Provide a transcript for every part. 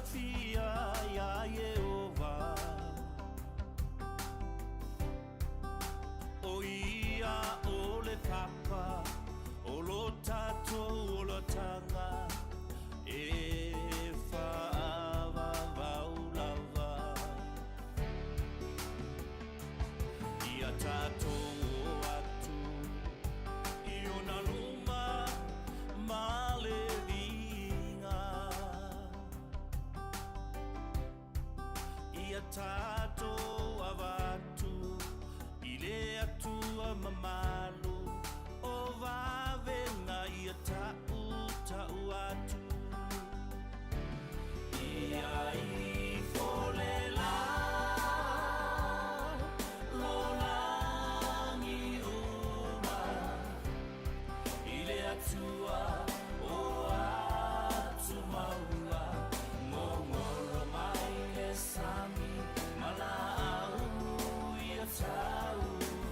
fiafia iā Ieova. ʻO ia o le papa o lo tātou olataga e faavavau lava. Ia tātou o atu i ona luma ma le viiga. Ia tātou avatu i le Atua mamalu o vavega ia taʻutau atu. Ia ifo le lā lo lagi uma i le Atua o atumauga gogolo mai le sami ma laau ia tau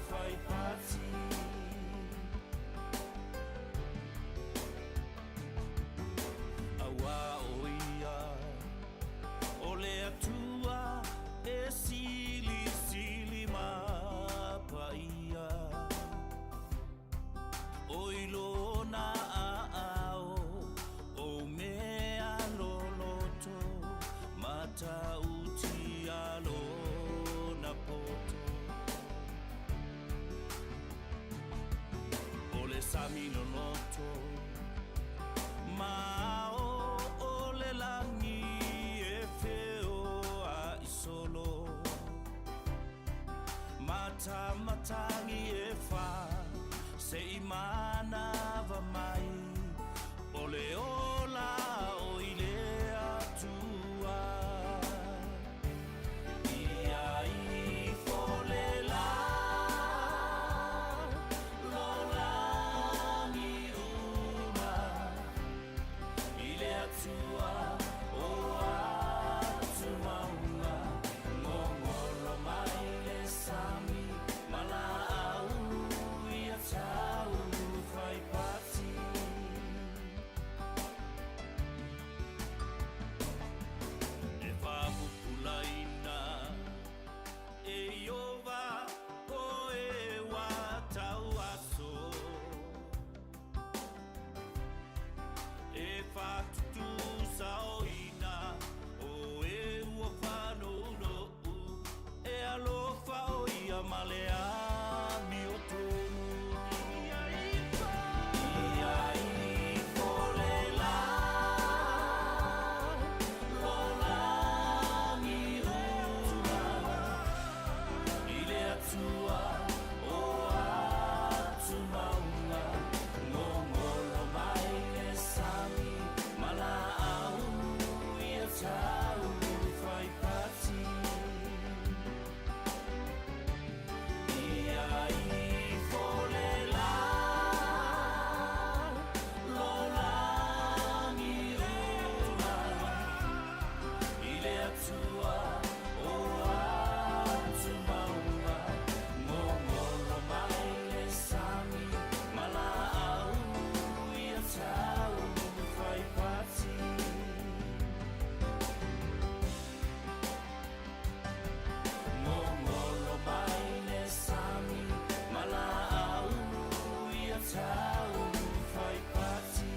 fai pati. Auā ʻo ia o le Atua e silisili ma paia. ʻOi lona aao o mea loloto matautia lona poto. ʻO le sami loloto ma ao o le lagi e feoaʻi solo. Matamatagi e fā se i manava mai o le ola o i le Atua. Ia ifo le lā lo lagi uma i le Atua o atumauga gogolo mai le sami ma laau ia tau fai pati. E faapupulaina e Ieova ko e ua tauaso. E faatutusaoina o e ua faanounou e alofa ʻo ia ma le amiotonu. Ia ifo le lā lo lagi uma i le Atua o atumauga gogolo mai le sami ma laau ia tau fai pati. Ia ifo le lā lo lagi uma i le Atua o atumauga gogolo mai le sami ma laau ia tau fai pati. Gogolo mai le sami ma laau ia tau fai pati.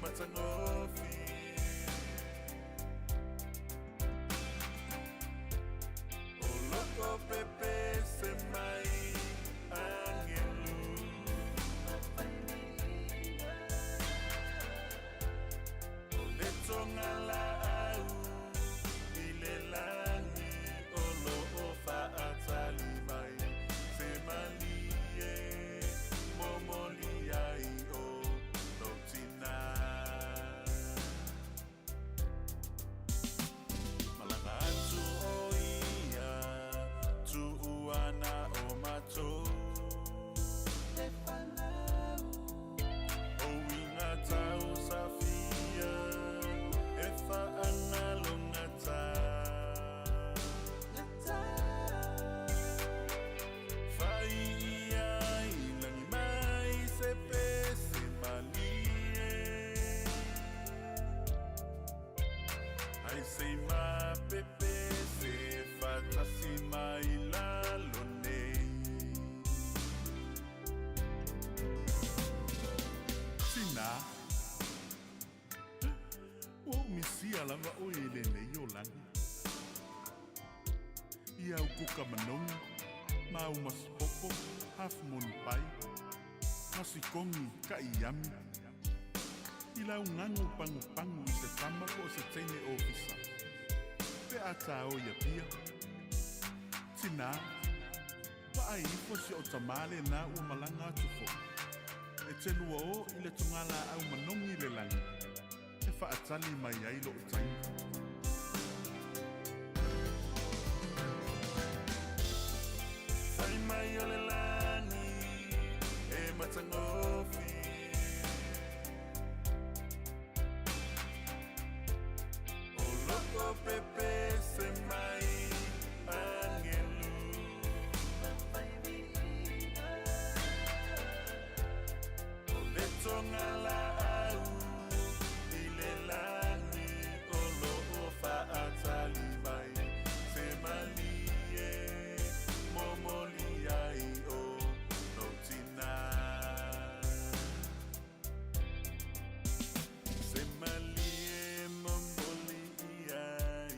matagofie. O loko pepese mai agelu. O le togalaau i le lagi o loo faatali mai se malie momoli ai o lou tina. Malaga atu o ia tuuana o matou. O uiga tau safia e faanalogata. Fai ia i lagi mai se pese malie. Ai se ma pepese faatasi mai lalo nei. Tina, ua ou misia lava oe i lenei olaga. I au kuka manogi, ma au masipopo, half moon pie, masikogi kaʻiami, i lau gago pagupagu i se tama po o se teine ofisa, pe a tāo i Apia. Tinā, vaai ifo si o tamā lenā ua malaga atu foʻi. E te lua o i le togalaau manogi i le lagi, e faatali mai ai loo taimi. Fai mai o le lagi e matagofie. O loko pepese mai agelu. O le togalaau i le lagi o loo faatali mai se malie momoli ai o lou tina. Se malie momoli ai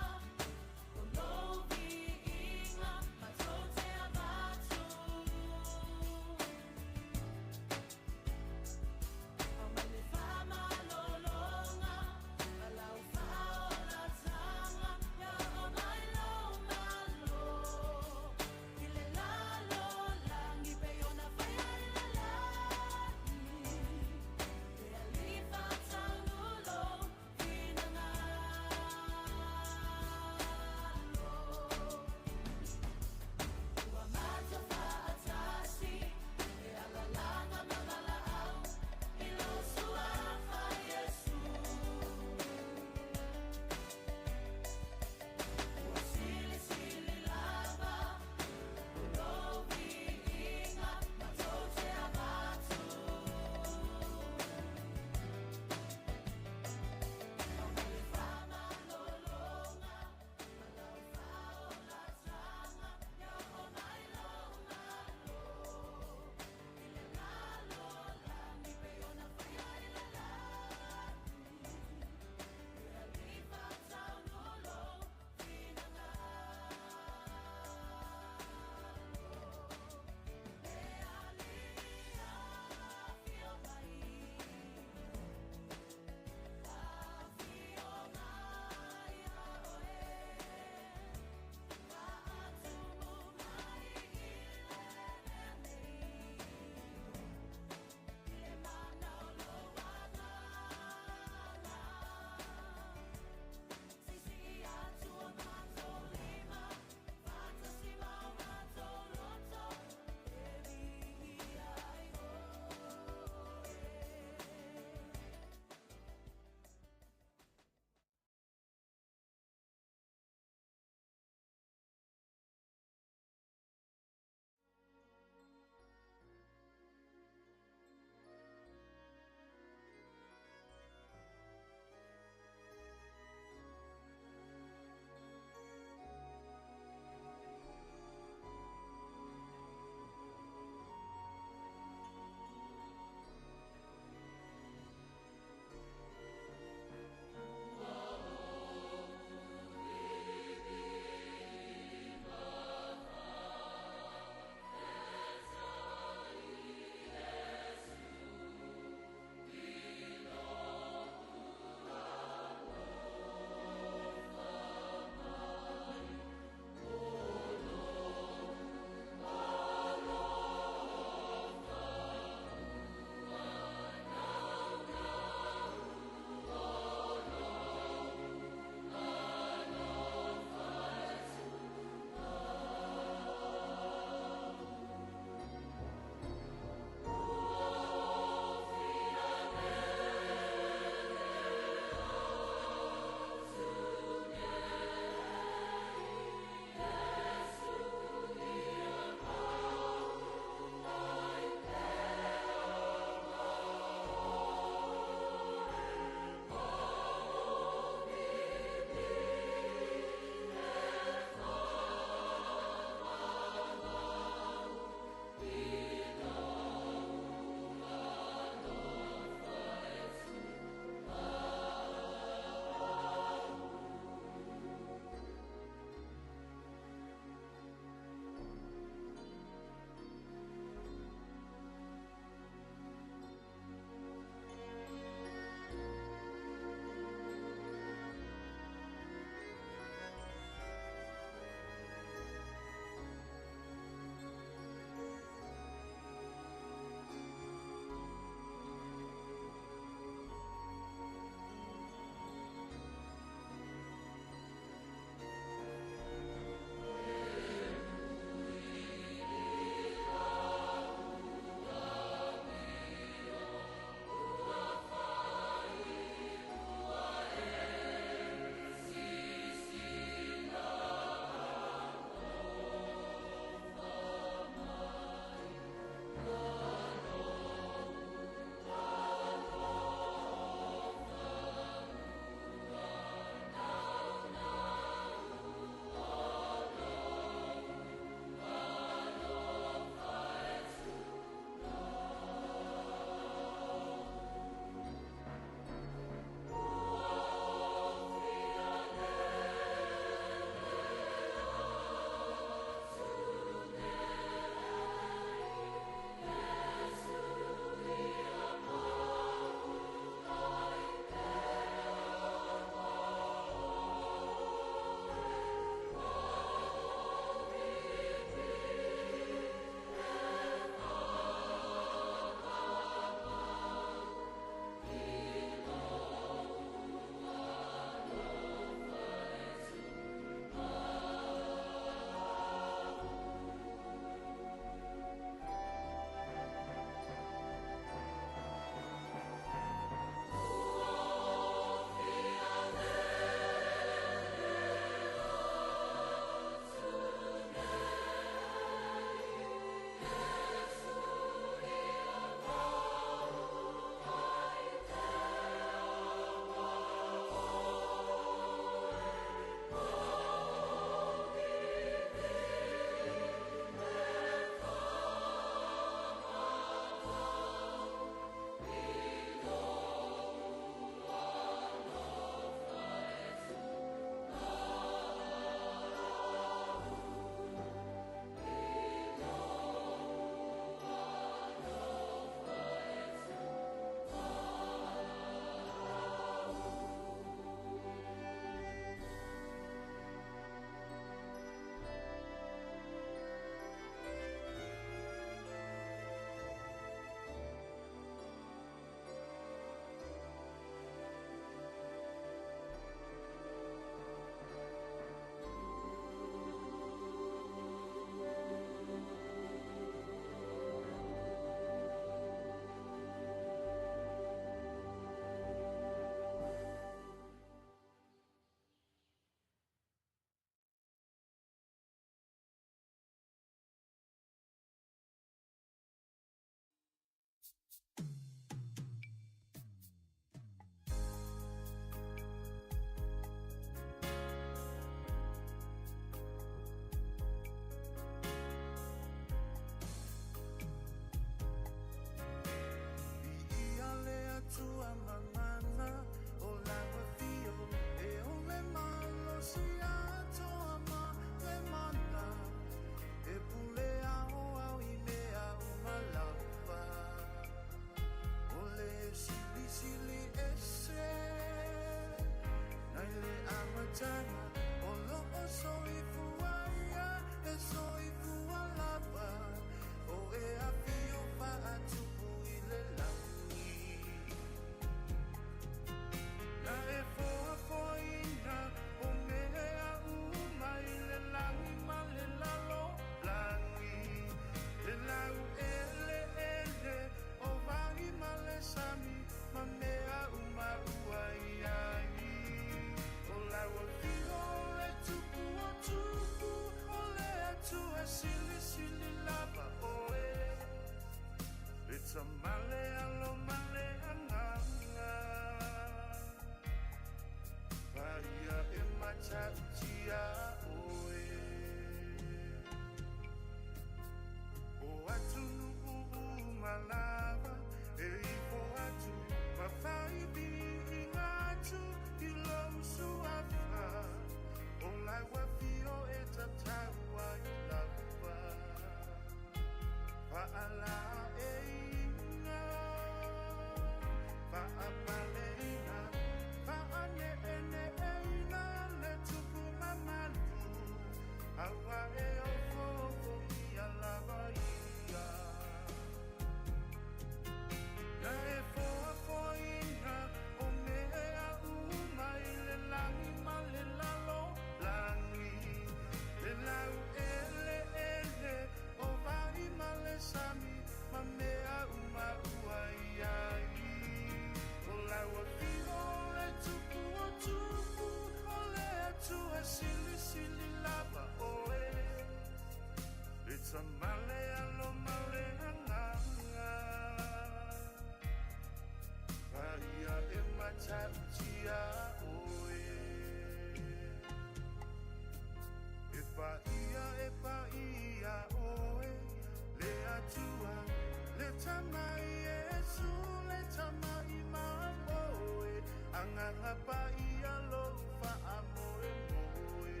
tama Iesu le tama i mamoe, Agaga Paia lou faamoemoe.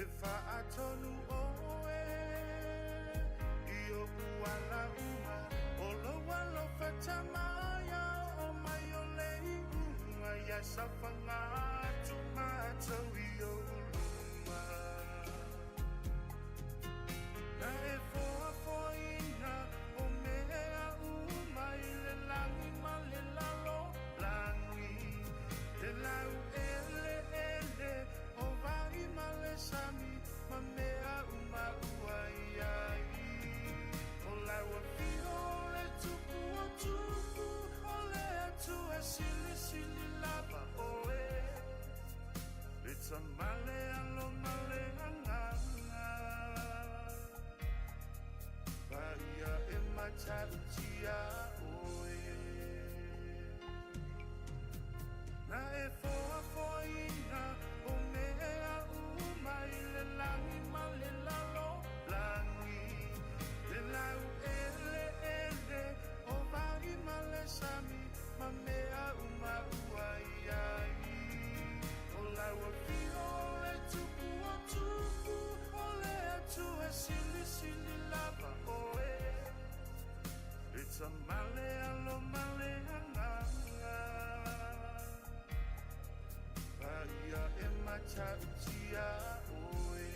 E faatonu oe i oʻu ala uma, O lou alofa tama ia oo mai o le iuga, Ia saofaga atu matou i ou luma. Na e foafoaina o mea uma i le lagi ma le lalolagi, Le laueleele o vai ma le sami, ma mea uma ua i ai. O lau afio o le Tupu o tupu, o le Atua silisili lava oe, Le Tama le Alo ma le Agaga Paia e matautia oe. Na e foafoaina o mea uma i le lagi ma le lalolagi, Le laueleele o vai ma le sami, ma mea uma ua i ai. O lau afio o le Tupu o tupu, o le Atua silisili lava oe, Le Tama le Alo ma le Agaga Paia e matautia oe.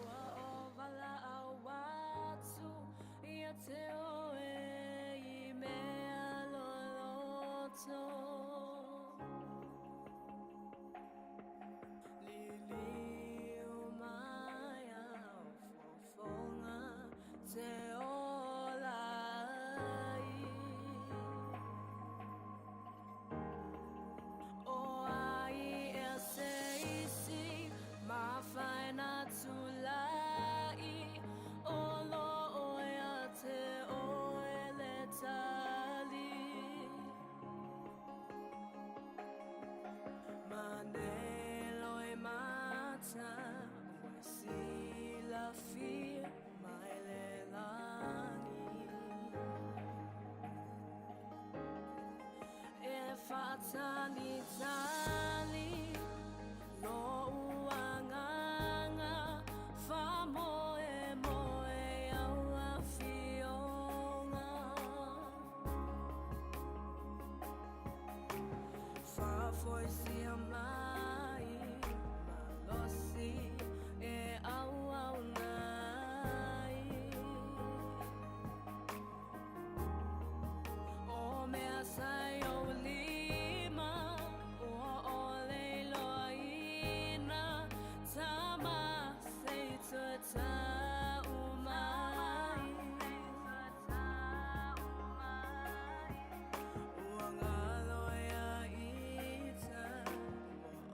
Ua o valaau atu ia te oe i mea loloto. Liliu mai au fofoga te ola ai. O ai ea se isi mafai ona tulai, O loo ia te oe le tali. Ma nei loimata ua e silafia mai le lagi. E faatalitali lo'u agaga, Faamoemoe i lau Afioga. Faafoisia mai malosi e auauna ai. O mea sa i ou lima ua ʻole iloaina, Tama se i toe tau mai. Ua galo ia ita, ua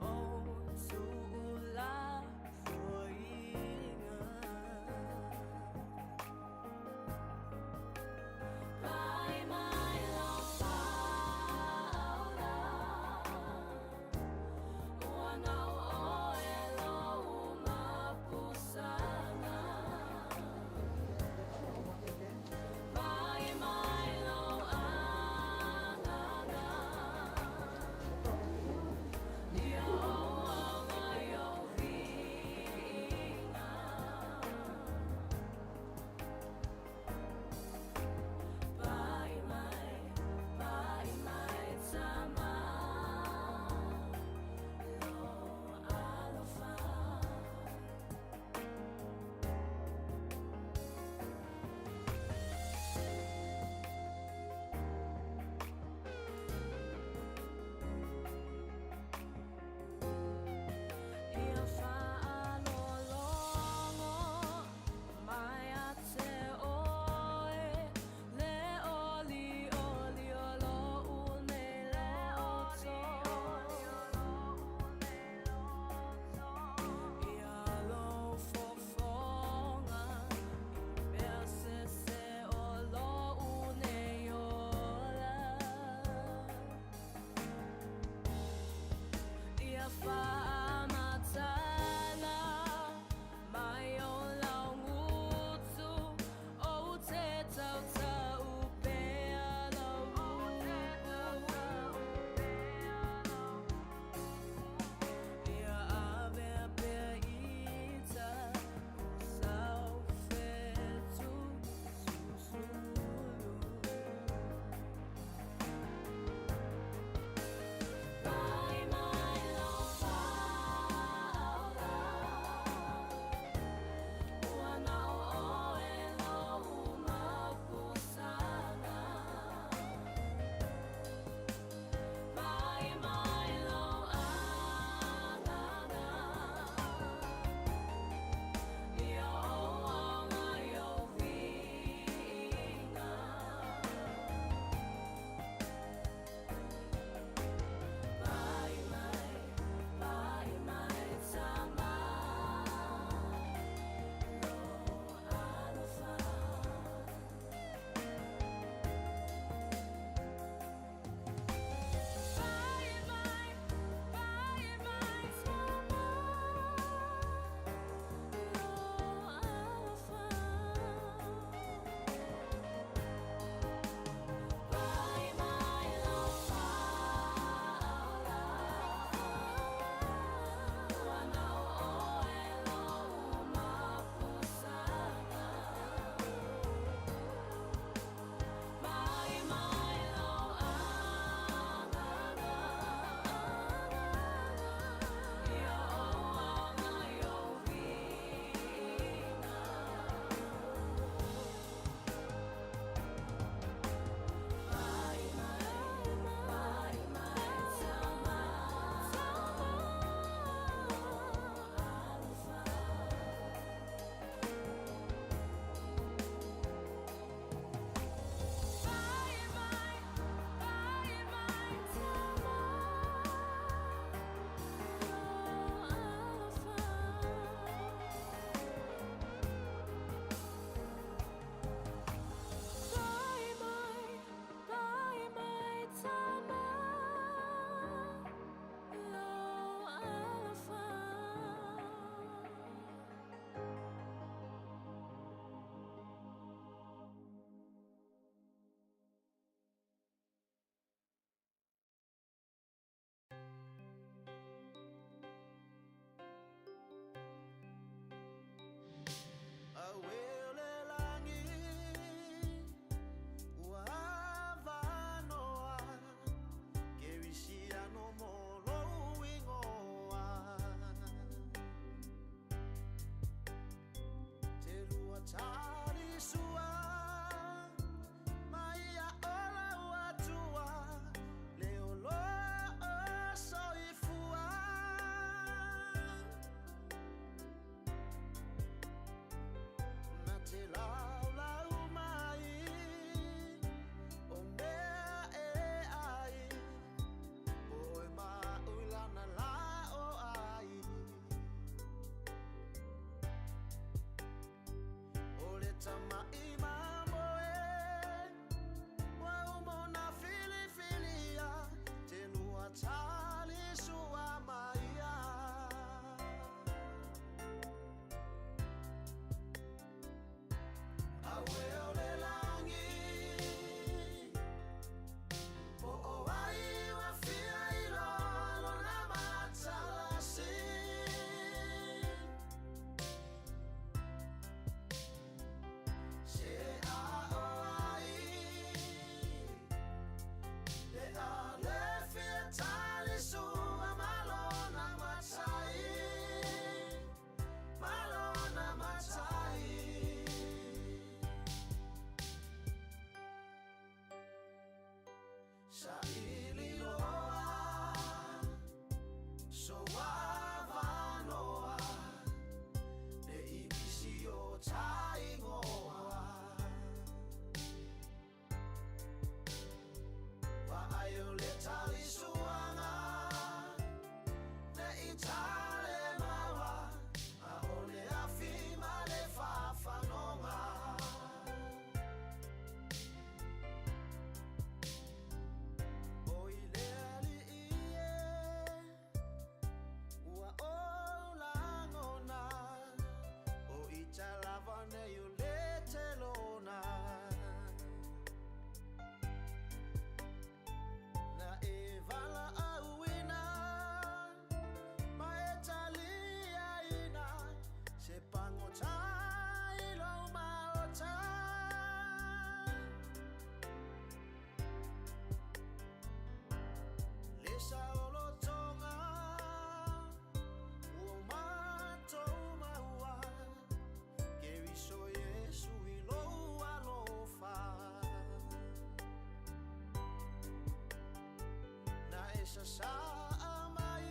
sasaa mai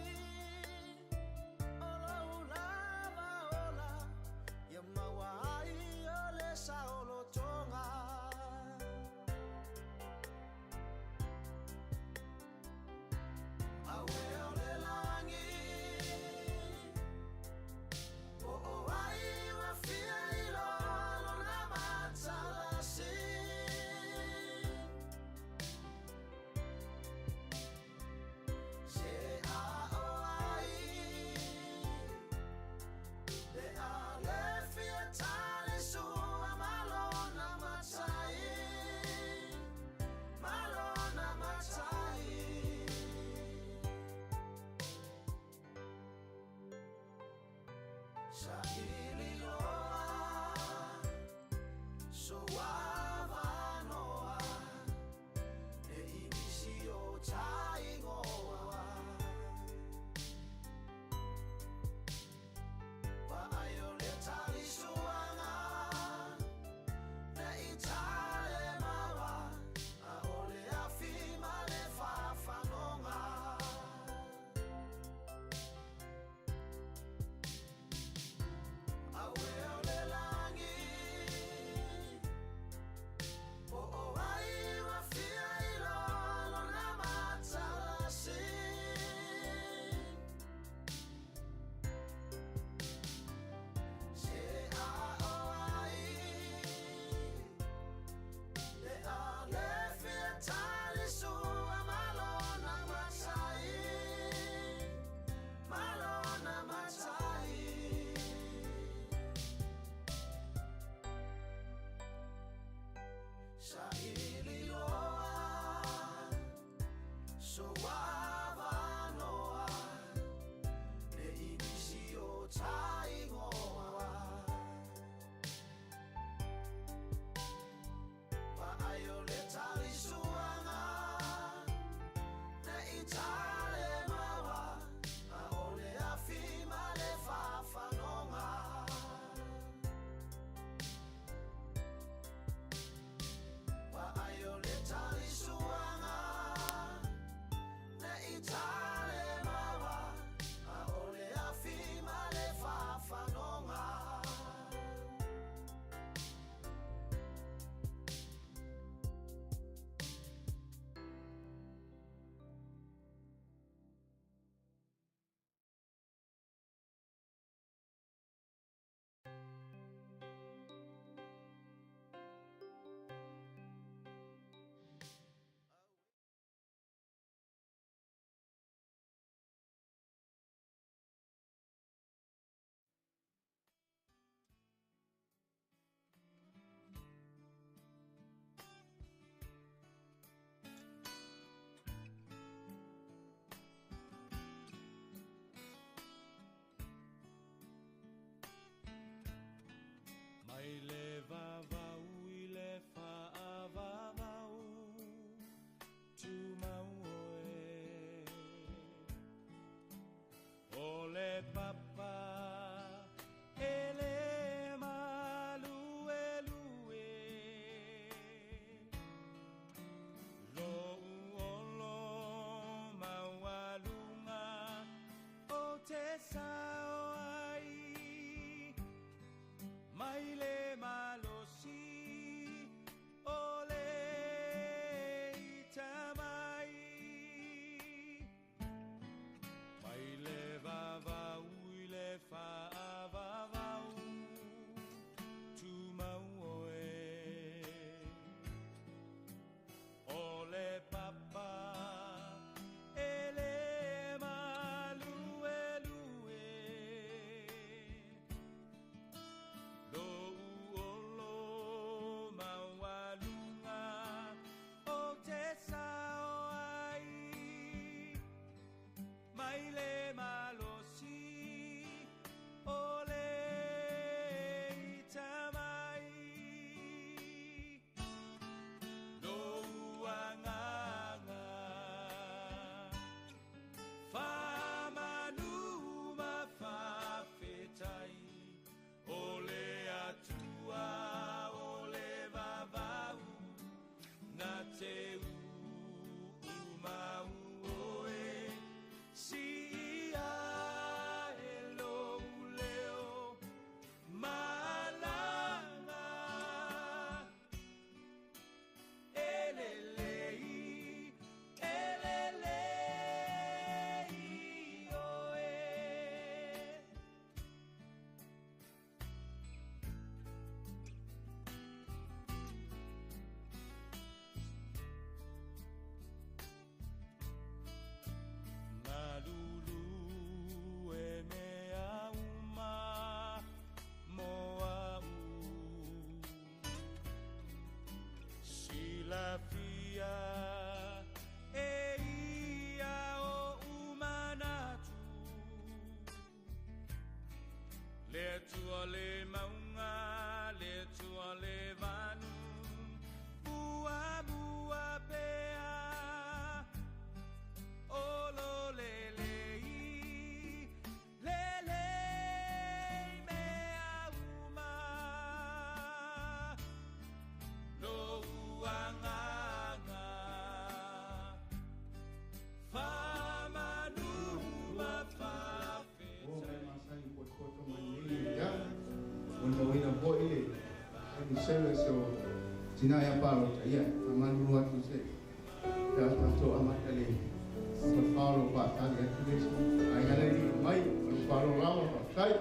o lou lava ola ia maua ai o le saolotoga. Aue o le lagi po o ai ua fia iloa lona matalasi. Tina ia palota, ia, faamalulu atu se pe a tatou amata le fafao lo faatali atu le isi aiga le alii mai o lo falo lava faafetai.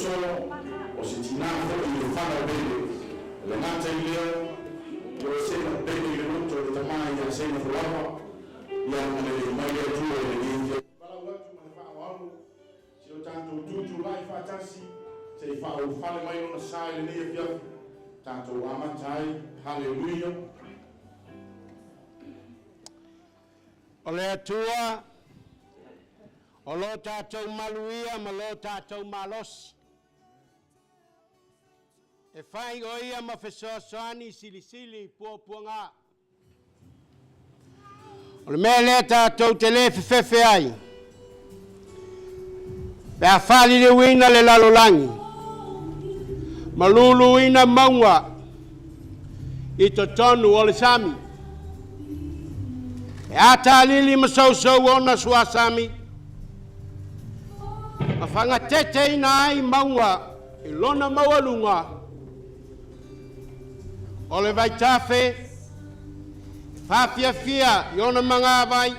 uso, o se tinā foi i le fanau pele. E le gata i lea, ia o Seina pele i le loto i le tamā ia Seina Folawa, ia agalelei mai le Atua i lenei afiafi. Valaau atu ma le faaaloalo, se o tatou tutulai faatasi, se i faaulufale mai Lona sa i lenei afiafi, tatou amata ai. Haleluia! O le Atua o lo tatou maluia ma lo tatou malosi. E fai o ia ma fesoasoani silisili i puapuaga. O le mea lea tatou te le fefefe ai, pe a faaliliuina le lalolagi ma luluina mauga i totonu o le sami. E atalili ma sousou ona suasami, ma fagateteina ai mauga i lona maualuga o le vaitafe e faafiafia i ona magavai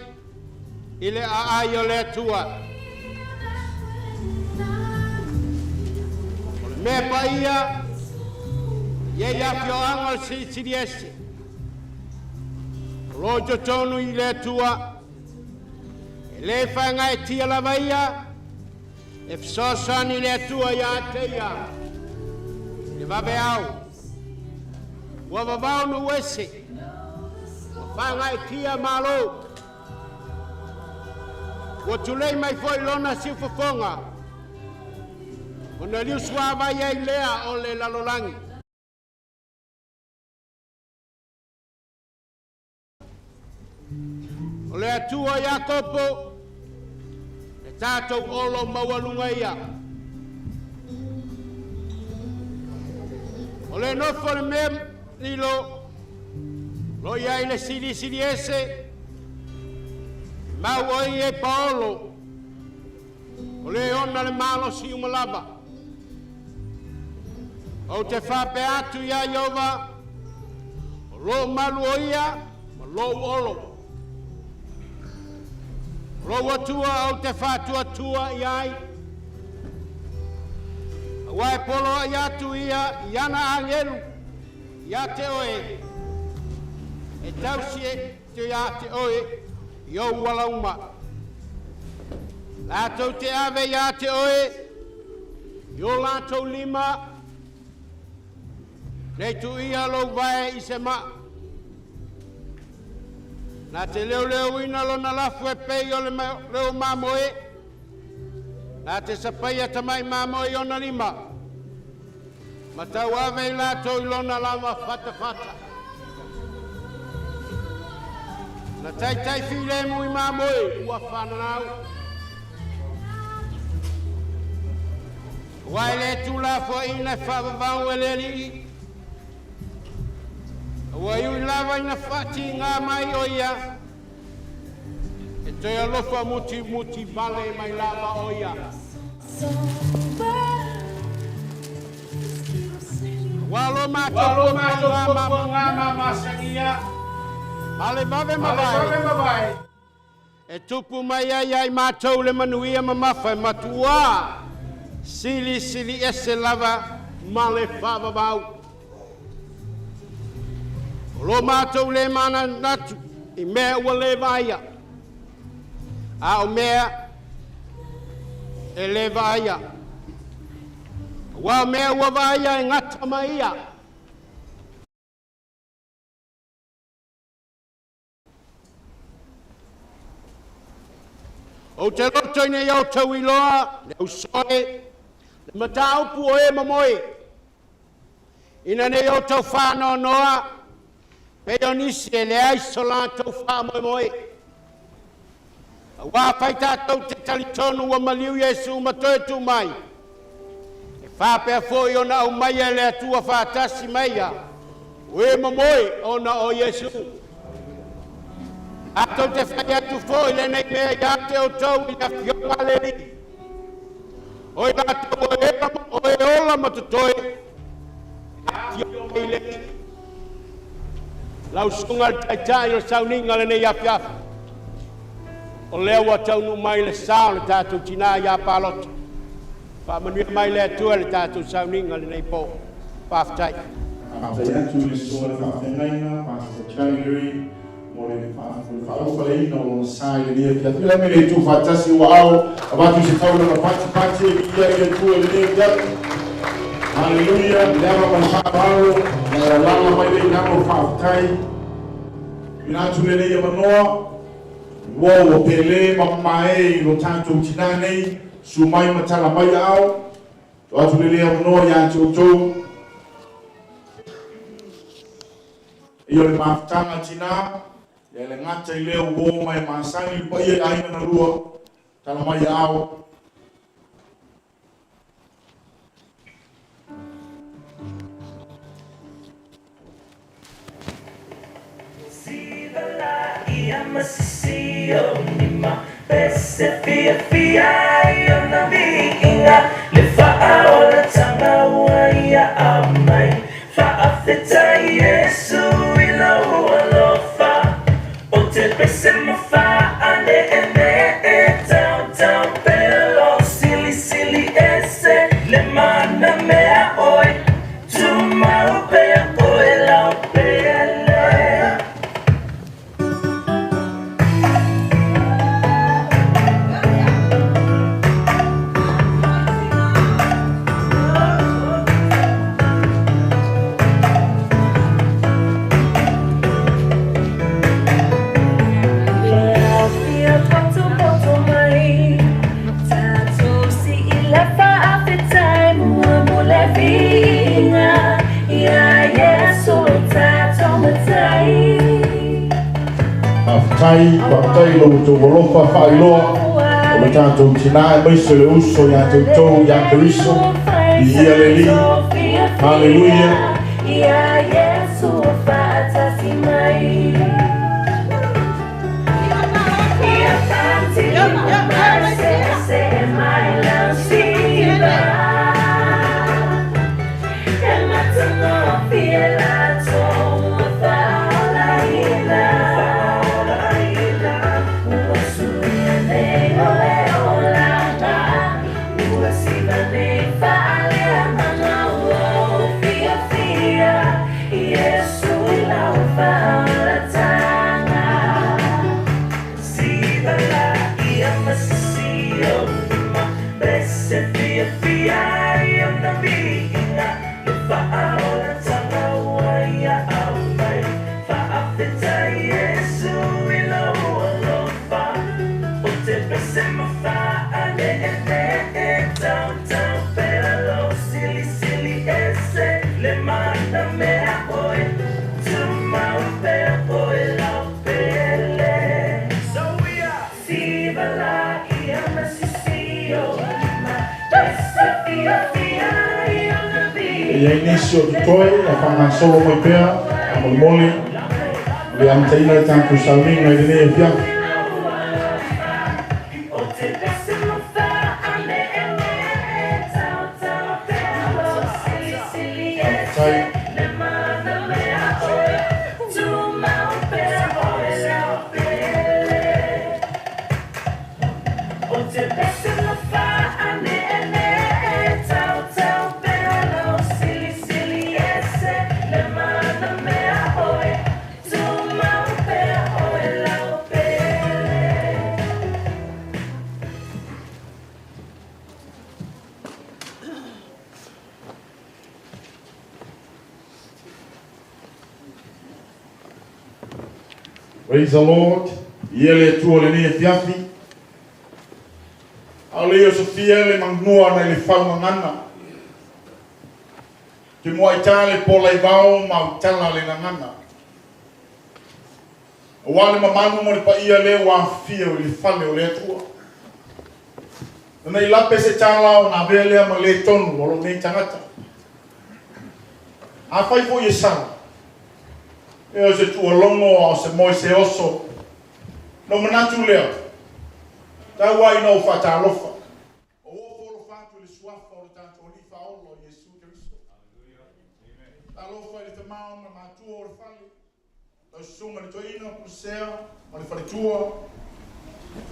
i le aai o le Atua. O le mea paia e i ai afioaga o le Silisili Ese, o lo o i totonu i le Atua, e le faagaeetia lava ia e fesoasoani i le Atua ia te ia i le vaveao. Ua vavao nuu ese, ua faagaeetia Malo. Ua tulei mai foi lona siufofoga, ona liusuavai ai lea o le lalolagi. O le Atua o Iakopo, le tatou olo maualuga ia. O le nofo o le mea lilo, lo i ai le silisili ese, mau o ia e paolo, o le ona le malosi uma lava. Ou te faapea atu iā Ieova, o lou malu o ia ma lou olo. O lou Atua ou te faatuatua i ai. Aua e poloai atu ia i ana agelu ia te oe, e tausi e iā te oe i ou ala uma. Latou te ave iā te oe i o latou lima, nei tuia lou vae i se maa. Na te leoleoina lona lafu e pei o le leo mamoe, na te sapaia tamai mamoe i ona lima, ma tauave i latou i lona lava fatafata. Na taitai filemu i mamoe ua fananau. Aua e le tuulafoaiina e faavavau e le Alii, ua iu lava ina faatiga mai o ia, e toe alofa mutimuti vale mai lava o ia. Ua lo matou puapuaga ma masagia, ma le vave mavae, e tupu mai ai ia i matou le manuia mamafa e matuā silisili ese lava ma le faavavau. O lo matou le manatu i mea ua le vaaia, a o mea e le vaaia. Aua o mea ua vaaia e gata mai ia. Ou te loto ina ia outou iloa le ausoe, le mataupu o e momoe, ina nei outou faanoanoa pei o nisi e leai so latou faamoemoe. Aua afai tatou te talitonu ua maliu Iesu ma toe tu mai, e faapea foi ona aumaia e le Atua faatasi mai ia o e momoe ona o Iesu. Tatou te fai atu foi lenei mea ia te outou i le Afioga a le Alii, o i latou o e ola ma totoe, e afio mai le Alii. Lau Susuga i le Taitai o le sauniga lenei afiafi, o lea ua taunuu mai le sa o le tatou tinā ia Palota. Faamanuia mai le Atua i le tatou sauniga lenei po. Faafetai. Faafetai atu i le susuga i le faafeagaiga, Pastor Charlie Lui, mo le faaulufaleina o lona sa i lenei afiafi. Le mea le itu faatasi ua ao avatu se taulaga patipati e viia i le Atua i lenei afiafi. Haleluia, le ava ma le faaaloalo, na e alaala mai le i lalo faafetai. Ina atu lenei avanoa, ua pele ma mamae i lo tatou tinā nei, su mai ma tala mai ao, to atu le lea avanoa ia te outou. Ia o le mafutaga tinā, ia le gata i lea ua mai masani le paia i aiga na lua, tala mai ao. Ia masisi o nima pese fia fia i ona viiga le faaola ua ia aumai faafetai Iesu i lau alofa o te pese ma faaneenee tautau pelo silisili ese le mana mea oe tumau pea oe lau pele. Fia poto poto mai Tatou si i le faafetai mua mo le viiga Ia Iesu lo tatou matai. Faafetai, faafetai lo outou alofa faailoa o le tatou tinā e maise le uso ia te outou ia Keriso. Viia le Alii. Haleluia. Ia Iesu o faatasi mai. Ia fatilima mai se se mai lau siva. E matagofie latou ua faaolaina. Ua suia nei o le olaga. Ua siva nei faaleagaga ua ou fiafia. Iesu i lau faaolataga. Siva la ia masisi o nima pese fia fia i ona viiga le faaolataga ua ia aumai faafetai Iesu i lau alofa o te pese ma faaneenee tautau pelo silisili ese le mana mea oe tumau pea oe lau pele. Siva la ia masisi o nima pese fia fia i ona E i ai nisi o totoe, a whangasolo mai pea, a molimoli, le amataina le tatou sauniga i lenei afiafi. O te pese ma faaneenee tautau pelo silisili ese le mana mea oe tumau pea oe lau pele. O te pese ma faaneenee tautau pelo silisili ese le mana mea oe tumau pea oe lau pele. Praise the Lord. Ia le Atua lenei afiafi. A o le ia Sofia le manua na i le faugagana. Te mua i tā le pola i vao ma utala le gagana. Aua le mamalu ma le paia lea ua afifio i le fale o le Atua. Na nei lape se tala o na avea lea ma le tonu o lou nei tagata. Afai foi e sala, e o se tuualogo a o se moe se oso. Na ou manatu lea, tau ai ina ou faatalofa. O ofo alofa atu i le suafa o le tatou Alii Faaola o Iesu Keriso. Talofa i le tamao ma le matua o le fale, lau susuga i le toeaina Pulisea ma le faletua,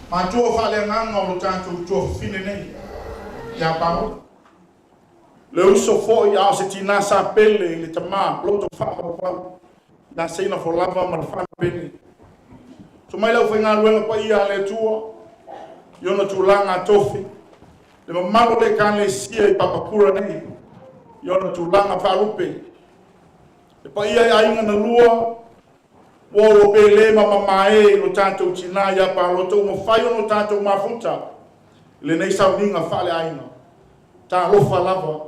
matua o faaleagaga o lo tatou tuafafine nei, ia Paola. Le uso fo'i a o se tinā sa pele i le tamā loto faavauvau ia Seina Folava ma le fanau pele. So mai le aufaigaluega paia a le Atua i ona tulaga tofi, le mamalu o le Ekalesia i Papakura nei i ona tulaga faalupe, le paia i aiga na lua, ua ua pele ma mamae i lo tatou tinā ia Palota ua mafai ona o tatou mafuta i lenei sauniga faaleaiga. Talofa lava.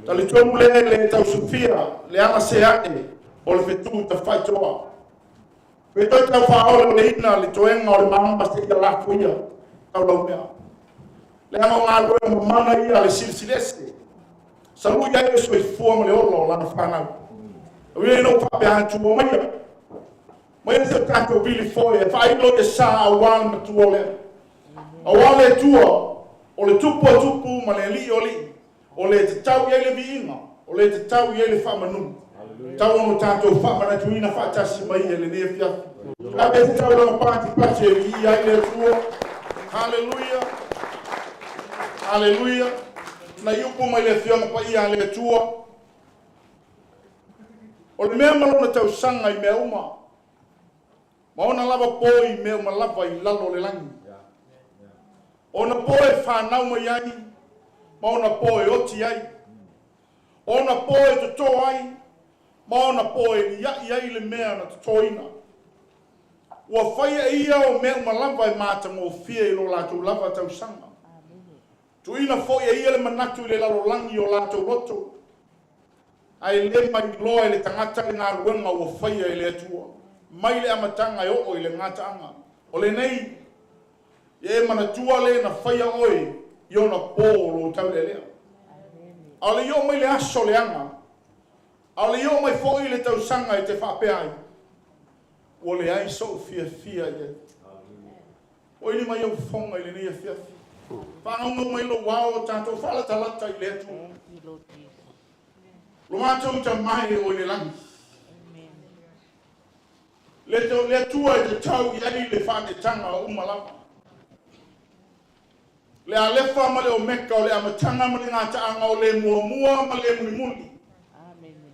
Talitonu lea e le tausufia le ala seae o le fetu tafaitoa. Pe toe tau faaoleoleina le toega o le maama seia lafoia taulaumea. Leaga o galuega mamana ia a le Silisili Ese. Salui ai le soifua ma le ola o lana fanau. E ui ina ou faapea atu, omaia, maia se tatou vili foi e faailo i sa aua le matua lea. Aua le Atua, o le tupu a tupu ma le alii o alii, o le tatau i ai le viiga, o le tatau i ai le faamanu. Tau ona tatou faamanatuina faatasi mai ia lenei afiafi. Ave se taulaga patipati e viia ai le Atua. Haleluia. Haleluia. Nai upu mai le afioga paia a le Atua. O le mea ma lona tausaga i mea uma, ma ona lava po i mea uma lava i lalo o le lagi. Ona po e whanau mai ai, ma ona po e oti ai. Ona po e toto ai, ma ona po e liai ai le mea na totoina. Ua whaia e ia o mea uma lava e mātagofie i lo latou lava tausaga. Tuuina foi e ia le manatu i le lalolagi o latou loto. Ae le mailoa e le tagata le galuega ua faia e le Atua. Mai le amataga e oo i le gataaga. O lenei, ia e manatua le na faia oe i ona po o lo taulealea. A o le i oo mai le aso leaga, a o le i oo mai foi le tausaga e te faapea ai, ua leai so'u fiafia i ai. O ili mai au fofoga i lenei afiafi. Faagaugau mai lou ao o tatou faalatalata i le Atua. Lo matou tamae o i le lagi. Le Atua e te tau i ai le faanetaga o uma lava. Le Alefa ma le Omeka o le amataga ma le gataaga o le muamua ma le mulimuli.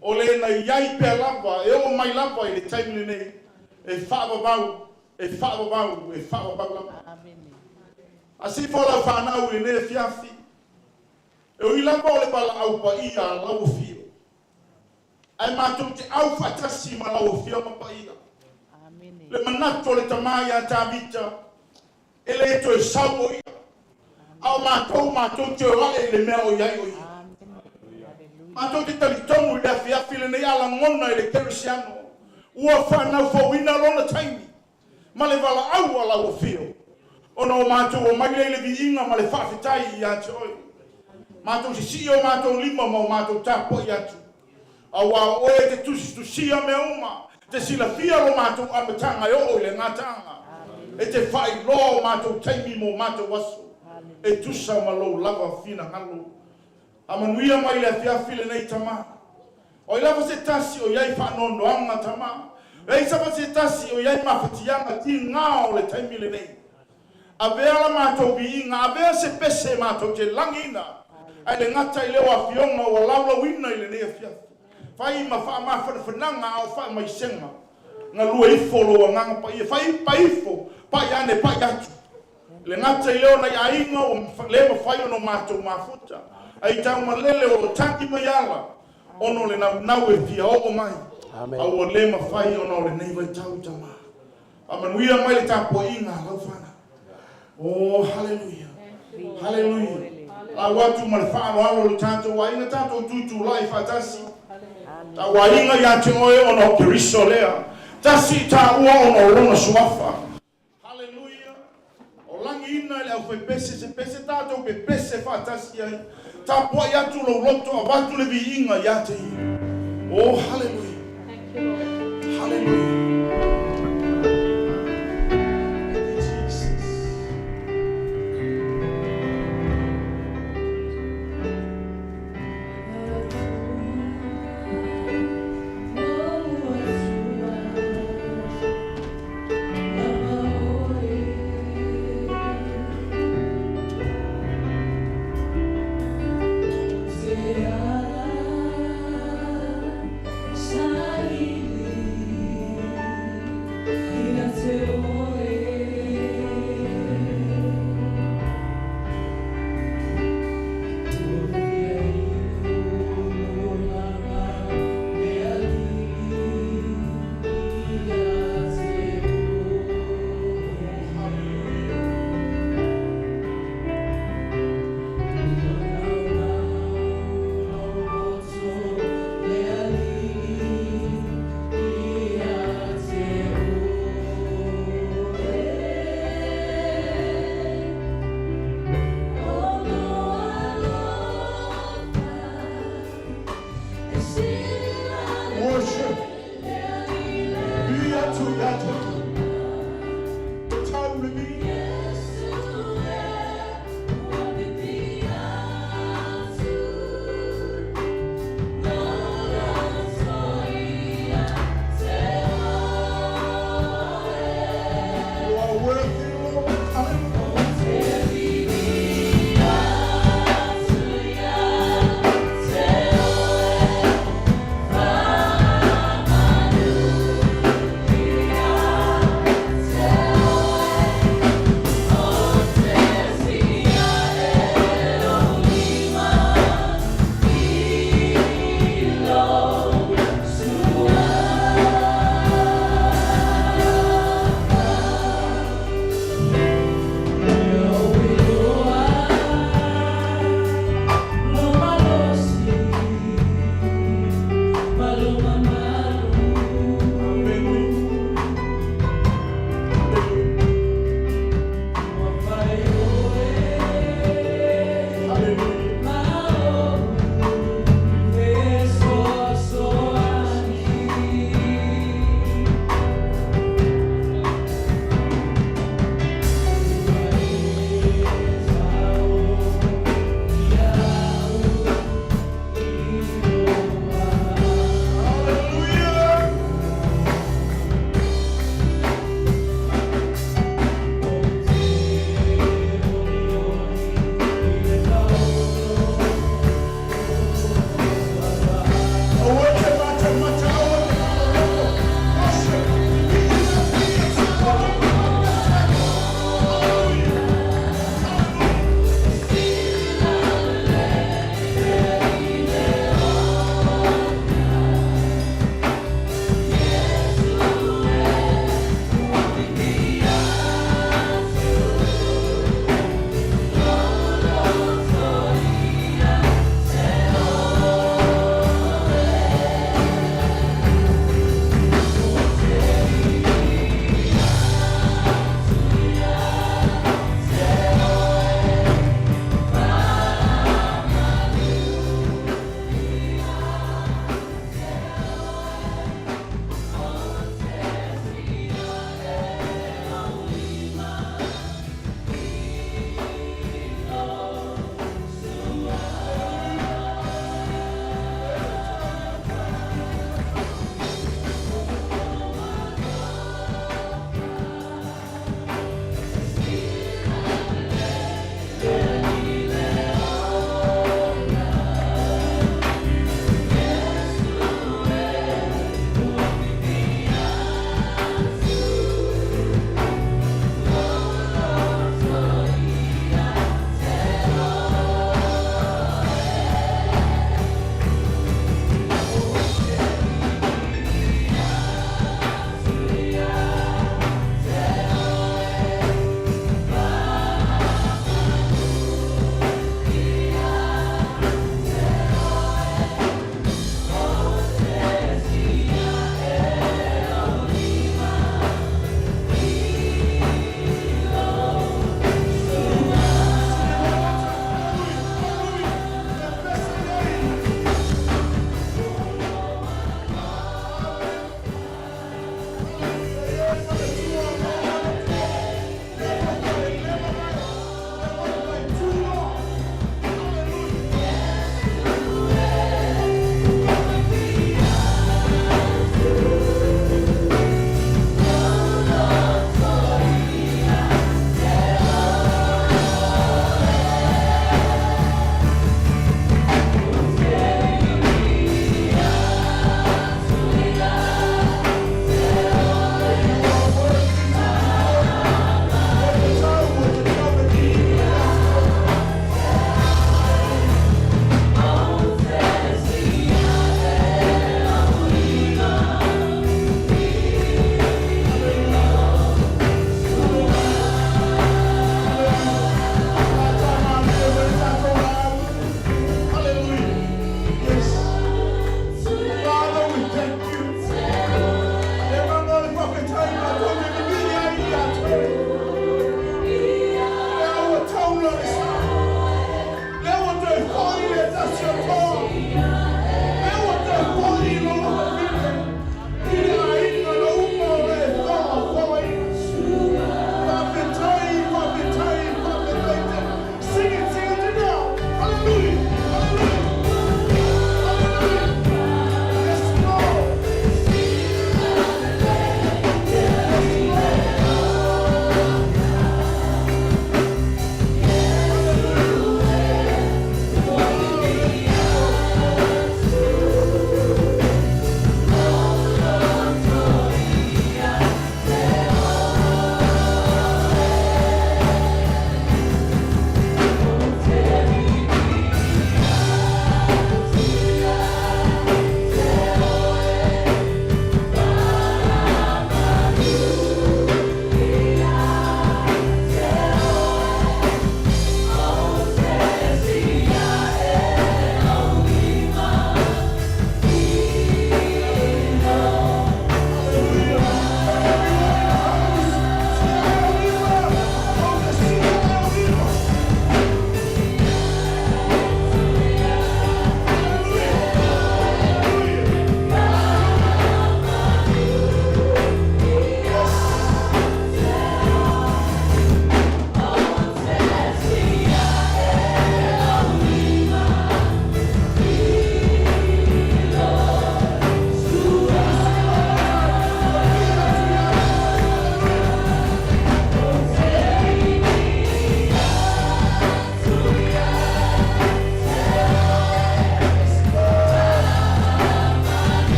O le na iai pea lava, e oo mai lava i le taimi lenei, e faavavau, e faavavau, e faavavau lava. A sifo lau whanau i lenei afiafi, e ui lava o le valaau paia a lau afio. Ae matou te au faatasi ma lau afioga paia. Le manatu o le tamā ia Tavita, e le toe sau o ia. A o matou, matou te o ae i le mea o i ai o ia. Matou te talitonu i le afiafi lenei alagona i le kerisiano. Ua whanau lona taimi. Ma le valaau a lau afio. Ona o matou o mai lea i le viiga ma le faafetai ia te oe. Matou sisii o matou lima ma o matou tapuai atu. Aua o oe te tusitusia mea uma. Te silafia lo matou amataga e oo i le gataaga. E te faailoa o matou taimi mo matou aso. E tusa ma lou lava finagalo. Amanuia mai le afiafi lenei tamā. O i lava se tasi o iai whaanoanoanga tamā. Ei sava se tasi o iai mawhatianga ti ngā o le taimi lenei. Avea la mātou viiga, avea se pese mātou te langina. Ai le ngata i leo afionga ua laulauina i lenei afiafi. Whai ma wha mawhanawhananga au wha maisenga. Ngā lua ifo lo anganga pa ia. Whai pa ifo, pa i ane, pa i atu. Le ngata i leo nei ainga o le mawhai ono mātou mafuta. Ai tau malele o taki mai ala. Ono le nau nau e fia oo mai. A ua le mawhai ona o le nei vai tau tama. A manuia mai le tāpua inga lau whana. Oh, hallelujah. Hallelujah. Lau atu ma le whaaloalo le tātou wa inga tātou tūtū lai whaatasi. Ta wa inga ia te oe ona o Keriso lea. Tasi tā ua ona o lona suafa. Hallelujah. O langi ina le au whai pese se pese tātou pe pese whaatasi ai. Tā pua i atu lo loto a watu le vi inga ia te ia. Oh, hallelujah. Thank you, Lord. Hallelujah. Thank you, Jesus. Thank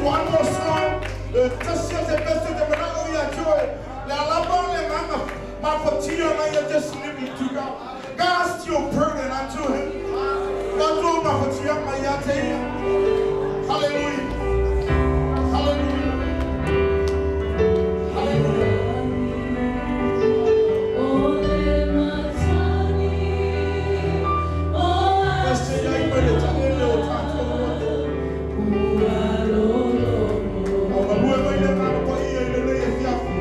One more song. Tasi o te pese te manao ia te oe. Le alama le nganga mafatia na ia just leave it to God. Cast your burden unto him. Tatou mafatia mai ia te ia. Hallelujah. Hallelujah. Hallelujah. O le matani o Pese ia i mai le taele o tatou loto. Ua lologo Au ngalue mai le nganga pa ia i le lei e fiafi.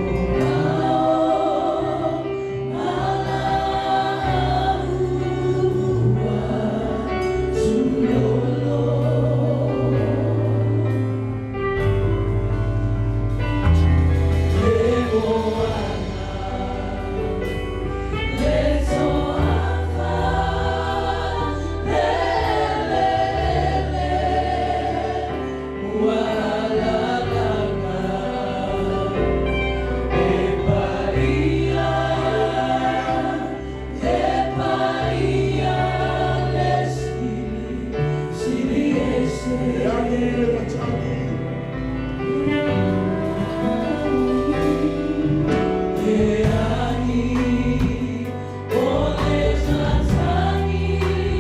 E agi le matagi.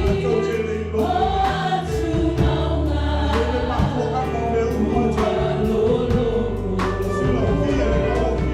Tatou te le iloa. E le mafuaaga o mea uma te. Silafia le kaofi.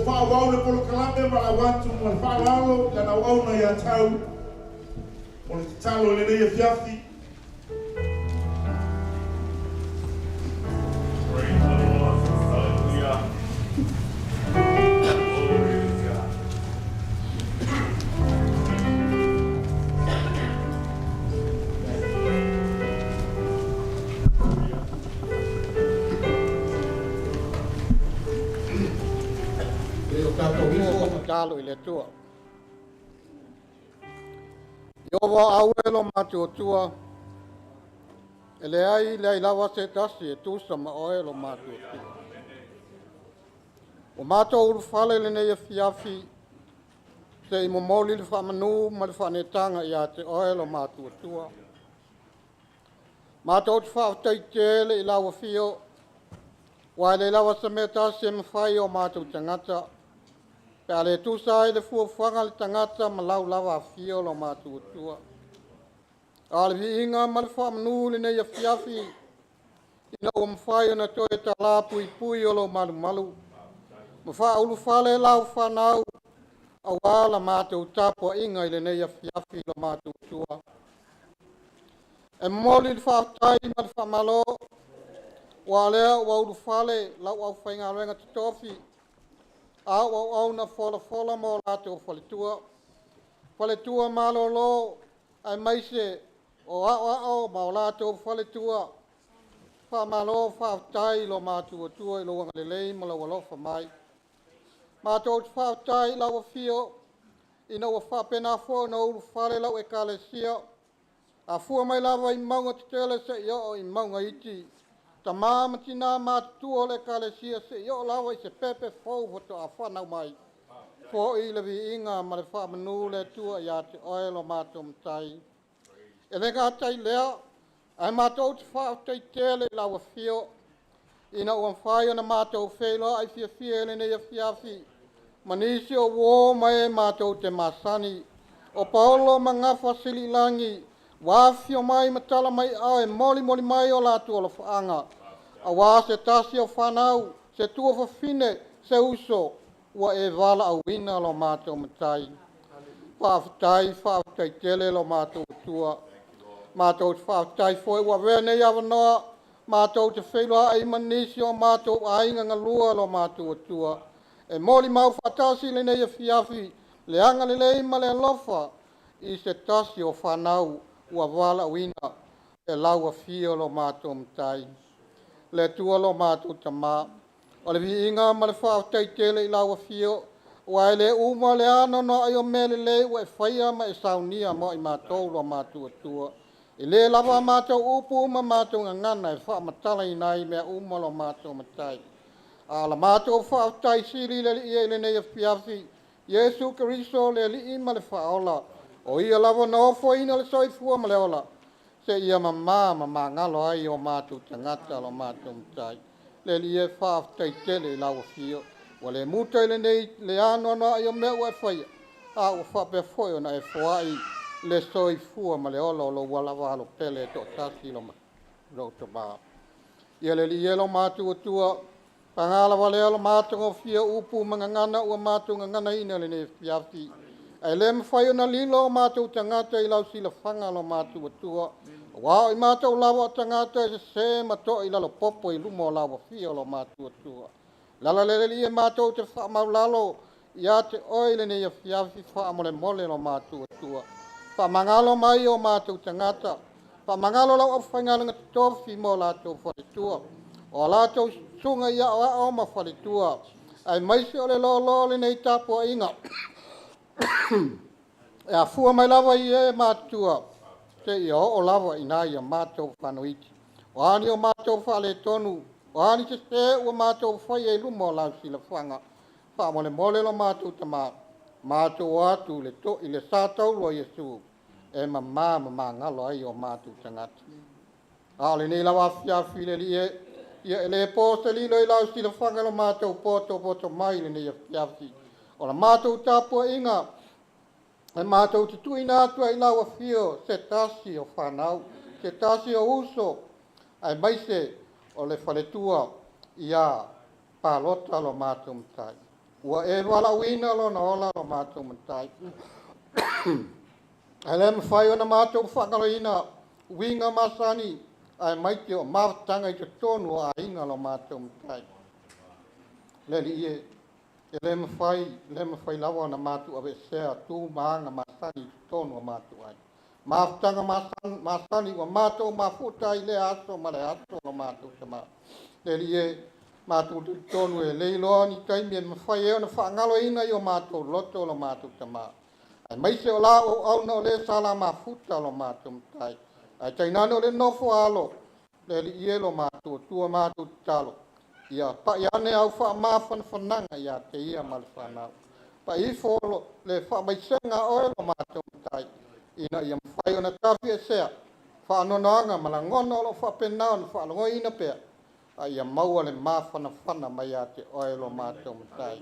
Faaauau le polokalame ma lau atu ma le faaaloalo i lana auauna ia Tau mo le tatalo i lenei afiafi. Praise the Lord. Hallelujah. Glory to God. E o tatou ifo tatalo i le Atua. Ieova au e lo matou Atua, e leai leai lava se tasi e tusa ma oe lo matou Atua. Ua matou ulufale i lenei afiafi, se'i momoli le faamanu ma le faaneetaga ia te oe lo matou Atua. Matou te faafetai tele i lau afio, ua e le lava se mea tasi e mafai o matou tagata, pe a le tusa ai le fuafuaga a le tagata ma lau lava afio lo matou Atua. A o le viiga ma le faamanu i lenei afiafi, ina ua mafai ona toe talā puipui o lou malumalu, ma faaulufale lau fanau, auā la matou tapua'iga i lenei afiafi lo matou Atua. E momoli le faafetai ma le faamalo, ua lea ua ulufale lau aufaigaluega totofi, a o auauna folafola mo latou faletua, faletua malolo aemaise o aoao ma o latou faletua. Faamalo faafetai i lo matou Atua i lou agalelei ma lau alofa mai. Matou te faafetai i lau afio, ina ua faapena foi ona ulufale lau ekalesia, afua mai lava i mauga tetele seia oo i mauga iti, tamā ma tinā matutua o le ekalesia seia oo lava i se pepe fou faatoa fanau mai. Fo'i le viiga ma le faamanu le Atua ia te oe lo matou Matai. E le gata i lea, ae matou te faafetai tele i lau afio, ina ua mafai ona matou feiloai fiafia i lenei afiafi, ma nisi o uō ma e matou te masani, o Paolo ma Gafa Sililagi, ua afifio mai ma tala mai ao e molimoli mai o latou alofaaga, auā se tasi o fanau, se tuafafine, se uso, ua e valaauina lo matou Matai. Faafetai, faafetai tele lo matou Atua. Matou te faafetai foi ua avea nei avanoa, matou te feiloai ma nisi o matou aiga galua lo matou Atua. E molimau faatasi lenei afiafi, le agalelei ma le alofa i se tasi o fanau ua valaauina e lau afio lo matou Matai. Le Atua lo matou Tamā, o le viiga ma le faafetai tele i lau afio, ua e le uma le anoanoai o mea lelei ua e faia ma e saunia mo i matou lo matou Atua. E le lava a matou upu ma matou gagana e faamatalaina ai mea uma lo matou Matai. A o la matou faafetai sili i le Alii i lenei afiafi, Iesu Keriso le Alii ma le Faaola, o ia lava na ofoina le soifua ma le ola, seia mamā ma magalo ai o matou tagata lo matou Matai. Le Alii e faafetai tele i lau afio, ua le muta i lenei le anoanoai o mea ua e faia, a ua faapea foi ona e foai le soifua ma le ola o lou lava alo pele e toatasi lou Tamā. Ia le Alii e lo matou Atua, paga lava lea lo matagofie upu ma gagana ua matou gaganaina lenei afiafi. Ae le mafai ona lilo o matou tagata i lau silafaga lo matou Atua, auā o i matou lava o tagata e sesē ma to'i lalopopo i luma o lau afio lo matou Atua. Lala le Alii e matou te faamaulalo ia te oe i lenei afiafi faamolemole lo matou Atua. Faamagalo mai o matou tagata, faamagalo lau aufaigaluega totofi mo latou faletua, o a latou susuga i aoao ma faletua, aemaise o le loaloa o lenei tapuaiga. E afua mai lava i e matutua, seia oo lava i nai a matou fanoiti. O a ni o matou faaletonu, o a ni sesē ua matou faia i luma o lau silafaga, faamolemole lo matou Tamā, matou o atu le to'i le sa taulu a Iesu, e mamā ma magalo ai o matou tagata. A o lenei lava afiafi le Alii e, ia e le po se lilo i lau silafaga lo matou poto mai i lenei afiafi. O la matou tapuaiga, e matou te tuuina atu ai i lau afio se tasi o fanau, se tasi o uso, aemaise o le faletua ia Palota lo matou Matai. Ua e valaauina lona ola lo matou matai. Ae le mafai ona matou faagaloina uiga masani aemaise o mafutaga i totonu o aiga lo matou matai. Le Alii e, e le mafai, le mafai lava ona matou aveesea tu ma aga masani i totonu o matou aiga. Mafutaga masani ua matou mafuta ai lea aso ma le aso lo matou tama. Le Alii e, matou talitonu e le iloa ni taimi e mafai ai ona faagaloina i o matou loto lo matou tama. Aemaise o la auauna o le sa la mafuta lo matou matai. Ae tainane o le nofo a alo, le Alii e lo matou Atua matou tatalo. Ia pai ane au faamafanafanaga ia te ia ma le fanau. Pai ifo le faamaisega a oe lo matou matai, ina ia mafai ona tafiesea faanoanoaga ma lagona o lo o faapena ona faalogoina pea, a ia maua le mafanafana mai ia te oe lo matou matai.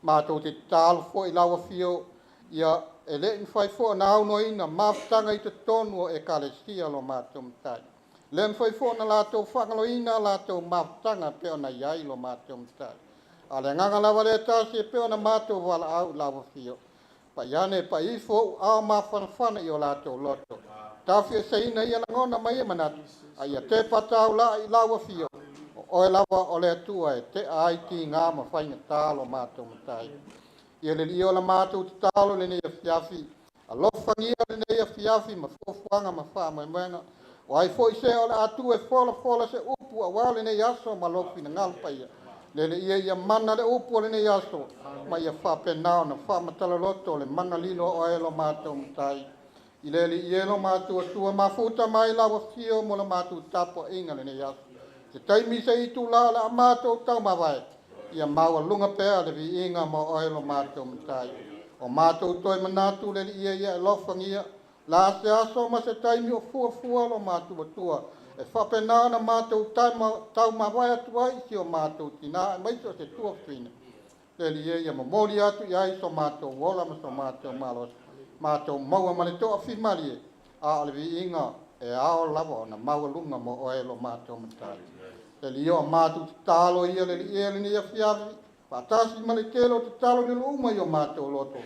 Matou te tatalo foi i lau afio, ia e le i mafai foi ona aunoina mafutaga i totonu o ekalesia lo matou matai. Le mafai foi ona latou faagaloina latou mafutaga pe ona i ai lo matou matai. A o le agaga lava lea tasi e pei ona matou valaau i lau afio. Pai ane pai ifo ou ao mafanafana i o latou loto. Tafieseina ia lagona ma ia manatu, a ia tepa taulai i lau afio. O oe lava o le Atua e tea ai tiga ma faigata lo matou matai. Ia le Alii o la matou tatalo lenei afiafi, alofagia lenei afiafi ma fuafuaga ma faamoemoega. O ai foi se o le a tu e folafola se upu aua lenei aso ma lou finagalo paia. Lele ia ia mana le upu o lenei aso, ma ia faapena ona faamatala loto le mana lilo o oe lo matou matai. I le Alii e lo matou Atua mafuta mai lau afio mo la matou tapuaiga lenei aso. Se taimi se itula o le a matou taumavae, ia maualuga pea le viiga ma oe lo matou matai. O matou toe manatu le Alii e ia alofagia, la se aso ma se taimi o fuafua lo matou Atua, e faapena ona matou taumavae atu ai si o matou tina aemaise o se tuafafine. Le Alii e ia momoli atu i ai so matou ola ma so matou malosi, matou maua ma le toafimalie, a o le viiga e ao lava ona maualuga mo oe lo matou matai. Le Alii o matou tatalo ia le Alii e lenei afiafi, faatasi ma le tele o tatalo lilo uma i o matou loto,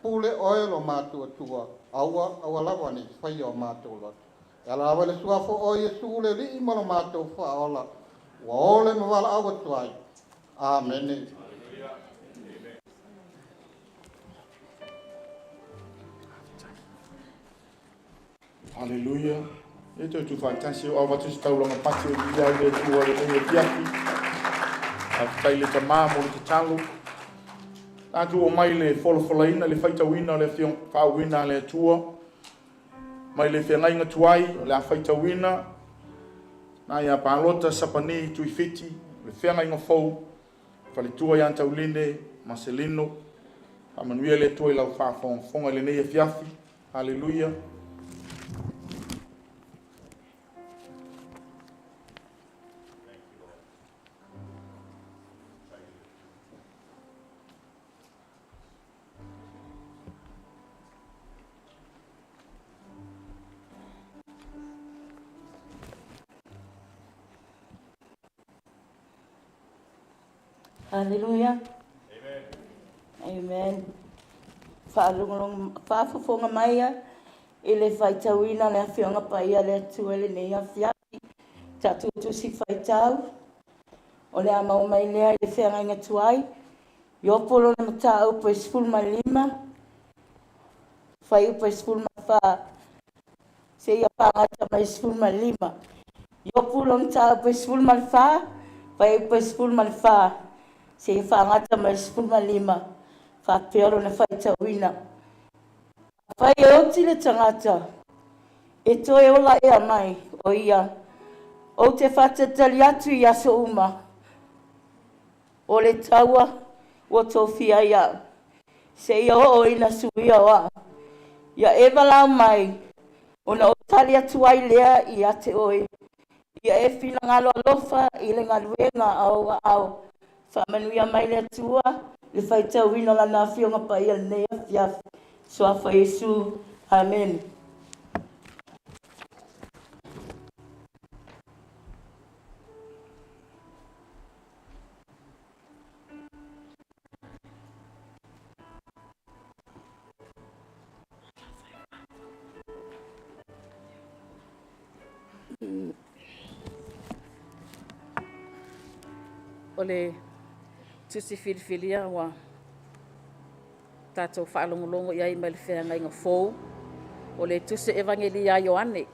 pule oe lo matou Atua, aua aua lava ne i faia o matou loto. E ala lava i le suafa o Iesu le Alii ma lo matou faaola, ua ole ma valaau atu ai. Amene. Haleluia. E toe tu faatasi o avatu se taulaga pati o ia i le Atua i lenei afiafi. Faafetai le Tamā mo le tatalo. Tatou omai le folafolaina le faitauina o le afioga faauuina a le Atua. Mai le feagaiga tuai o le a faitauina na ia Palota Sapani Tuifiti, le feagaiga fou, faletua ia Tauline Maselino. Faamanuia le Atua i lau faafogafoga i lenei afiafi. Haleluia. Hallelujah. Amen. Faafofoga mai i le faitauina le afioga paia le Atua i lenei afiafi. Tatou tusi faitau, o le a maua mai lea i le feagaiga tuai. Iopo lona mataupu e 15, fuaiupu e 14, seia fagata mai 15. Iopu lona mataupu e 14, fuaiupu e 14, seia fagata mai 15. Faapea lona faitauina. Afai e oti le tagata, e toe ola ea mai o ia, ou te faatalitali atu i aso uma, o le taua ua tofia ai au, seia oo ina suia o au. Ia e valaau mai, ona ou tali atu ai lea ia te oe. Ia e finagalo alofa i le galuega a ou aao. Faamanuia mai le Atua le faitauina o lana afioga paia lenei afiafi. Suafa Iesu. Amen. O le tusi filifilia ua tatou faalogologo i ai mai le feagaiga fou, o le tusi Evagelia a Ioane.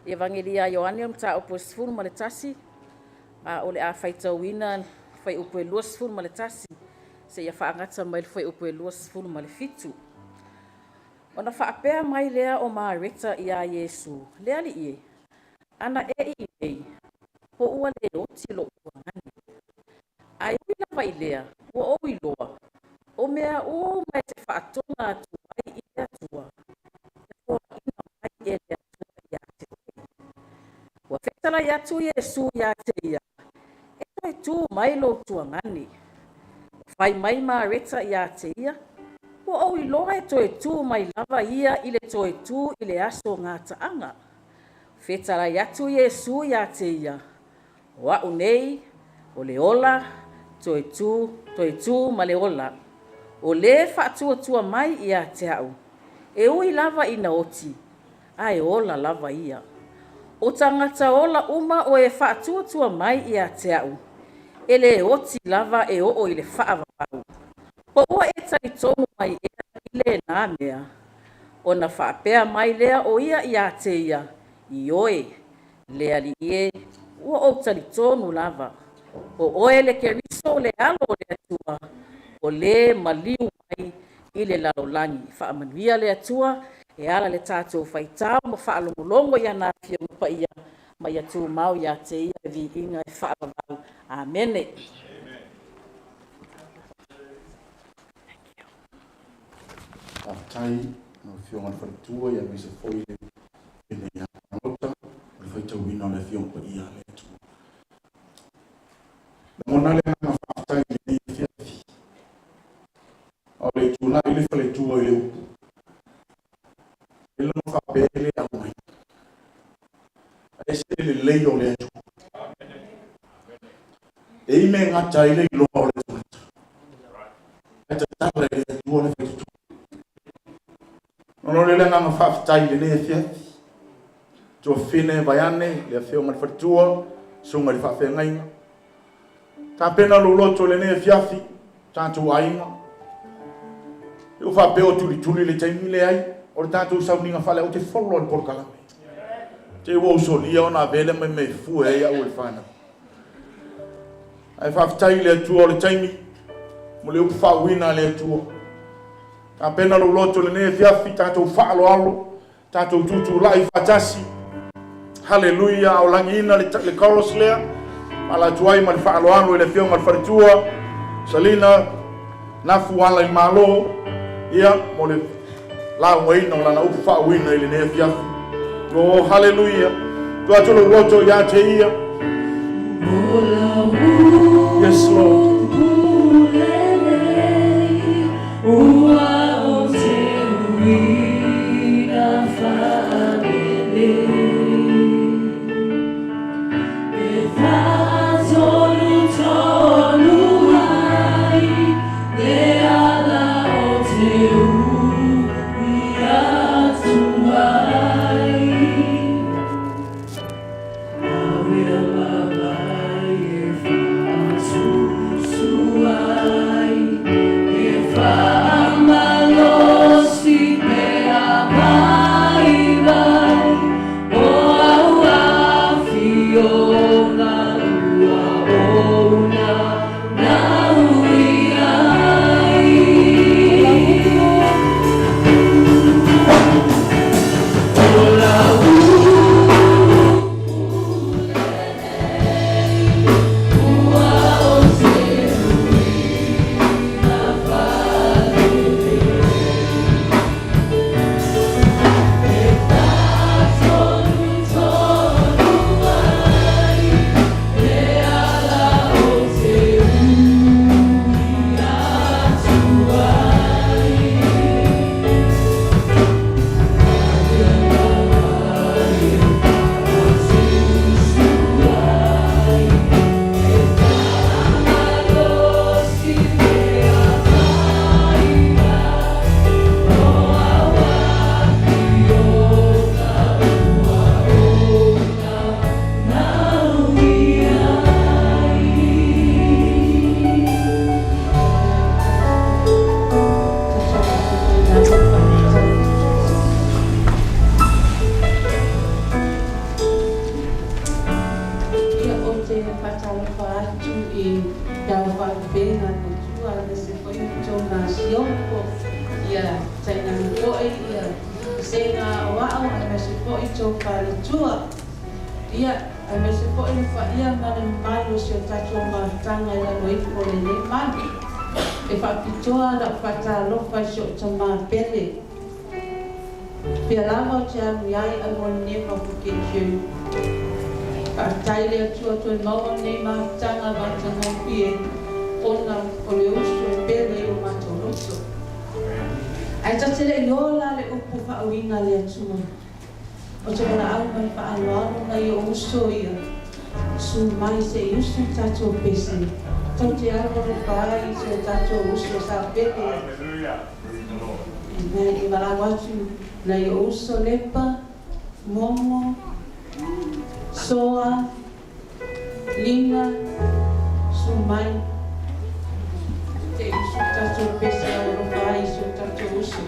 Evagelia a Ioane o le mataupu e 11, a o le a faitauina le fuaiupu e 21 seia faagata mai le fuaiupu e 27. Ona faapea mai lea o Mareta ia Iesu, “Le Alii e, ana e i inei, po ua le oti lo'u tuagane. Ae ui lava i lea, ua ou iloa, o mea uma e te faatoga atu ai i le Atua, e foaina mai e le Atua ia te oe.” Ua fetalai atu Iesu ia te ia, “E toe tu mai lou tuagane.” Fai mai Mareta ia te ia, “Ua ou iloa e toe tu mai lava ia i le toe tu i le aso gataaga.” Fetalai atu Iesu ia te ia, “O a'u nei o le ola toe tu, toe tu ma le ola. O le faatuatua mai ia te a'u, e ui lava ina oti, ae ola lava ia. O tagata ola uma o e faatuatua mai ia te a'u, e le oti lava e oo i le faavavau. Po ua e talitonu mai ea i lena mea?” Ona faapea mai lea o ia ia te ia, “Ioe, le Alii e, ua ou talitonu lava, o oe le Keriso o le Alo o le Atua, o le maliu mai i le lalolagi.” Faamanuia le Atua e ala i le tatou faitau ma faalogologo i ana Afioga Paia, ma ia tumau ia te Ia le viiga e faavavau. Amene. Faafetai lau Afioga i le Faletua aemaise foi le Afioga ia Palota o le faitauina o le Afioga Paia a le Atua. Lagona le agaga faafetai i lenei afiafi. A o le i tulai le faletua i le upu, e lagona faapea e le aumai. Ae ese le lelei o le Atua. E i mea e gata ai le iloa o le tagata. Ae tatala e le Atua le faitotoa. Ona o le agaga faafetai i lenei afiafi. Tuafafine vaeane le afioga i le faletua, susuga i le faafeagaiga. Tapena lou loto i lenei afiafi, tatou aiga. E faapea o tulituli le taimi, leai. O le tatou sauniga faale, ou te follow le polokalame. Te ua ou solia ona avea lea ma mea e fue ai au e le fanau. Ae faafetai i le Atua o le taimi, mo le upu faauuina a le Atua. Tapena lou loto i lenei afiafi, tatou faaaloalo, tatou tutulai faatasi. Haleluia, a o lagiina le chorus lea, ala atu ai ma le faaaloalo i le afioga i le faletua, Salina, Nafu ala i Malo, ia, mo le laugaina o lana upu faauuina i lenei afiafi. Oh, haleluia. Tuu atu lou loto ia te ia. Yes, Lord. Ua o te uiga faalelei E faatolutolu ai le ala o te ui atu ai. Avea mamae e faasusu ai, e faamalosi pe a vaivai. Ia sega o ao aemaise fo'i tou faletua. Ia aemaise fo'i le fa'ia ma le mamalu o si o tatou mafutaga i lalo ifo o lenei malu. E fa'apitoa la'u fa'atalofa i si o'u tamā pele. Pea lava o te alu ai, I will never forget you. Fa'afetai le Atua toe maua nei mafutaga matagofie ona o le uso e pele i o matou loto. Ae tate le'i ola le upu fa'auiga le Atua. O te valaau ma le fa'aloalo nai o uso ia. Su mai se i usu tatou pese. Tau te alo alofa ai i se o tatou uso sa pele. Hallelujah. Praise the Lord. Amen. I valaau atu nai o uso Lepa, Momo, Soa, Lina, su mai. Te usu tatou pese au alofa ai i se o tatou uso.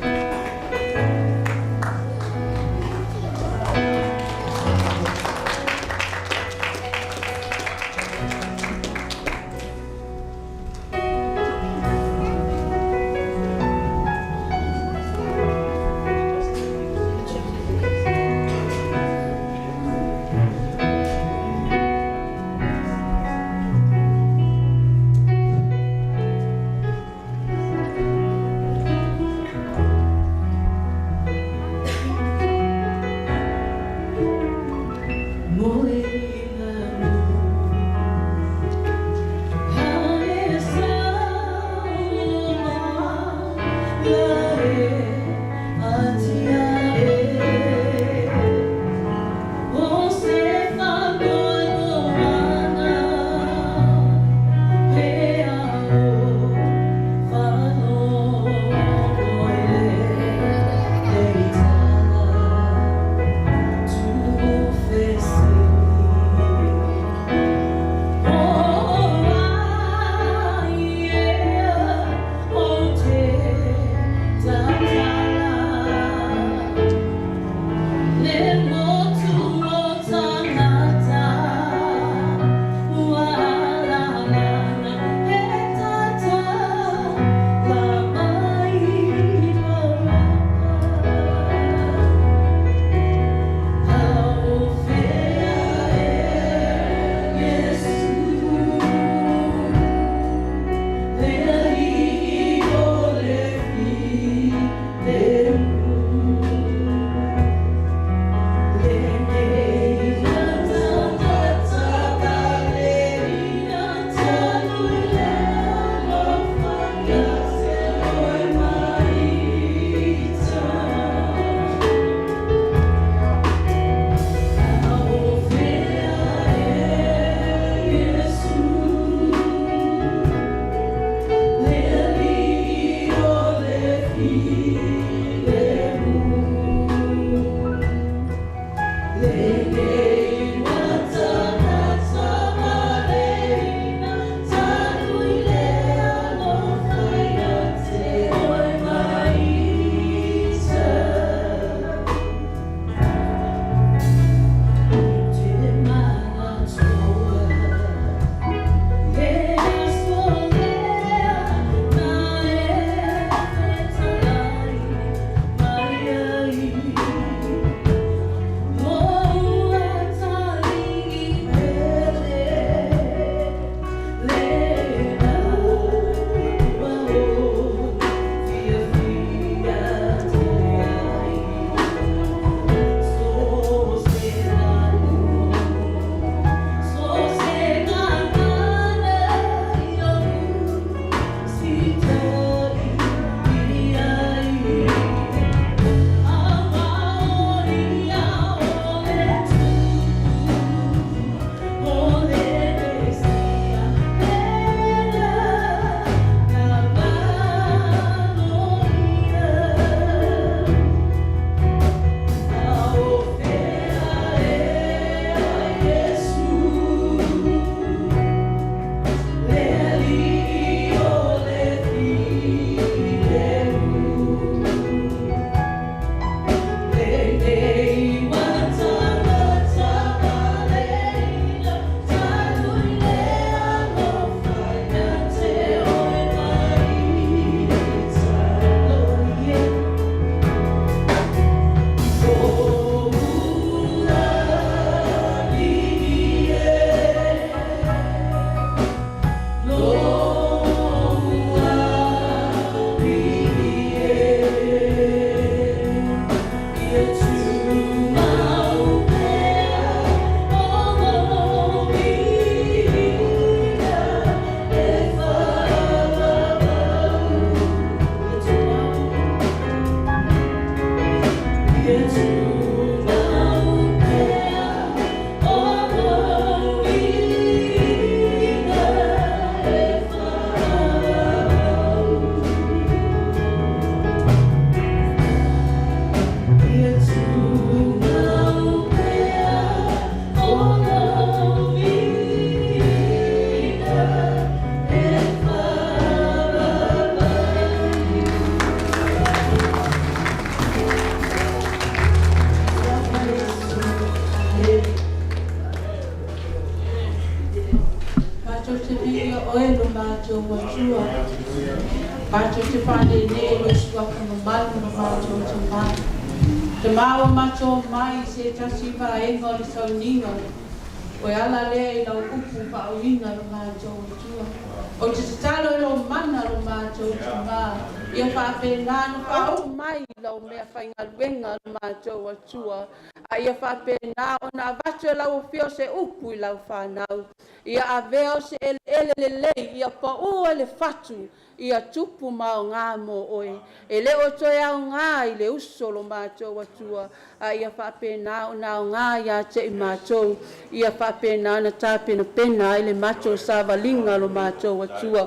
Matou te viia oe lo matou Atua. Matou te faalelē i lou Suafa mamalu lo matou Tamā. Tamā ua matou omai i se tasi vaega o le sauniga, o e ala lea i lau upu faauiga lo matou Atua. Ou te tatalo i lou mana lo matou Tamā, ia faapena ona faaoo mai i lau meafaigaluega lo matou Atua, a ia faapena ona avatu e lau Afio se upu i lau fanau. Ia avea o se eleele lelei, ia paū ai le fatu, ia tupu ma aoga mo oe. E le o toe aoga i le uso lo matou Atua, a ia faapena ona aoga ia te i matou, ia faapena ona tapenapena ai le matou savaliga lo matou Atua.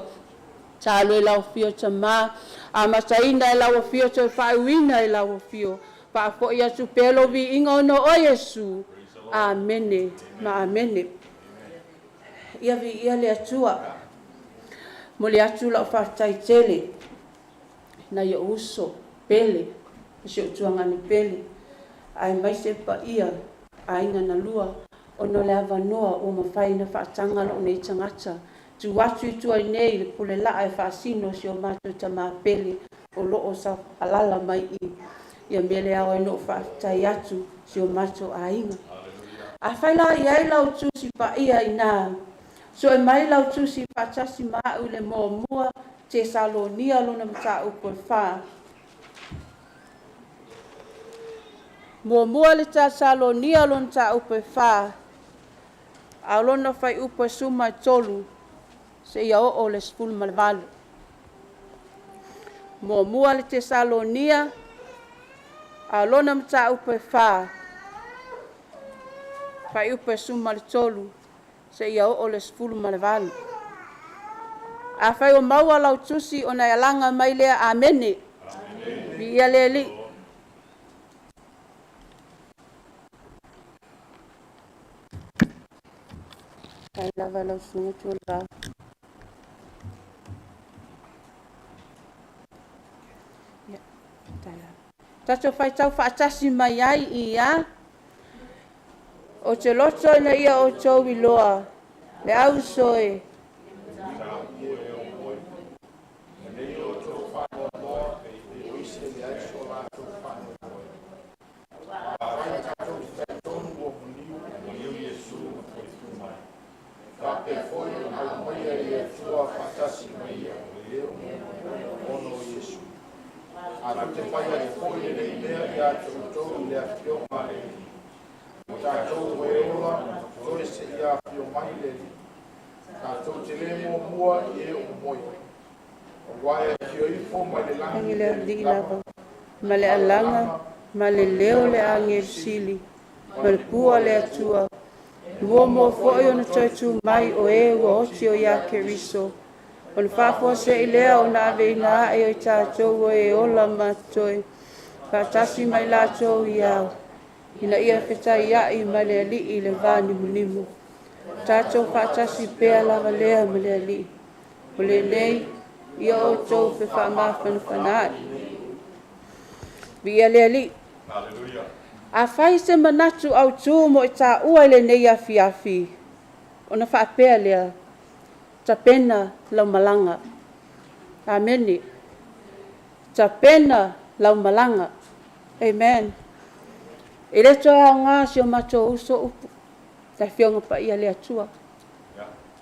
Tatalo i lau Afio Tamā, amataina e lau Afio toe faaiuina e lau Afio. Faafoi atu pea lou viiga ona o oe Iesu. Amene ma amene. Ia viia le Atua. Momoli atu lau faafetai tele i nai ou uso pele, si ou tuagane pele, aemaise le paia aiga na lua, ona o le avanoa ua mafai ona faataga lou nei tagata tu atu i tua i nei i le pule laa e faasino si o matou tamā pele o lo o alaala mai i ia mea le ao ai ona ou faafetai atu si o matou aiga. Afai la o i ai lau Tusi Paia i ina, sue mai lau Tusi faatasi ma au i le Muamua Tesalonia lona mataupu e 4. Muamua le Tesalonia lona mataupu e 4, a o lona fuaiupu e 13 seia oo i le 18. Muamua le Tesalonia, a o lona mataupu e 4, fuaiupu e 13 seia oo i le 18. Afai ua maua lau tusi ona e alaga mai lea, Amene. Viia le Alii. Faafetai lava lau susuga Tuala. Ia, tatou faitau faatasi mai ai ia. Ou te loto ina ia outou iloa le auso e Lagi le Alii lava, ma le alaga, ma le leo o le agelu sili, ma le pua a le Atua, muamua foi ona toe tu mai o e ua oti o ia Keriso, ona faafuasei lea ona aveina ae o i tatou o e ola ma totoe, faatasi ma i latou i ao, ina ia fetaiai ma le Alii i le vanimonimo. Tatou faatasi pea lava lea ma le Alii. O lenei, ia outou fefaamafanafanaai. Viia le Alii. Afai se manatu autu mo i taua i lenei afiafi, ona faapea lea, tapena lau malaga. Amene. Tapena lau malaga. Amen. E le toe aoga si o matou uso upu, le Afioga Paia le Atua,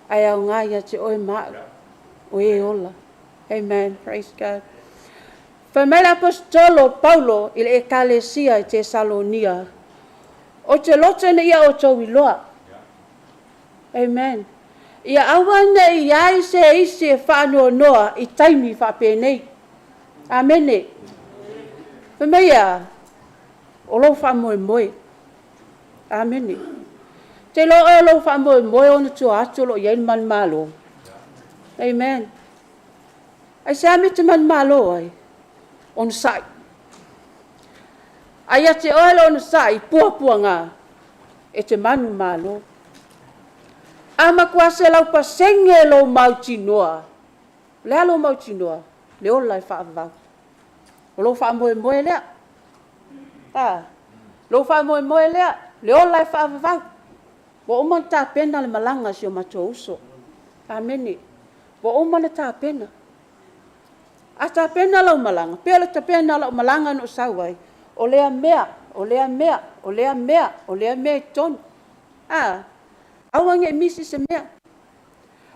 ae aoga ia te oe ma au, o e ola. Amen. Praise God. Fai mai le aposetolo Paulo i le ekalesia i Tesalonia, ou te loto ina ia outou iloa. Amen. Ia aua ne i ai se isi e faanoanoa i taimi faapenei. Amene. Fai mai a, o O lou faamoemoe. Amene. Te iloa oe o lou faamoemoe ona tua atu o lo o i ai le manumalo. Amen. Aisea mea e te manumalo ai? Onosai. A ia te oe le onosai, puapuaga, e te manumalo. A matua 100% lou mautinoa, o le a lou mautinoa? Le ola e faavavau. O lou faamoemoe lea. A, lou faamoemoe lea, le ola e faavavau. Ua uma ona tapena le malaga a si o matou uso. Amene. Ua uma ona tapena. A tapena lau malaga, pei o le tapena o lau malaga na ou sau ai, o lea mea, o lea mea, o lea mea, o lea mea i totonu. A, aua ne i misi se mea.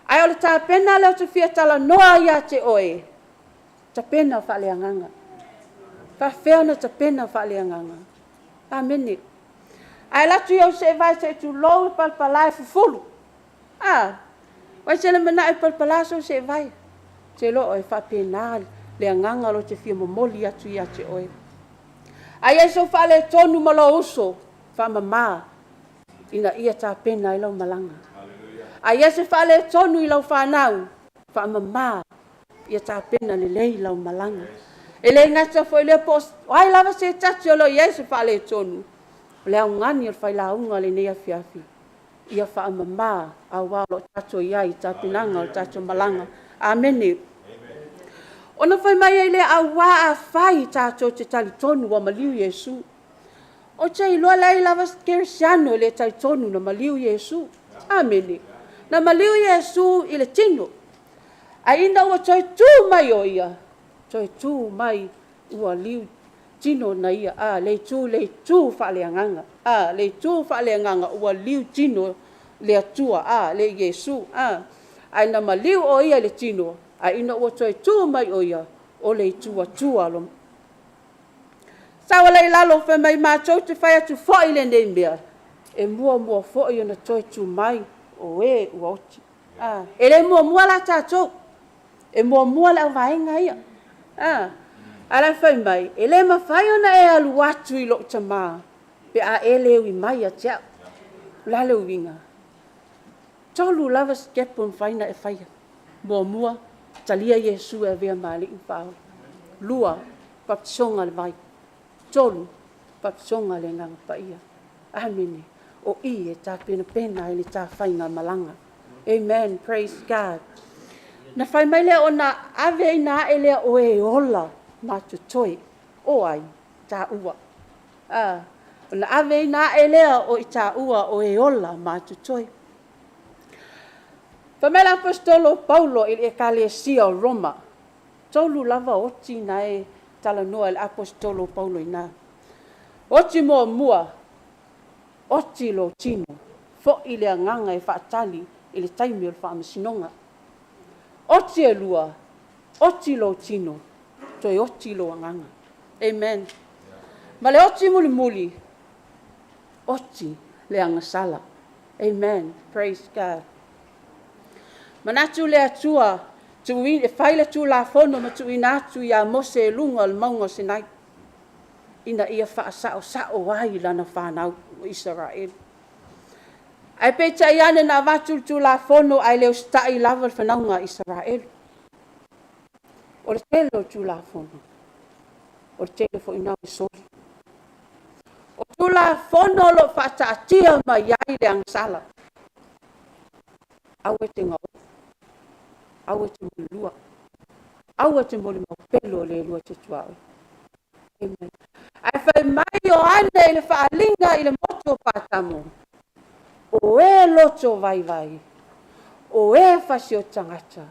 Ae o le tapena lea ou te fia talanoa ia te oe, tapena faaleagaga. Faafefea ona tapena faaleagaga? Amene. A e alu atu i ou seevae se i tulou le palapala e fufulu, a, ua e tele manao e palapala sou seevae. Ou te iloa e faapena le agaga o lo o te fia momoli atu ia te oe. A i ai sou faaletonu ma lou uso, faamama ina ia tapena ai lau malaga. A i ai se faaletonu i lau fanau, faamama ia tapena lelei lau malaga. E le gata foi i lea po o ai lava se tasi o lo o i ai se faaletonu, o le augani o le failauga lenei afiafi, ia faamama aua o lo o tatou i ai i tapenaga o le tatou malaga. Amene. Ona fai mai ai lea, auā afai tatou te talitonu ua maliu Iesu. Ou te iloa e leai lava se kerisiano e le talitonu na maliu Iesu. Amene. Na maliu Iesu i le tino, ae ina ua toe tu mai o ia, toe tu mai ua liu tino na ia, a, le itu, le itu faaleagaga, a, le itu faaleagaga ua liu tino le Atua, a, le Iesu, a. Ae na maliu o ia i le tino, ae ina ua toe tu mai o ia, o le itu Atua lo. Sau lea i lalo fai mai matou te fai atu foi lenei mea, e muamua foi ona toe tu mai o e ua oti. A, e le muamua la tatou, e muamua le auvaega ia. A, ae la e fai mai, e le mafai ona e alu atu i lou tama pe a e le ui mai ia te au. O le a le uiga? 3 lava sitepu e mafai ona e faia. Muamua, talia Iesu e avea ma Alii ma Faaola. 2, baptisoga i le vai. 3, baptisoga i le Agaga Paia. Amene. O i e tapenapena ai le ta faigamalaga. Amen. Praise God. Na fai mai lea ona aveina ae lea o e ola ma totoe. O ai? Taua. A, ona aveina ae lea o i taua o e ola ma totoe. Fai mai le aposetolo o Paulo i le ekalesia o Roma, 3 lava oti na e talanoa e le aposetolo o Paulo i ina. Oti muamua, oti lou tino, foi le agaga e faatali i le taimi o le faamasinoga. Oti e lua, oti lou tino, toe oti lou agaga. Amen. Ma le oti mulimuli, oti le agasala. Amen. Praise God. Manatu le Atua e fai le Tulafono ma tuuina atu ia Mose i luga o le mauga o Sinai, ina ia faasaosao ai lana fanau o Isaraelu. Ae peitai ane na avatu le Tulafono ae le usitai lava le fanauga a Isaraelu. O le tele o le Tulafono, o le tele foi lena o le soli. O Tulafono o lo o faataatia mai ai le agasala. Aua e te gaoi, aua e te molilua, aua e te molimau pelu o le lua te tuaoi. Amen. Ae fai mai Ioane i le faaaliga i le motu o Patamo, o e loto vaivai, o e fasi o tagata,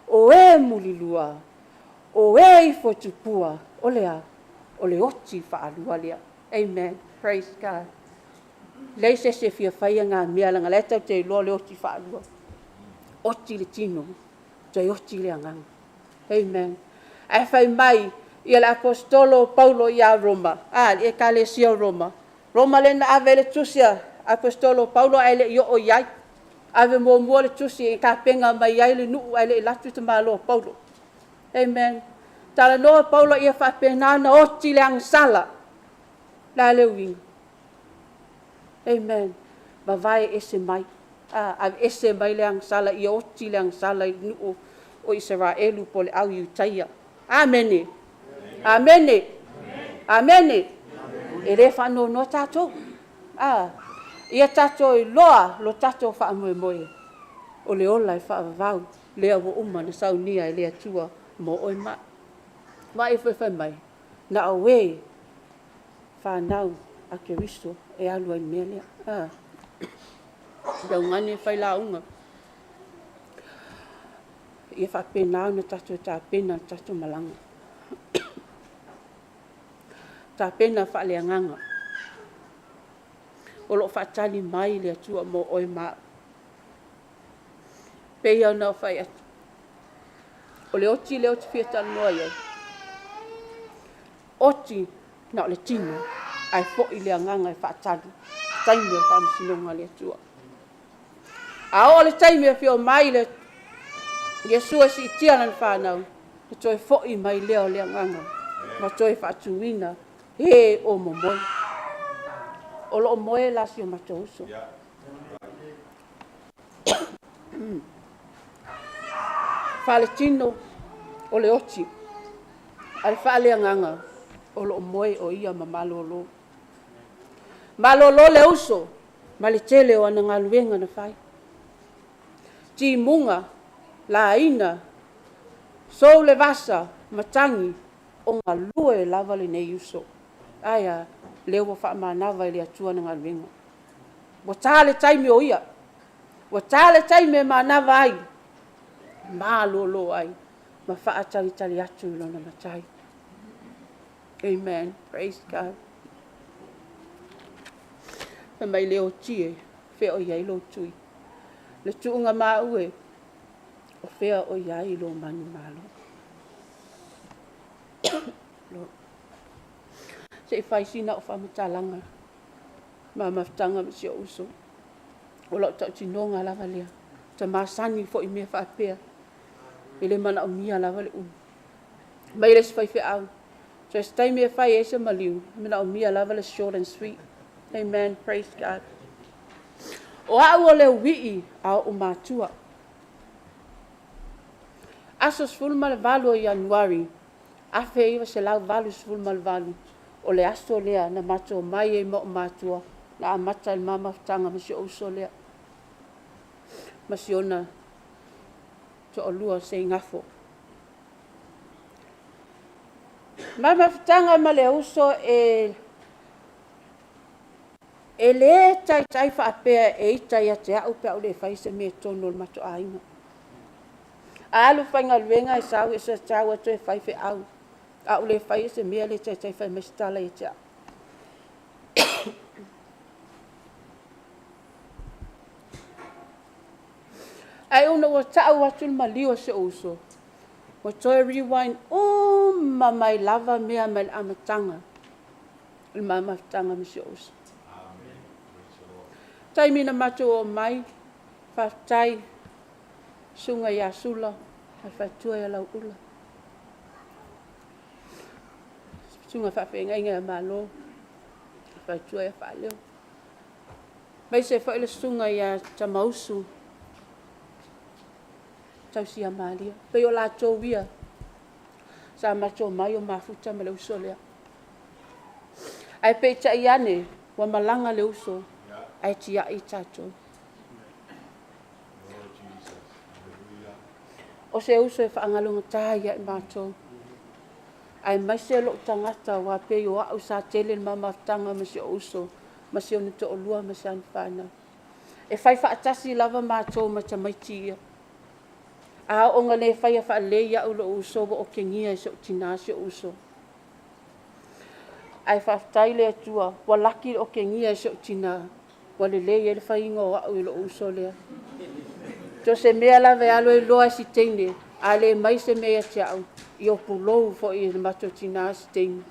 o e mulilua, o e ifo tupua, o le a? O le oti faalua lea. Amen. Praise God. Leai se isi e fia faia ngā mea, leaga la e tatou te iloa le oti faalua. Oti le tino, toe oti le agaga. Amen. Ae fai mai ia le aposetolo o Paulo ia Roma, a, le ekalesia o Roma, Roma lea na ave ai le tusi a aposetolo o Paulo ae le i oo i ai. Ave muamua le tusi e tapena mai ai le nuu ae le i alu atu le tamaloa o Paulo. Amen. Talanoa Paulo ia faapena ona oti le agasala. Le a le uiga? Amen. Vavae ese mai. A, aveese mai le agasala ia oti le agasala i le nuu o Isaraelu po o le au Iutaia. Amene. Amene. Amene. E le faanoanoa tatou. A, ia tatou iloa lo tatou faamoemoe o le ola e faavavau lea ua uma ona saunia e le Atua mo oe ma au. Vaai foi fai mai, na o e fanau a Keriso e alu ai i le mea lea. A, Leaugane failauga. Ia faapena ona tatou tapena le tatou malaga. Tapena faaleagaga. O lo o faatali mai le Atua mo oe ma au. Pei ona ou fai atu, o le oti lea ou te fia talanoa i ai, oti na o le tino, ae foi le agaga e faatali taimi o le faamasinoga a le Atua. A oo le taimi e afio mai le Iesu e siitia lana fanau, e toe foi mai lea o le agaga ma toe faatuina e o momoe. O lo o moe la si o matou uso. Faaletino o le oti, a le faaleagaga o lo o moe o ia ma malolo. Malolo le uso ma le tele o ana galuega na fai. Timuga, laina, sou le vasa, matagi, o galue lava lenei uso. Ae a? Lea ua faamanava e le Atua ana galuega. Ua ta le taimi o ia. Ua ta le taimi e manava ai, malolo ai ma faatalitali atu i lona Matai. Amen. Praise God. Fai mai le oti e, fea o i ai lou tui? Le tuuga maau e, o fea o i ai lou manumalo? Se i fai sina au faamatalaga ma mafutaga ma si ou uso. O lau tautinoga lava lea. Ta masani foi i mea faapea. E le manaomia lava le umi. Mai le isi faifeau. So se taimi e fai ai se maliu, e manaomia lava le short and sweet. Amen. Praise God. O au o le uii a oʻu matua. Aso 18 o Ianuari 1988, o le aso lea na matou omai ai ma oʻu matua na amata ai le ma mafutaga ma si ou uso lea ma si ona toalua o Seigafo. Ma mafutaga ma le uso e e le taitai faapea e ita ia te au pe a ou le faia se mea i totonu o le matou aiga. A alu faigaluega e sau e tatau lava toe fai feau. A ou le faia se mea, le taitai fai mai se tala ia te au. Ae ona ua tau atu le maliu a si ou uso, ua toe rewind uma mai lava mea mai le amataga o le ma mafutaga ma si ou uso. Taimi na matou oo mai, faafetai susuga ia Sula ma le faletua ia Lauula. Susuga faafeagaiga ia Malo, faletua ia Faaleo. Aemaise foi le susuga ia Tamausu Tausia Malia. Pei o latou ia sa matou omai o mafuta ma le uso lea. Ae peitai ane, ua malaga le uso ae tiai tatou. O se uso e faagalogata ia i matou, aemaise lou tagata aua pei o au sa tele le ma mafutaga ma si ou uso ma si ona toalua ma si ana fanau. E fai faatasi lava matou ma tamaiti ia. A oo ina le faia faalelei au e lou uso ua otegia e si ou tina si ou uso. Ae faafetai i le Atua ua laki le otegia e si ou tina ua lelei ai le faiga o au e lou uso lea. So o se mea lava e alu ai loa si teine, a le mai se mea ia te au, ia o pulou foi e le matou tina si teine.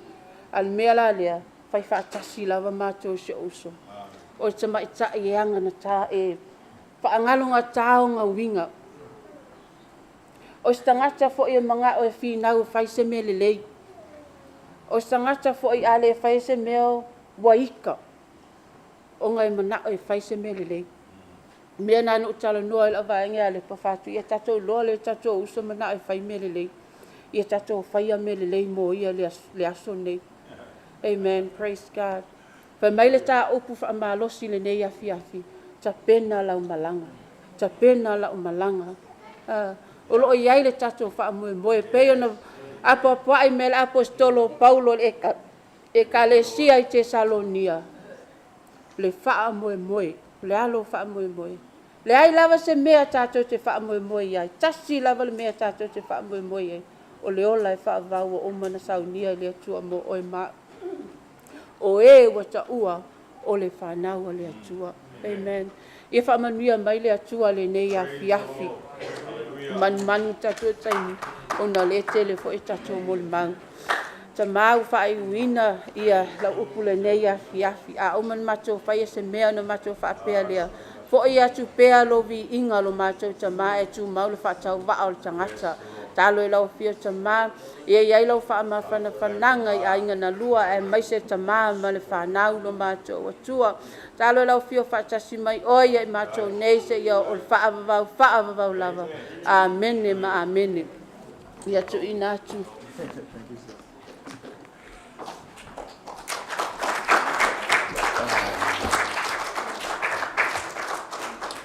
A o le mea la lea, fai faatasi lava matou e si ou uso. O le tamaitai e aganata, e faagalogata ona uiga. O se tagata foi e manao e finau e fai se mea lelei. O se tagata foi a le faia se mea, Ua ita ona e manao e fai se mea lelei. O le mea lena na ou talanoa ai i lau vaega ia Alepa, fai atu, ia tatou iloa lea o le tatou uso e manao e fai mea lelei. Ia tatou faia mea lelei mo ia i le aso lenei. Amen. Praise God. Fai mai le ta upu faamalosi i lenei afiafi, tapena lau malaga, tapena lau malaga. O lo o i ai le tatou faamoemoe, e pei ona apoapoai mai e le Aposetolo o Paulo i le Ekalesia i Tesalonia, le faamoemoe. O le a lou faamoemoe? Leai lava se mea tatou te faamoemoe i ai, tasi lava le mea tatou te faamoemoe i ai, o le ola e faavavau ua uma ona saunia e le Atua mo oe ma au, o e ua taua o le fanau a le Atua. Amen. Ia faamanuia mai le Atua i lenei afiafi. Manumanu i le tatou taimi, ona o lea e tele foi tatou molimau. Tama ua faaiuina ia lau upu i lenei afiafi. A uma ona matou faia se mea ona matou faapea lea, foi atu pea lou viiga lo matou Tama ae tumau le faatauvaa o le tagata. Tatalo i lau Afio Tama, ia i ai lau faamafanafanaga i aiga na lua aemaise tama ma le fanau lo matou Atua. Tatalo i lau Afio faatasi mai oe ia i matou nei seia oo i le faavavau, faavavau lava. Amene ma amene. Ia tuuina atu.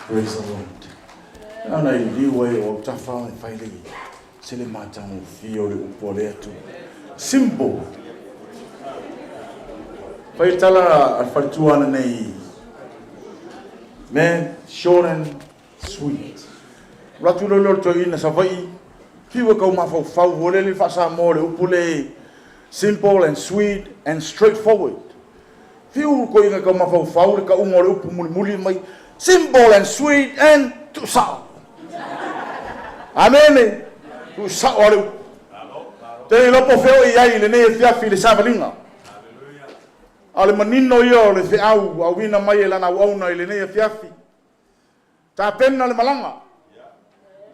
Praise the Lord. Ana i liu ai o autafa e fai le se le matagofie o le upu a le Atua. Simple. Fai tala a le faletua ana nei. Man, short and sweet. Alu atu loa lea o le toeaina Savaii, fiu e kau mafaufau foi lele faa-Samoa le upu le simple and sweet and straightforward. Fiu le toeaina e kau mafaufau le kauga o le upu mulimuli mai, simple and sweet and tuusao. Amene! Tuusao lava le upu. Te iloa po o fea o i ai i lenei afiafi i le savaliga. A o le manino ia o le feau auina mai e lana auauna i lenei afiafi. Tapena le malaga.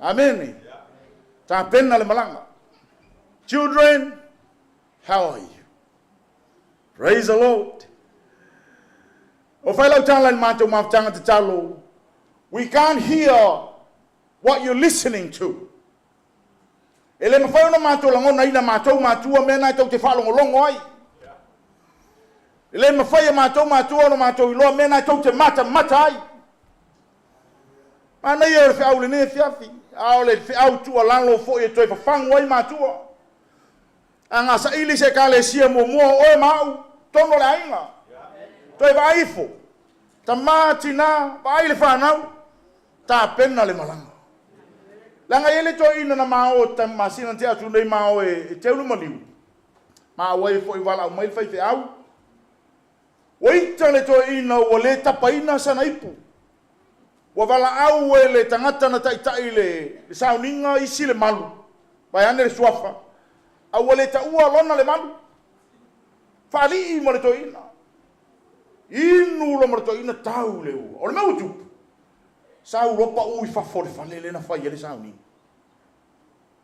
Amene. Tapena le malaga. Children, how are you? Praise the Lord. O fai lau tala i le matou mafutaga tatalo, we can't hear what you're listening to. E le mafai ona matou lagonaina matou matua mea na e tou te faalogologo ai. E le mafai e matou matua ona matou iloa mea na e tou te matamata ai. Manaia o le feau i lenei afiafi, a o le feau tuualalo foi e toe fafagu ai matua. A na saili se Ekalesia muamua o oe ma au, totonu o le aiga. Toe vaai ifo, tama, tina, vaai le fanau, tapena le malaga. Leaga e i ai le toeaina na ma o i masina na tea atu nei ma o e teu le maliu, ma auai foi valaau mai le faifeau. Ua ita le toeaina ua le tapaina sana ipu. Ua valaau e le tagata na taitai le sauniga isi le malu, vaeane le suafa, a ua le taua lona le malu. Faalii ma le toeaina. Inu loa ma le toeaina tau le ua. O le mea ua tupu, sau loa pau i fafo o le fale lea na fai ai le sauniga.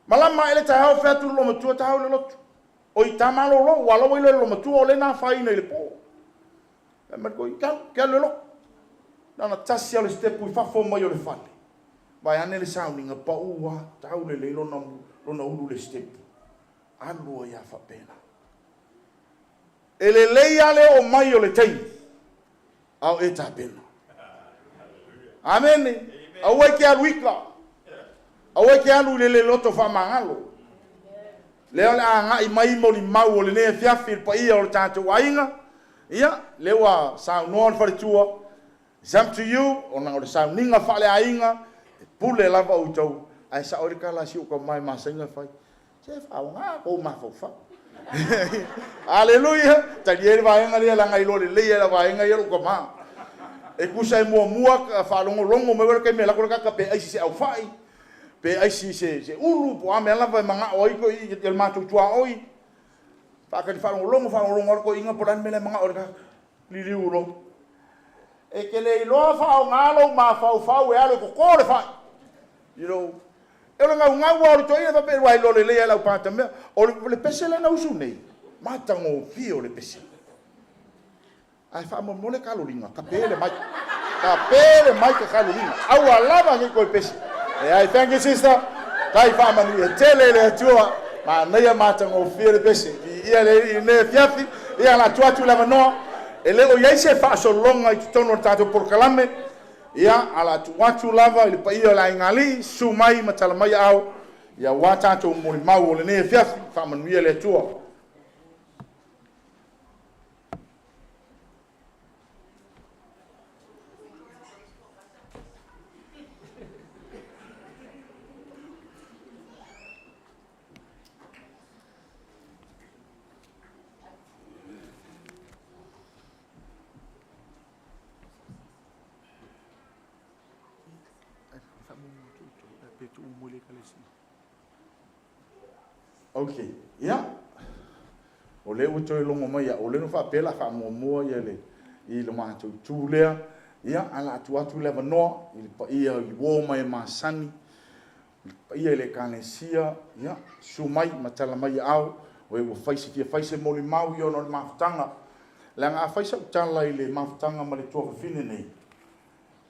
Malama ae le taeao fai atu le loomatua tau le lotu. Oi ta malolo ua ala ua iloa e le loomatua o lea na afaina i le po. Fai mai le toeaina, tau, ke alu e lotu. Na ona tasi lava o le sitepu i fafo mai o le fale. Vaeane le sauniga, pau lava, tau lelei lona, lona ulu i le sitepu. Alu ai lava faapena. E lelei lava le oo mai o le taimi, a o e tapena. Amene. Aua e te alu ika. Aua e te alu i le le loto faamagalo. Lea o le a agai mai molimau o lenei afiafi i le paia o le tatou aiga. Ia, lea ua saunoa le faletua, it's up to you, ona o le sauniga faaleaiga, e pule lava outou, ae sao ai le tala a si ou tama e masani ona fai, Se faaaoga kou mafaufau. Aleluia! Talia ai le vaega lea leaga e iloa lelei e la vaega ia lou tama. E tusa e muamua faalogologo mai le taimi e alu atu le tagata pe aisi se aufai, pe aisi se, se ulu, po o a mea lava e manao ai toi i le matou tuaoi. Faatali faalogologo, faalogologo atu toeaiina po o le a le mea la e manao ai le tagata. Liliu loa. E te le iloa faaaoga lou mafaufau e alu e toto le fai. You know, E o le gaugau lava o le toeaina faapea ua iloa lelei lava e le aupatamea. O le pese lea na usu nei, matagofie o le pese. Ae faamolemole kaloliga, tape le mic. Tape le mic a kaloliga. Aua lava ne i toe pese. Leai, thank you sister. Tai faamanuia tele e le Atua. Manaia matagofie le pese. Viia le Alii i lenei afiafi. Ia, o le a tuu atu le avanoa. E le o i ai se faasologa i totonu o le tatou polokalame. Ia, ae o le a tuu atu lava i le paia o le aiga alii, susu mai ma tala mai aao, ia aua tatou molimau o lenei afiafi. Faamanuia le Atua. Ok, ia. O lea ua toe logo mai au, o lea na faapea o le a faamuamua ia le, i le matou itu lea. Ia, ae o le a tuu atu le avanoa i le paia i uo ma e masani, le paia i le Ekalesia, ia, susu mai ma tala mai aao, o e ua fai se fia fai se molimau ia ona o le mafutaga. Leaga a fai sau tala i le mafutaga ma le tuafafine nei,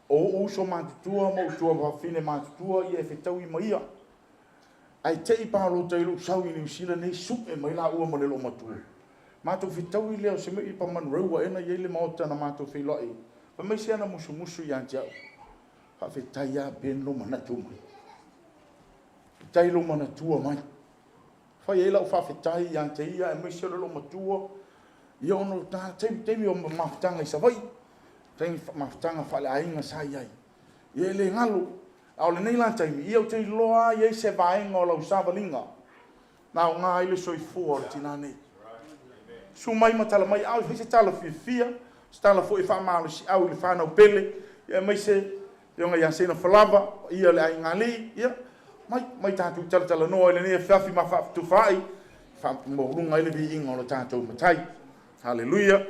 o ou uso matutua ma ou tuafafine matutua ia e fetaui ma ia. Ae te i palota i lou sau i Niu Sila nei sue mai laua ma le loomatua. Matou fetaui lea o se mea i pa Monroe ea na i ai le maota na matou feiloai ai. Fai mai se ana musumusu ia te au. Faafetai lava Ben lou manatu mai. Faafetai lou manatua mai. Fai ai lau faafetai ia te ia aemaise o le loomatua. Ia ona o ta taimi, taimi o mafutaga i Savaii, taimi mafutaga faaleaiga sa i ai. Ia e le galo. A o lenei la taimi, ia ou te iloa lava e i ai se vaega o lau savaliga na aoga ai le soifua o le tina nei. Susu mai ma tala mai, ao e fai se tala fiafia, se tala foi e faamalosiau i le fanau pele, ia aemaise Afioga ia Seina Falava, paia o le aiga alii, ia, mai, mai tatou talatalanoa i lenei afiafi ma faafetufaai, faamaualuga ai le viiga o lo tatou Matai. Haleluia.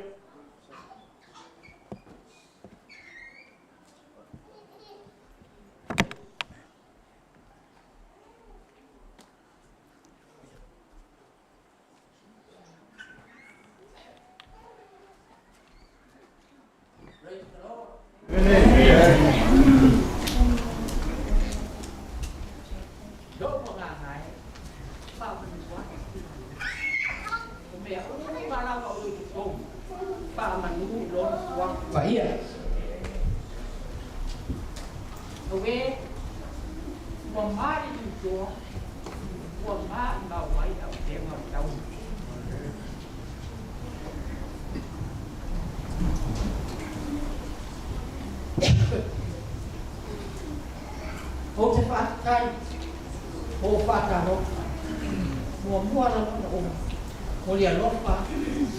Paia. Awe, ua maliliutoa, ua maumau ai auupega o taula. Ou te faafetai ma ou faatalofa, muamua lava ona ou momoli alofa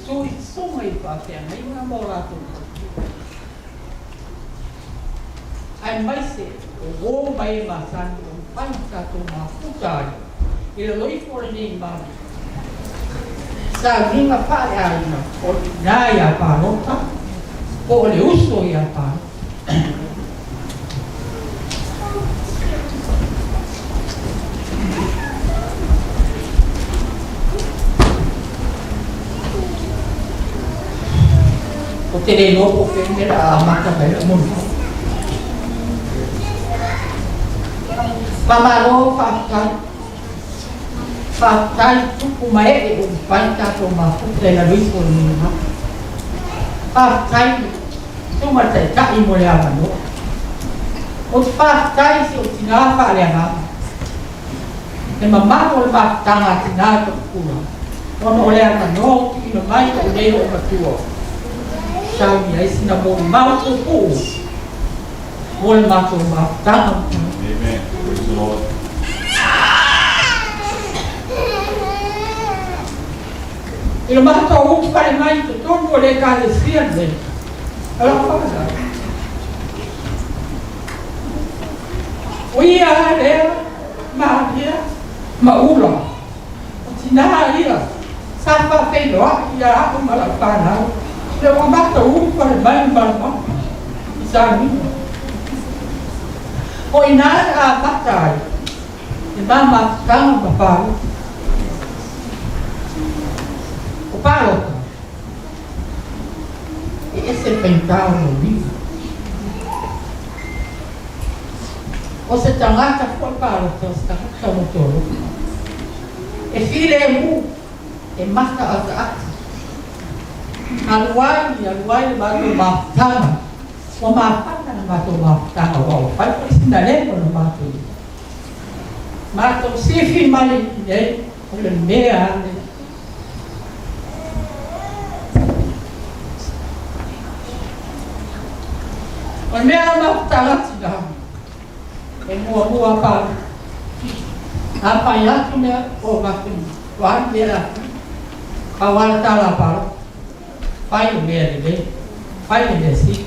suisuga i faafeagaiga ma o latou faletua, aemaise o uo ma e masani ua mafai ona tatou mafuta ai i lalo ifo o lenei malu sauniga faaleaiga o le ina ia Palota po o le uso ia Palota. Ou te le iloa po o fea le mea o le a amata mai ai lau molimau. Faamalo faafetai. Faafetai tupu ma ee ua mafai ona tatou mafuta i lalo ifo o lenei malu. Faafetai Susuga le Taitai mo le avanoa. Ou te faafetai i si ou tinā faaleagaga. Le mamalu o le mafutaga a tinā i Tokukula, ona o le avanoa ua tuuina mai i lou nei loomatua, sauni ai sina molimau puupuu mo le matou mafutaga. Amen. Praise the Lord. I lo matou ulufale mai i totonu o le Ekalesia lenei, o lau faafetai. O ia lea Maria ma Ula, o tinā ia sa faafeiloai ia a'u ma lau fanau ina ua matou ulufale mai i Malamaku i Samuia. O i ina e amata ai le ma mafutaga ma palota. O palota. E ese le faigata ona uiga. O se tagata foi palota, o se tagata loto alofa. E filemu, e mataataata. Alu ai, alu ai le matou mafutaga. Ua mafana le matou mafutaga aua ua fai foi sina leva o matou i. Matou sifi mai i o le mea a le O le mea mafutaga tina e muamua pa a pai atu mea o matou o a mea la pau a le tala palo fai le mea lelei fai le mea sili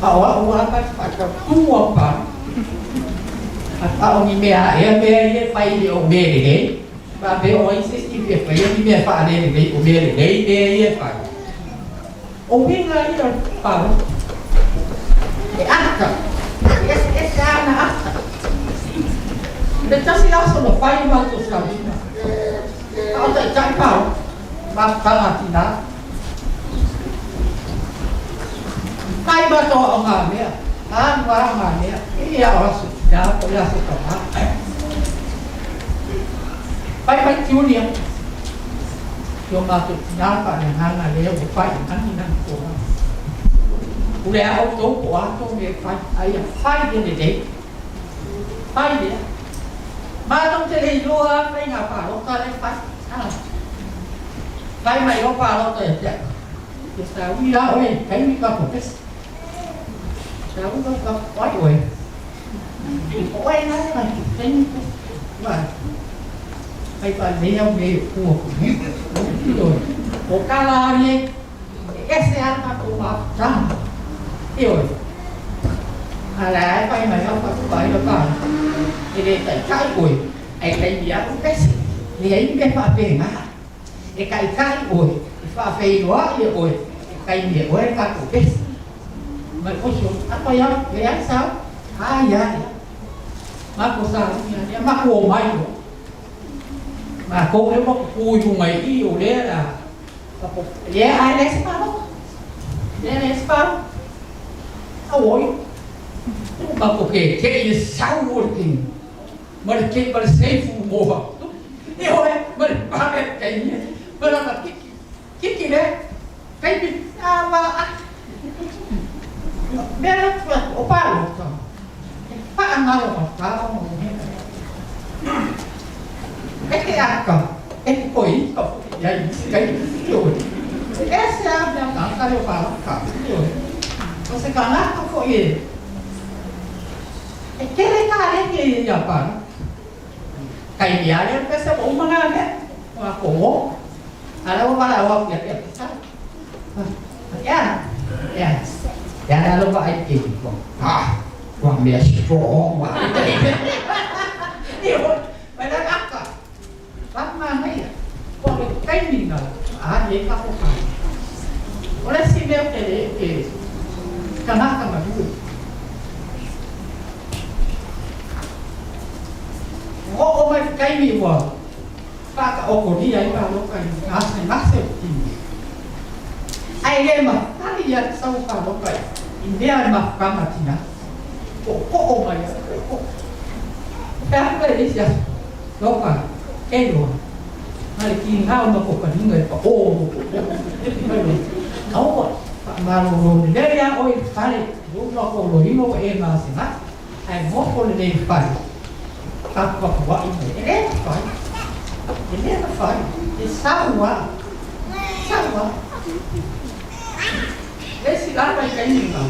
a o a'u a pai fa'atautu a pa a o ni mea a'ea mea ia fai le o mea lelei faapea o ai se isi fia faia ni mea fa'alelelei o mea lelei mea ia fai o uiga ia o le palota e ata e eseese ana ata le tasi aso na fai matou sauiga a o ta'ita'i palota mafutaga tinā fai matou a'ogamea alu aogamea e ao aso tinā po le aso tamā fai mai tiuni atu i o matou tinā fa'aleagaga lea ua fai lagi lana tulaga ule a outou po o a tou mea e fai ae ia fai le lelei fai lea matou te le iloa faiga palota le fai fai mai o palota ia te a'u ia saui la oe i taimi ka pese saui ka ai oe o oe na mai taimi wa fai pa le au me ku o kala ari e ese a matou mafutaga e oe ala ai fai mai au fatu pai o pa e le ta'ita'i oe ai taimi a'u pese leai mea fa'apegā e ta'ita'i oe e fa'afeiloa'i e oe e taimi e oe le tatou pese mai oso apa ia leai sau ai ai matou saunia ia matou o mai loa matou lea ua tutu i luga i i o lea la lea ae leai se palota lea leai se palota auoi ua matou keke'i le sau o le kini ma le ke ma le seifu moa e oe ma le pale taimi ma lana kiki kiki le taimi a va a mea la o palota e fa'agalo matao ma e te aka e te koi ka ia i kai ioe ese a mea tagata le o palota ioe o se tagata fo'i e e kele kaleke ia palota taimi a lea pese ua uma na mea o a ko ala ua vala au ia ia sa ia ia ia la lo vai ke ko ah ua mea strong ua io mai la aka pa ma mai o le taimi na a ye ka ko ka o le si mea ke le ke kanaka malue o mai taimi ua fa'ata'okolia ai paloka i gasegase o tino ae lē mafai ia sau paloka i mea e mafutaga tinā po'opo'o mai a po'opo'o pe afu le isi aso loka e loa ma le kigao ma kopaliga e pa'ō aua fa'amalōlō lelei a oe i fale luma koloino ua e gasegase ae moko lelei fale tapuapua'i mai e lē mafai e lē mafai e sau a sau a le isi lava i taimi ga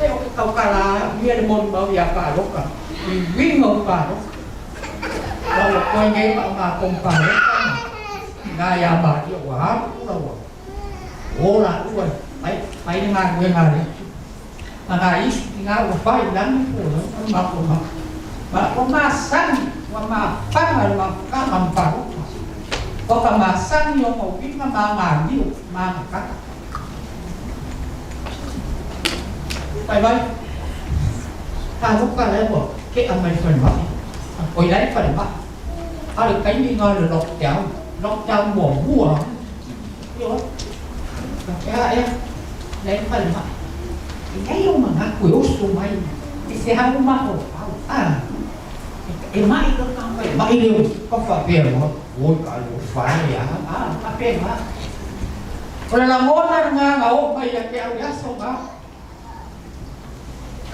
e o ke taukala uia le molimau iā paloka i uiga o paloka ua ua koe nei ma o matou paloka na iā malia ua alu ula ua o laʻua mai mai le galuega a le ma nā isi tinā ua fai lagi pulau ma matou ma ma ua masani ua mafaga le mafutaga ma paloka o ka masani ona uiga ma agalio ma agakata pai mai paloka lea ua ke'a mai falema'i oi lai falema'i a le taimi ga le lockdown lockdown muamua ioe faapea ea Le falemai. E i ai ou manatu e oso mai e se hau mafaufau. A e mai ka ka e mai le ka faapea loa oi talofa e a a faapena. O le lagona lena na oo mai ia te au i le aso na.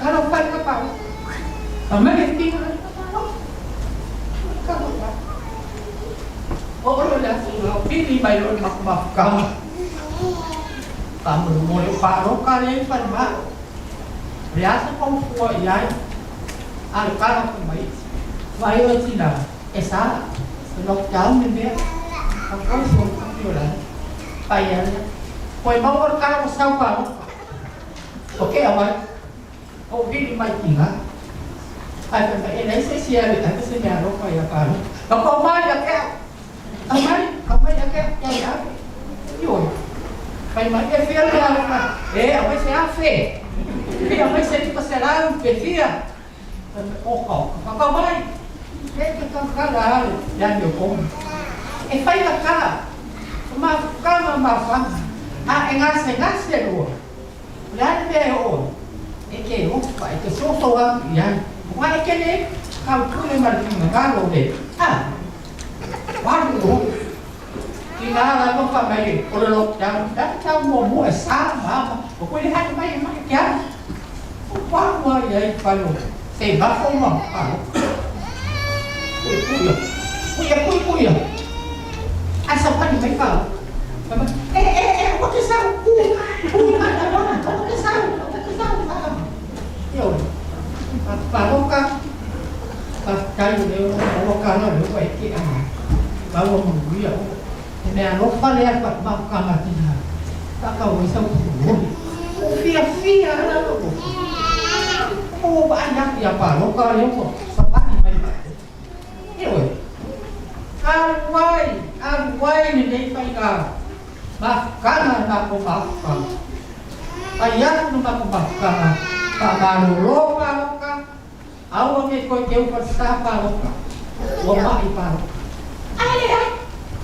Talofa i ka palo. Fai mai le tiga talofa. Talofa. Oo loa i le aso na pili mai loa le matou mafutaga. Faamolemole o faaloka lea i falemai. O le a se paufua i ai a le kala fai mai. Vaai oe tina, e sa, e lockdown le mea. Ka uso i o lalo. Pai a lea. Koe maua le kala ua sau paloka. O ke awai. O vili mai tina. Ai fai mai, e leai se isi e alu i ave se meaalofa ia paloka. Ka pau mai ia te au. Aumai, aumai ia te au, te ave. Ioe. Fai mai, e fia le meaalofa? E, aumai se afe. Pe aumai se 500, pe fia. Fai mai, oka, oka, whakau mai. E te tautala a le amiotonu. E whaigata, ko mafukanga mawhanga, a e ngasengase loa. O le a le mea e oo ai? E ke ofa, e te soso atu i ai. Aua e ke le kaupule ma le finagalo o le a, walu o. Ina lava fa mai o le lockdown, lockdown muamua e sa ma ama, o koe le haere mai e mai ke ala. O palu ai ai fale o te mafo ma palo. Pui pui pui pui pui. Ai sa pani mai palo. E e e o te sau ku ku ma ta wana o te sau o te sau. Ioe. Paloka faafetai o lea ua maua kala o lea ua e tea mai. Maua manuia o. He mea alofa lea faamaukaga tina faatau ai sau puloli. Ua fiafia lava lou Ua ou vaai atu ia paloka lea ua savali mai faapea. Ioe. Alu ai, alu ai lenei faiga mafutaga i matou mafutaga. Fai atu le matou mafutaga, faamalolo paloka, aua ne i toe teu falesa paloka, ua mai paloka. Ae leai,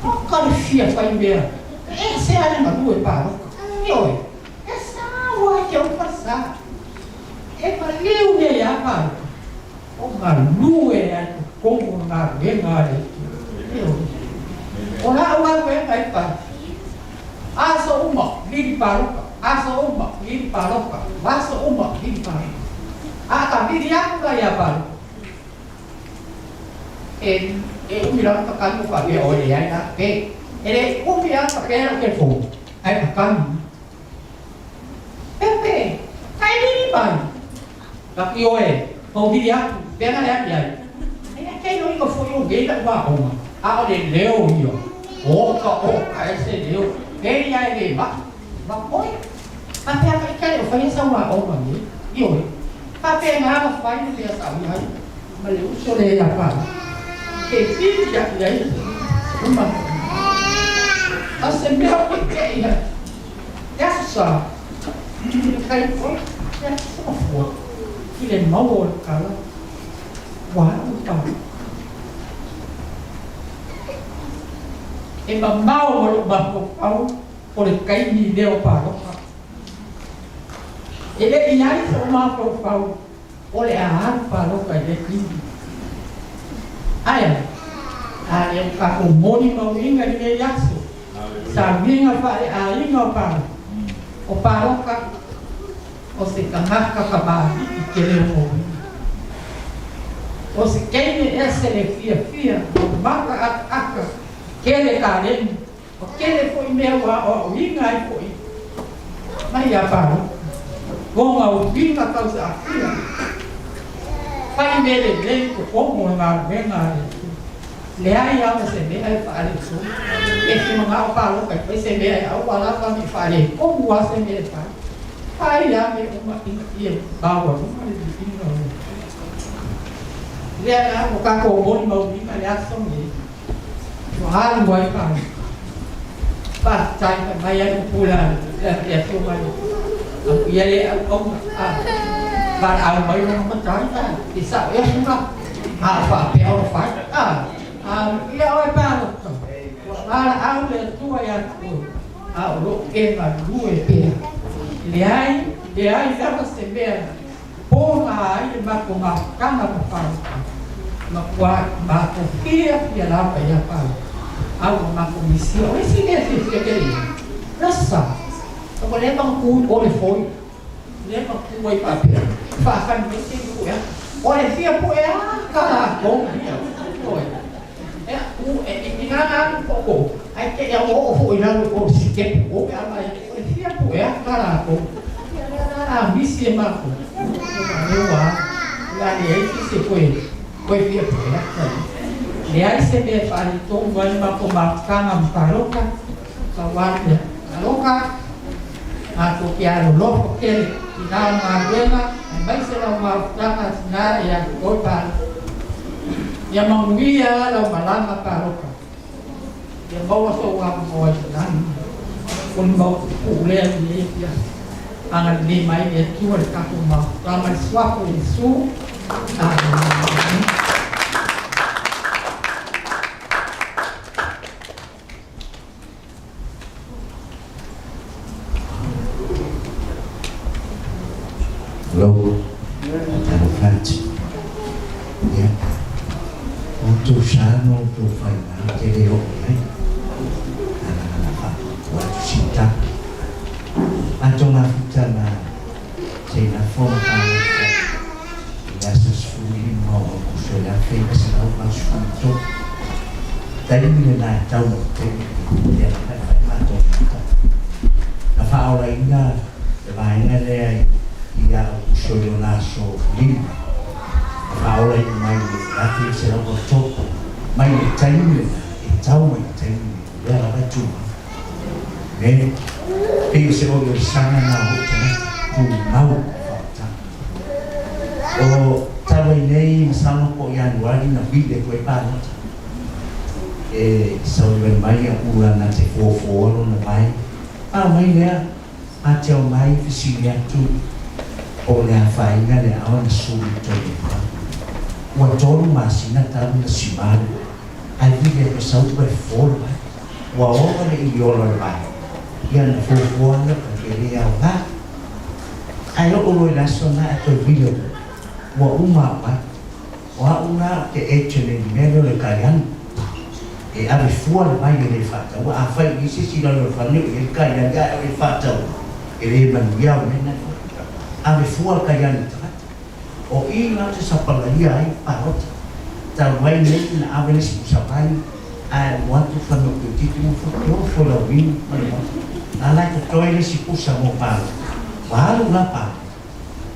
oka le fia fai mea, e ese lava le galue paloka. Ioe, e sao lava e teu falesa. E maliu nei lava paloka, o galue lava i totonu o le galuega a le Atua. Ioe, o lau galuega e fai, Aso uma, vili paloka, aso uma, vili paloka, aso uma, vili paloka. A ka vili aku la ia paloka. E, e umi lava ka kani o faapea oe leai la pe. E le umi lava ka pea lau telefoni, ae ka kani. Pepe, ka e vili mai. Ka ki oe, tou vili aku, pea na le ake ai. E le ake ai loiga foi o nei lau aoga, a o le leo ia. Oka, oka, e se leo, e ia e le mai. Ma oi, faapea ka ika le o faia sau aoga nei. Ioe, faapena na fai le mea sa ia ai, ma le uso lea ia Pala. Ke pili aku i ai uma. A se mea o ke ia, e aso sa, i le kai oi, e aso mafua, i le maua o le kala, ua alu Pala. E mamao ma lou mafaufau o le taimi lea o paloka. E le i ai sou mafaufau o le a alu paloka i lea taimi. Ae a lea ua tatou molimauina i lenei aso, sa uiga faaleaiga o paloka. O paloka o se tagata kamali'i tele o uiga. O se teine ese le fiafia o maka akaaka kele taleni o kele foi mea ua aoaoina ai foi mai ia paloka. Ona uiga tausaafia fai mea lelei totonu o le galuega a le Atua. Leai lava se mea e faaletonu. E te manao paloka e fai se mea e aua lava ne i faaletonu lava se mea e fai. Fai lava mea uma ina ia maualuga le viiga o le Atua. Lea la ua tatou molimauina le aso lenei, ua alu ai paloka. Faafetai fai mai ai upu le Afioga i le Amuia le auauna, a valaau mai lona matai, i sao ea suna, a o faapea ona fai, a amuia oe paloka, ua valaau le Atua ia te oe, a o lo o e galue pea. Leai, leai lava se mea pogā ai le matou mafutaga ma palota, matua matou fiafia lava ia palota, a ua matou misia. O le isi mea e fiafia tele i ai, o le Aso Sa, ua leva ona tu i o le foi, leva ona tu ai faapea, faafani mai se i ea. O le fia pueā ka latou ia, ioe. Ea, u e i nānā atu po o ae te i au oo foi i lalo i o le sitepu o pe a mai, o le fia pueā ka latou. Ia lea la la misi e matou. Ia ua o le a leai se isi e toe fia pueā ka ia. Leai se mea e faaletonu ai le matou mafutaga ma palota, pau lava le mea, palota, matou te alolofa tele i lau galuega aemaise lau mafutaga tinā ia te oe palota. Ia manuia lau malaga palota. Ia maua sou avanoa i le lagi. O le mau pupuu lea i lenei afiafi. Agalelei mai le Atua i le tatou mafutaga i le suafa o Iesu. Amene. Hello, talofa atu. Ia, o outou sa ma outou faiga ou te le oo i ai. Na na na faapuapua atu si tala. Matou mafuta ma Seinafo ma Palota i le aso 15 o Aokuso i le 1983. Taimi lena e tau mai taimi lea lava e fai matou mata. Na faaolaina le vaega lea i Aokuso i lona aso 5. Na faaolaina mai i le 1983 mai le taimi lena e tau mai le taimi lenei o lea lava e tumau. Me, pei o se oliolisaga na o lou tagata, tumau i faautaga. O talu ai nei, masalo po o Ianuari na vili atu ai palota. E saolivali mai au ula na te fuofua lona vai. A mai lea, a te ao mai fesili atu o le afaina le ao na suli i tolu mai. Ua tolu masina talu na simalu, ae vili atu e sau ua e fofo le vai. Ua ola le ʻili ola o le vai, ia na fuafua lea o ke le aoga. Ae oo loa i le aso na ae toe vili atu, ua uma au ai. O a'u la ou te agent ai i le mea lea o le kaianu. E ave fua le vai e le faataua. Afai o i ai se isi i lalo o le fale o i ai le kaianu ae o le faataua, e le manuia au mea na e fai. Ave fua le kaianu i tagata. O i la ou te sapalaia ai palota. Talu ai nei na ave le isi pusa vai ae ua atu fai mai toeitiiti uma foi te olo foi lau lima ma le moa. A la e totoe le isi pusa mo palota. Ua alu la palota.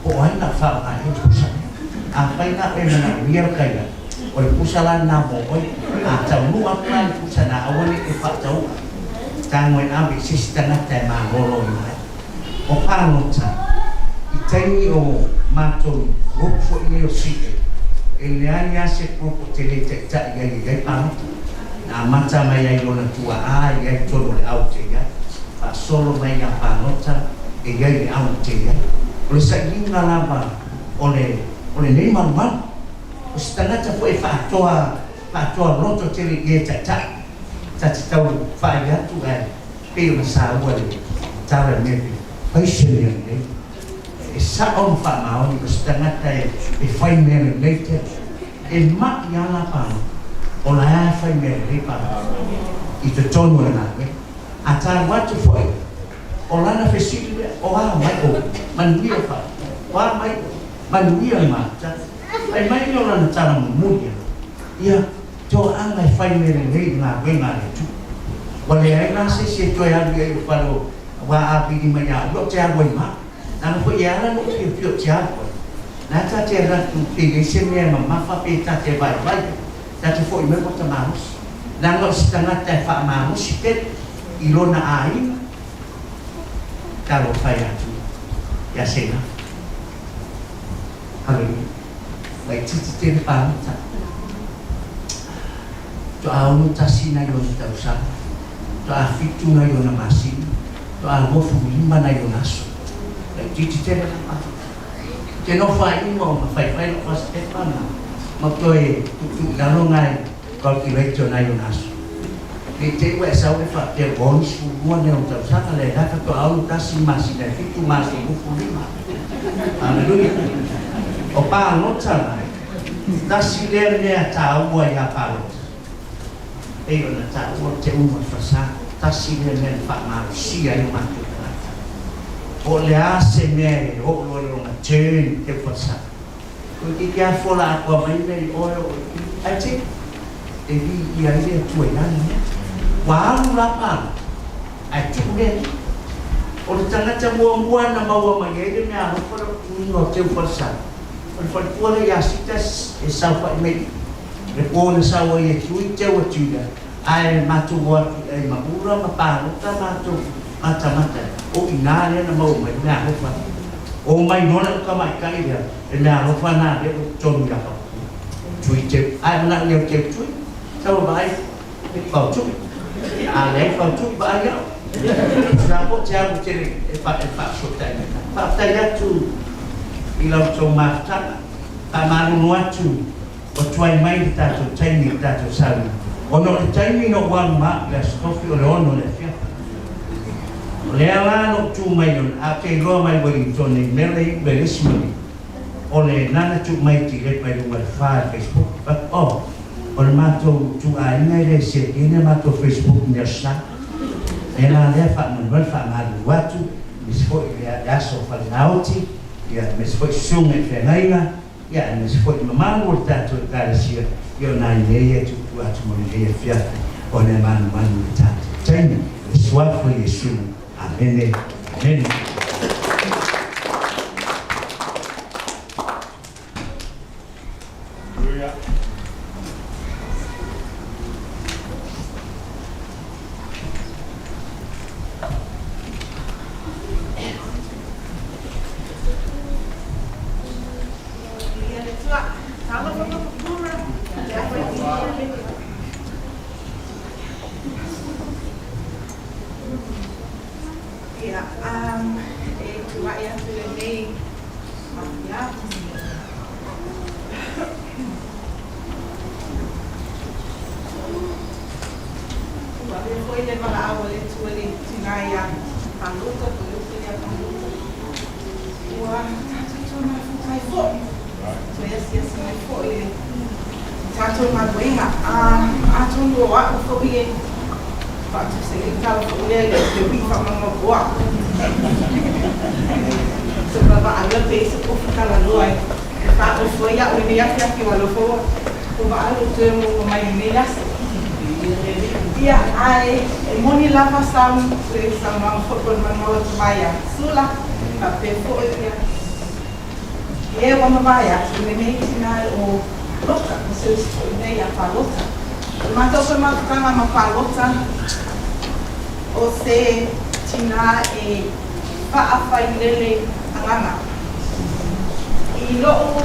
Po o ai na faaaoga i ai le pusa lea. Afai la oe e manaomia le kaianu, o le pusa la lena mo oe. A taunuu atu la i le pusa na, aua ne i e faataua. Tago e ave i se isi tagata e maloloina ai. O palota, i taimi o matou group foi nei o CA, e leai lava se group ou te le taitai ai e i ai palota. Na amata mai ai i lona tuaa e i ai totonu o le au te i ai, faasolo mai ia palota e i ai le au te i ai. O le sailiga lava o le o lenei malumalu, o se tagata foi e faatoa faatoa loto tele i e taitai, ta te tau faai atu ae pei ona saua le tala i mea pei fai se mea lelei. E sa'o ma faamaoni o se tagata e fai mea lelei tele. E ma'i lava la palota, o la e fai mea lelei palota i totonu o le galuega. A talu atu foi, o lana fesili lea, o a mai outou? Manuia faapea. O a mai outou? Manuia le mafutaga. Fai mai lea o lana tala mulimuli atu, ia, toaaga e fai mea lelei i le galuega a le Atua. Ua leai la se isi e toe alu i ai i le fale o Aua a vili mai ia au, ou te alu ai ma au. Leaga foi e ala lou fiafia ou te alu ai. Na ta te alu atu pe i ai se mea e mamafa pe ta te vaivai ai, ta te foi mai ua ta malosi. Leaga o se tagata e faamalosi tele i lona aiga, talofa e atu ia Senafa. Haleluia. Laitiiti tele palota. Toa 61 nai ona tausaga, toa 7 nai ona masina, toa 25 nai ona aso. Laitiiti tele la palota. Ou te nofo lava i luma ma faifai lau fasipepa ma toe tuutuu i lalo nai calculator nai ona aso. Ne i te i ua e sau e faapea ua 62 nei ou tausaga, leai la faatoa 61 masina e fitu ma aso 25. Aleluia! O palota la, tasi lea mea taua ia palota, pei ona taua le teuga o le falesa, tasi lea mea na faamalosia ai o matou tagata. Po o le a se mea e oo loa i lona turn teu falesa, Toeitiiti lava fola atoa mai mea i oe o i ae te e viia ai le Atua i lana mea. Ua alu la palota ae tuu le Alii. O le tagata muamua na maua mai ai le mea alofa le tuuina o Teu Falesau, o le faletua lea ia Sita e saofai mai i le po na sau ai e tui Teu a Juda ae matou o atu i ai ma ula ma palota matou matamata o i ina lea na maua mai le mea alofa lea. O mai loa le ukamaitai lea, le mea alofa na lea ua i totonu ia Papuku. Tui teu, ae manao ia teu tui, sau e vaai fao tui. A leai fao tui, vaai au. Sa po te alu tele e fa e faafesootai mai. Faafetai atu i la outou mafutaga. Faamalulu atu ua tuai mai le tatou taimi i le tatou sauni, ona o le taimi na ou alu ma au i le Aso Tofi o le 6 o le afiafi. O lea la na ou tu mai ona, a ou te iloa mai Wellington i mea le iu le isi maliu, o le nana tuu mai ti lepa i luga i le fa i Facebook, but oh, o le matou ituaiga e le siakiina e matou Facebook i mea sa. Lea la lea faamoemoe le faamalulu atu, aemaise foi le aso o Falenaoti, ia aemaise foi susuga i feagaiga, Ia, aemaise foi le mamalu o le tatou Ekalesia, ia o nai mea ia e tuutuu atu mo lenei afiafi, ona e manumanu i le tatou taimi. I le Suafa o Iesu. Amene. Amene. Hallelujah. Ia, e tulai atu lenei afiafi. Ua avea foi le valaau a le Atua i le tina ia Palota, po o le upu ia Palota. Ua tatou toe mafuta ai foi, toe asiasi mai foi i le tatou galuega. Atonu o au foi e faatusa i le tala foi lea i le uiʻi faamaumau o au. Se vaavaaia pe i se pofu talanoa e faaofo ai au i lenei afiafi ua alofa ua vaai lou toe maua mai i lenei aso. Ia, ae e moni lava sau le saunoaga foi po o le manumau atu mai ia Sula, faapea foi ia e ua mavae atu lenei tina o Lota, o se uso foi nei ia Palota. O le matou foi mafutaga ma Palota, o se tina e faafailele agaga. I loʻu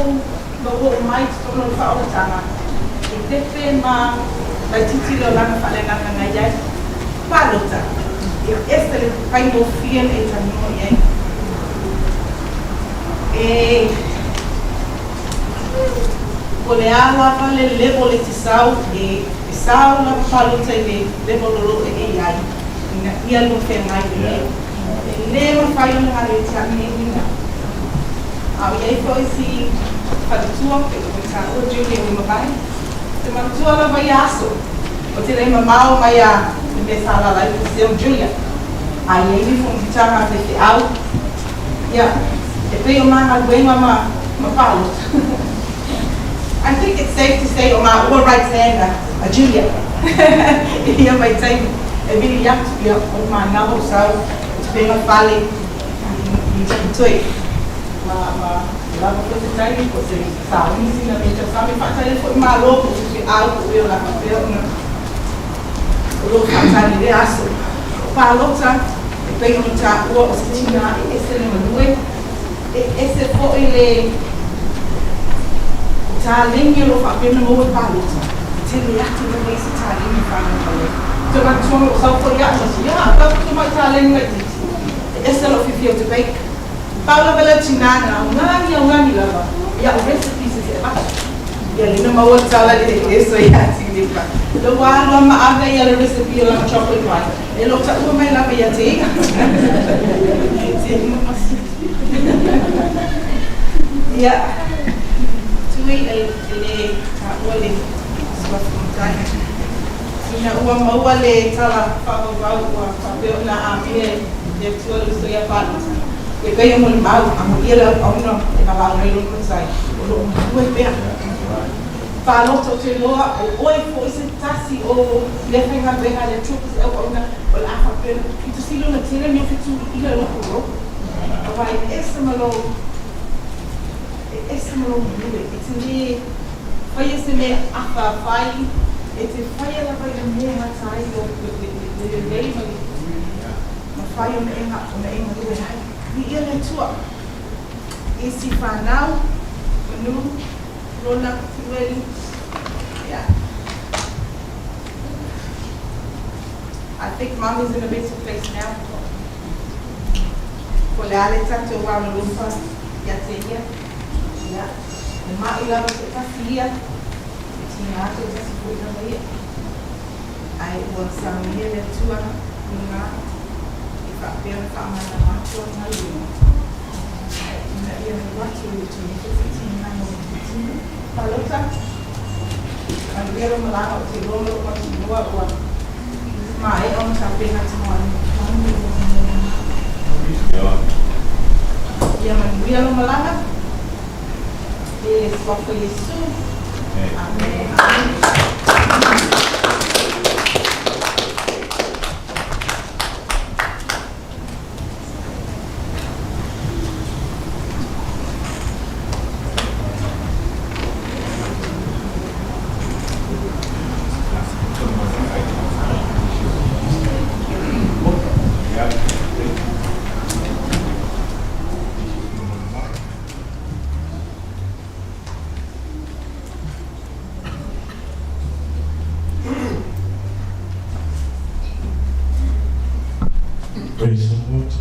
lou oo mai i totonu o le faaolataga, e pepe ma laitiiti le olaga faaleagaga na i ai. Palota, e ese le faigofie le e talanoa i ai. E po o le a lava le level e te sau, e sau lava palota i le level o lo o e i ai, ina ia lua feagai lelei. E lē mafai ona galue tiaʻi nei uiga. A o i ai foi si faletua pe ua taua Julia ua mavae. Te manatua lava ia aso, o te le mamao mai a le mea sa alaala ai po o Julia. A i ai ni fonotaga a faifeau, ia, e pei o ma galuega ma ma palota. I think it's safe to say o maua right hand a Julia i ia vaitaimi e vili atu, ia, o manawa o sau o te pega fale i Takitoe. Ma, ma lava foi se taimi po o se sauni sina mea tausami faatali foi malo po o se feau po o ea o le a faapea ona o loo faatali i lea aso. O palota e pei ona taua o se tina e ese le galue, e ese foi le taleni o loo faapea ona maua e palota. E tele atu lava isi taleni e fanau mai ai. Te manatua o loo sau foi au ma si a tau mai taleni laitiiti. E ese lou fiafia ou te bake. Pau lava lea o tina na augani augani lava i au recipes e te avatu. Ia lea na maua le tala i le eso ia Tilipa. Le ua alu lava ma ave ia le recipe o lana chocolate pie. E le o taua mai lava ia te ia. Ia, Tui e le taua le suafa matai. Ina ua maua le tala faavauvau ua faapea ona amia e le Atua le uso ia Palota, e pei o molimau, amuia le auauna e valaau mai lona matai, o lo o galue pea. Palota ou te iloa o oe foi se tasi o mea faigaluega a le Atua po o se auauna o le a faapea ona pito sili ona tele mea fetuliia i lou lou aua e ese ma lou e ese ma lou galue e te le faia se mea afaafai e te faia lava i le mea e gata ai lou le lelei ma le mafai ona e ona e galue ai. Viia le Atua i si fanau manu Lona Tiweli yeah. I think mom is in a better place now. Po o le a le tatou alolofa ia te ia. Ia, e maʻi lava toatasi ia, e tiga toatasi foi lava ia. Ae ua saunia le Atua i luga e faapea ona faamalama atu ana galuega, ina ia alu atu e le toe foi tiga mo le tino. Palota, manuia lou malaga ou te iloa ma lou mautinoa ua maea ona tapena tamaoaiga Ia manuia lou malaga i le Suafa o Iesu. Amene. Amene. Praise the Lord.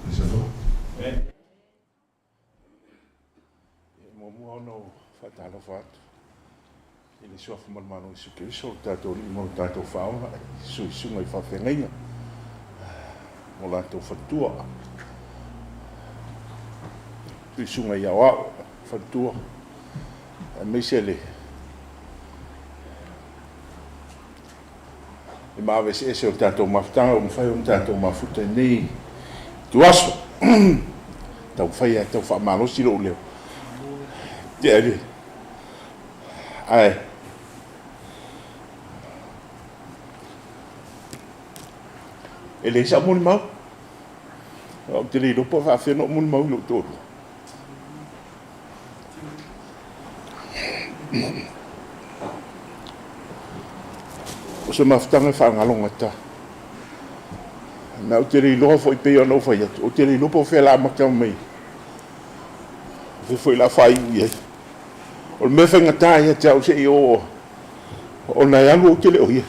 Praise the Lord. E muamua ona ou faatalofa atu i le suafa ma le Malo o Iesu Keriso, lo tatou Alii ma lo tatou Faaola, i suisuga i faafeagaiga mo latou faletua, suisuga i aoao faletua, aemaise le le maave eseese o le tatou mafutaga ua mafai ona tatou mafuta i lenei ituaso. Taumafai lava e tau faamalosi lou leo. Tea le ae e leai sau molimau. Ou te le iloa po o faafefea ona ou molimau i lou toalua. O se mafutaga e faagalogata. Ma ou te le iloa foi pei ona ou fai atu, ou te le iloa po o fea o le a amata mai, o fea foi o le a faaiu i ai. O le mea faigata ia te au se i oo ona e alu ou te le o i ai.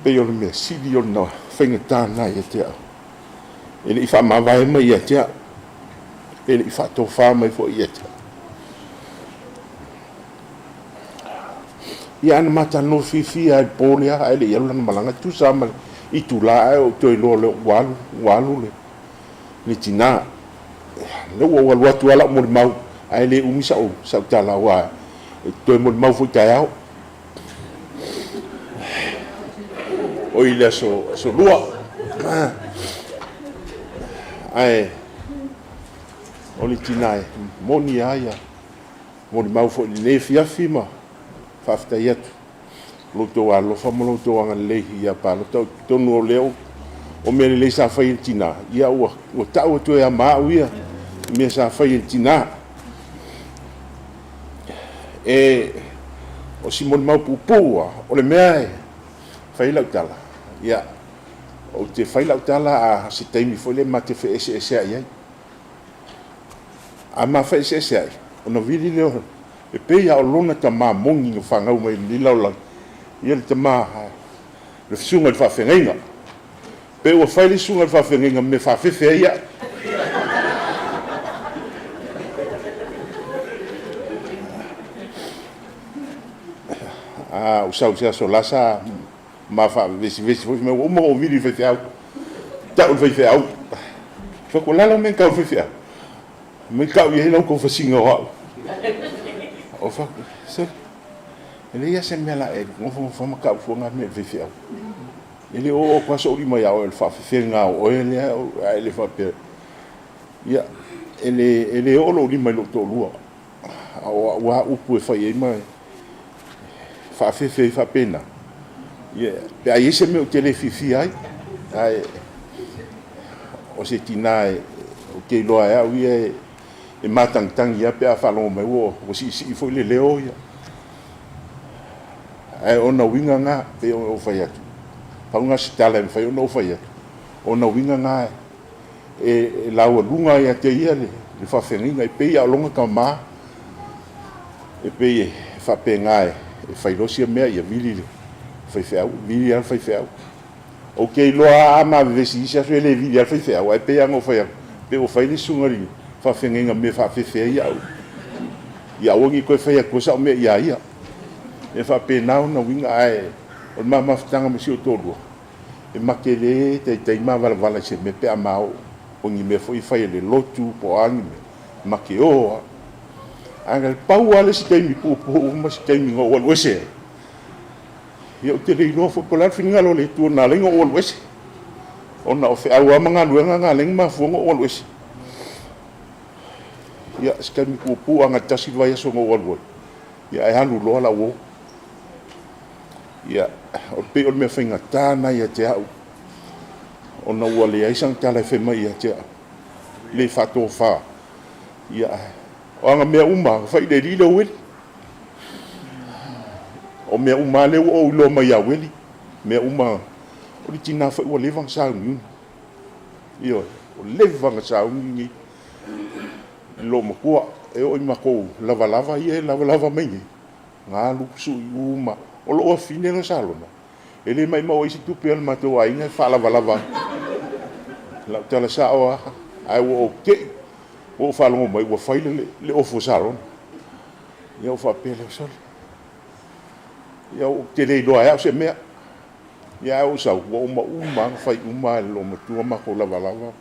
Pei o le mea sili ona faigata lena ia te au. E le i faamavae mai ia te au. E le i faatofa mai foi ia te au. Ia ana ma talanoa fiafia lava i le po lea ae le i alu lana malaga, e tusa lava ma le itula ae ou toe iloa loa ua alu, ua alu le, le tina. Lea ua ou alu atu lava lau molimau, ae le umi sau, sau tala aua e toe molimau foi taeao. Oi le aso, aso lua. Ae o le tina e moni lava ia molimau foi i lenei afiafi ma faafetai atu i lo outou alolofa ma lo outou agalelei ia palota. Ou te talitonu o lea o mea lelei sa fai e le tina, ia ua tau atu e ama au ia mea sa fai e le tina. E o si molimau puupuu lava, o le mea e fai ai lau tala, ia, ou te fai lau tala a se taimi foi lea ma te feeseeseai ai. A ma feeseeseai, ona vili lea o, e pei lava o lona tamā moni na fanau mai i lenei lalolagi, ia le tamā, le susuga i le faafeagaiga. Pe ua fai le susuga i le faafeagaiga ma mea faafefe ai au. A ou sau i se aso o la sa ma faavesivesi foi, fai mai ua uma ona ou vili i le faifeau, tau i le faifeau. Fai atu, o le a lau mea na tau ai i le faifeau? Fai mai, tau i ai la outou fasiga o au. Ou fai atu, sole, e leai lava se mea o le a e nofonofo ai ma tau fua na mea i le faifeau. E le o oo atu lava sou lima ia oe o le faafefega o oe lea, ae le faapea. Ia, e le oo lou lima i lou toalua, a o au lava upu e fai ai ma faafefe ai faapena, ia, pe a i ai se mea ou te le fiafia ai. Ae o se tina ou te iloa e au ia e matagitagi lava pe a faalogo mai ua siisii foi le leo. Ia. Ae o ona uiga na, pei ona ou fai atu, pau na o se tala e mafai ona ou fai atu, o ona uiga na e laualuga ia te ia le faafeagaiga, e pei lava o lona tama, e pei e faapena e fai loa sia mea ia vili le faifeau, vili lava le faifeau. Ou te iloa lava a ma vevesi i isi aso e le vili lava le faifeau, ae pei lava ona ou fai atu, pei ua fai le susuga i le faafeagaiga ma mea faafefe ai au, ia aua ne i toe fai atua sau mea ia ia. E faapena ona uiga, ae o le ma mafutaga ma si ou toalua, e ma te le taitai ma valavala i se mea pe a ma oo, o ni mea foi e fai a le lotu po o a ni mea, ma te o lava. Ae na pau lava le isi taimi puupuu ma se taimi na ou alu ese ai, ia ou te le iloa foi po o le a le finagalo o le Atua na ala ai ona ou alu ese, ona o feau lava ma galuega na ala ai ona mafua ona ou alu ese. Ia, se taimi puupuu lava na o le tasi le vaiaso na ou alu ai, ia ae alu loa lau uo. Ia, pei o le mea faigata lena ia te au, ona ua leai sana tala e fai mai ia te au, le faatofa. Ia, o ana mea uma lava, na fai i le alii lea o Ueli. O mea uma lava lea ua ou iloa mai ia Ueli, mea uma, o le tina foi ua leva ona sauniuni. Ioe, ua leva ona sauni le loomatua. E oo i matou lavalava ia e lavalava mai nei, na alu sui uma. O lou afafine lea sa lona, e le maumau ai se tupe a le matou aiga e faalavalava ai. O lau tala sao lava, ae ua ou te i, ua ou faalogo mai ua fai le ofu a Salona. Ia ou faapea lea, sole, ia ou te le iloa e au se mea. Ia ae ou sau, ua uma uma lava ona fai uma e le loomatua matou lavalava.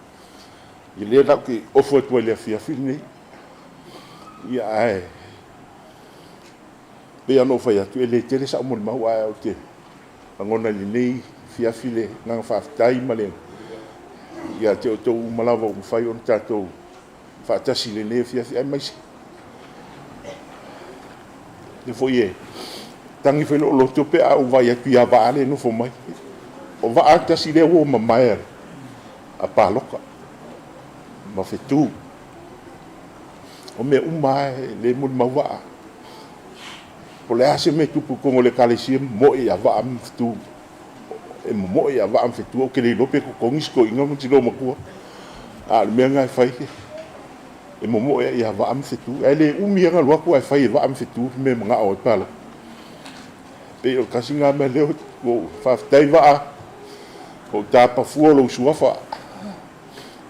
Ia lea la ou te ofo atu ai i le afiafi lenei. Ia ae pei lava ona ou fai atu, e le tele sau molimau, ae ou te lagona i lenei afiafi le agaga faafetai ma le ia te outou uma lava ua mafai ona tatou faatasi i lenei afiafi, aemaise lea foi e tagi foi lou loto pe a ou vaai atu ia Vaa lea e nofo mai. O Vaa tasi lea uo mamae a Paloka ma Fetu. O mea uma lava e le molimau Vaa. Po o le a se mea e tupu i totonu o le Ekalesia, e momoe ia Vaa ma Fetu. E momoe ia Vaa ma Fetu, ou te le iloa pe totogi si toeaina ma si loomatua. A o le mea lena e fai, e momoe lava ia Vaa ma Fetu. Ae le umi lava ona alu atu ae fai e Vaa ma Fetu le mea e manao ai Paloka. E pei o le tasi lena mea lea ua ou faafetai Vaa, ua ou tapa fua lou suafa.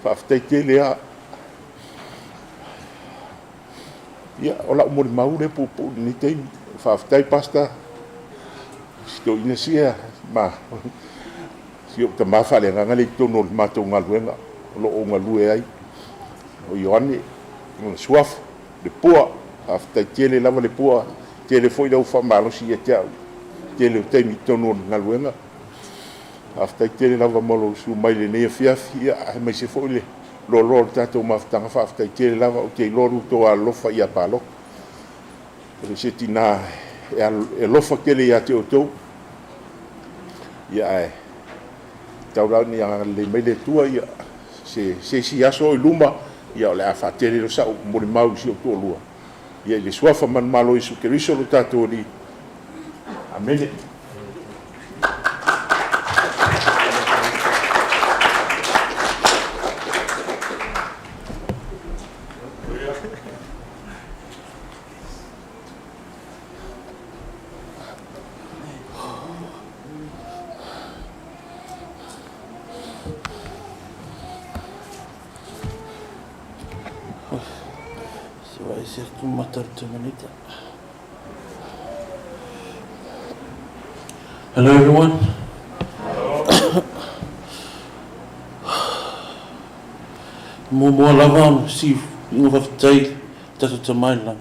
Faafetai tele lava. Ia, o lau molimau lea puupuu i lenei taimi. Faafetai Pastor, si toeaina sia ma si ou tama faaleagaga lea i totonu o le matou galuega o lo o galue ai, o Ioane, lona suafa, Lepua. Faafetai tele lava Lepua, tele foi lau faamalosi ia te au i le tele o taimi i totonu o le galuega. Faafetai tele lava mo lou susu mai i lenei afiafi, ia, aemaise foi le loaloa o le tatou mafutaga. Faafetai tele lava, ou te iloa lo outou alolofa ia Paloka. E le se tina e alofa tele ia te outou. Ia ae tau la ina ia agalelei mai le Atua, ia se isi aso o i luma, ia o le a faatele loa sau molimau i si ou toalua, ia i le suafa manumalo o Iesu Keriso lo tatou Alii. Amene. Faavaese atu mata o le Terminator. Hello everyone. Hello. Muamua lava ona si inga faafetai tatou Tama i le Lagi.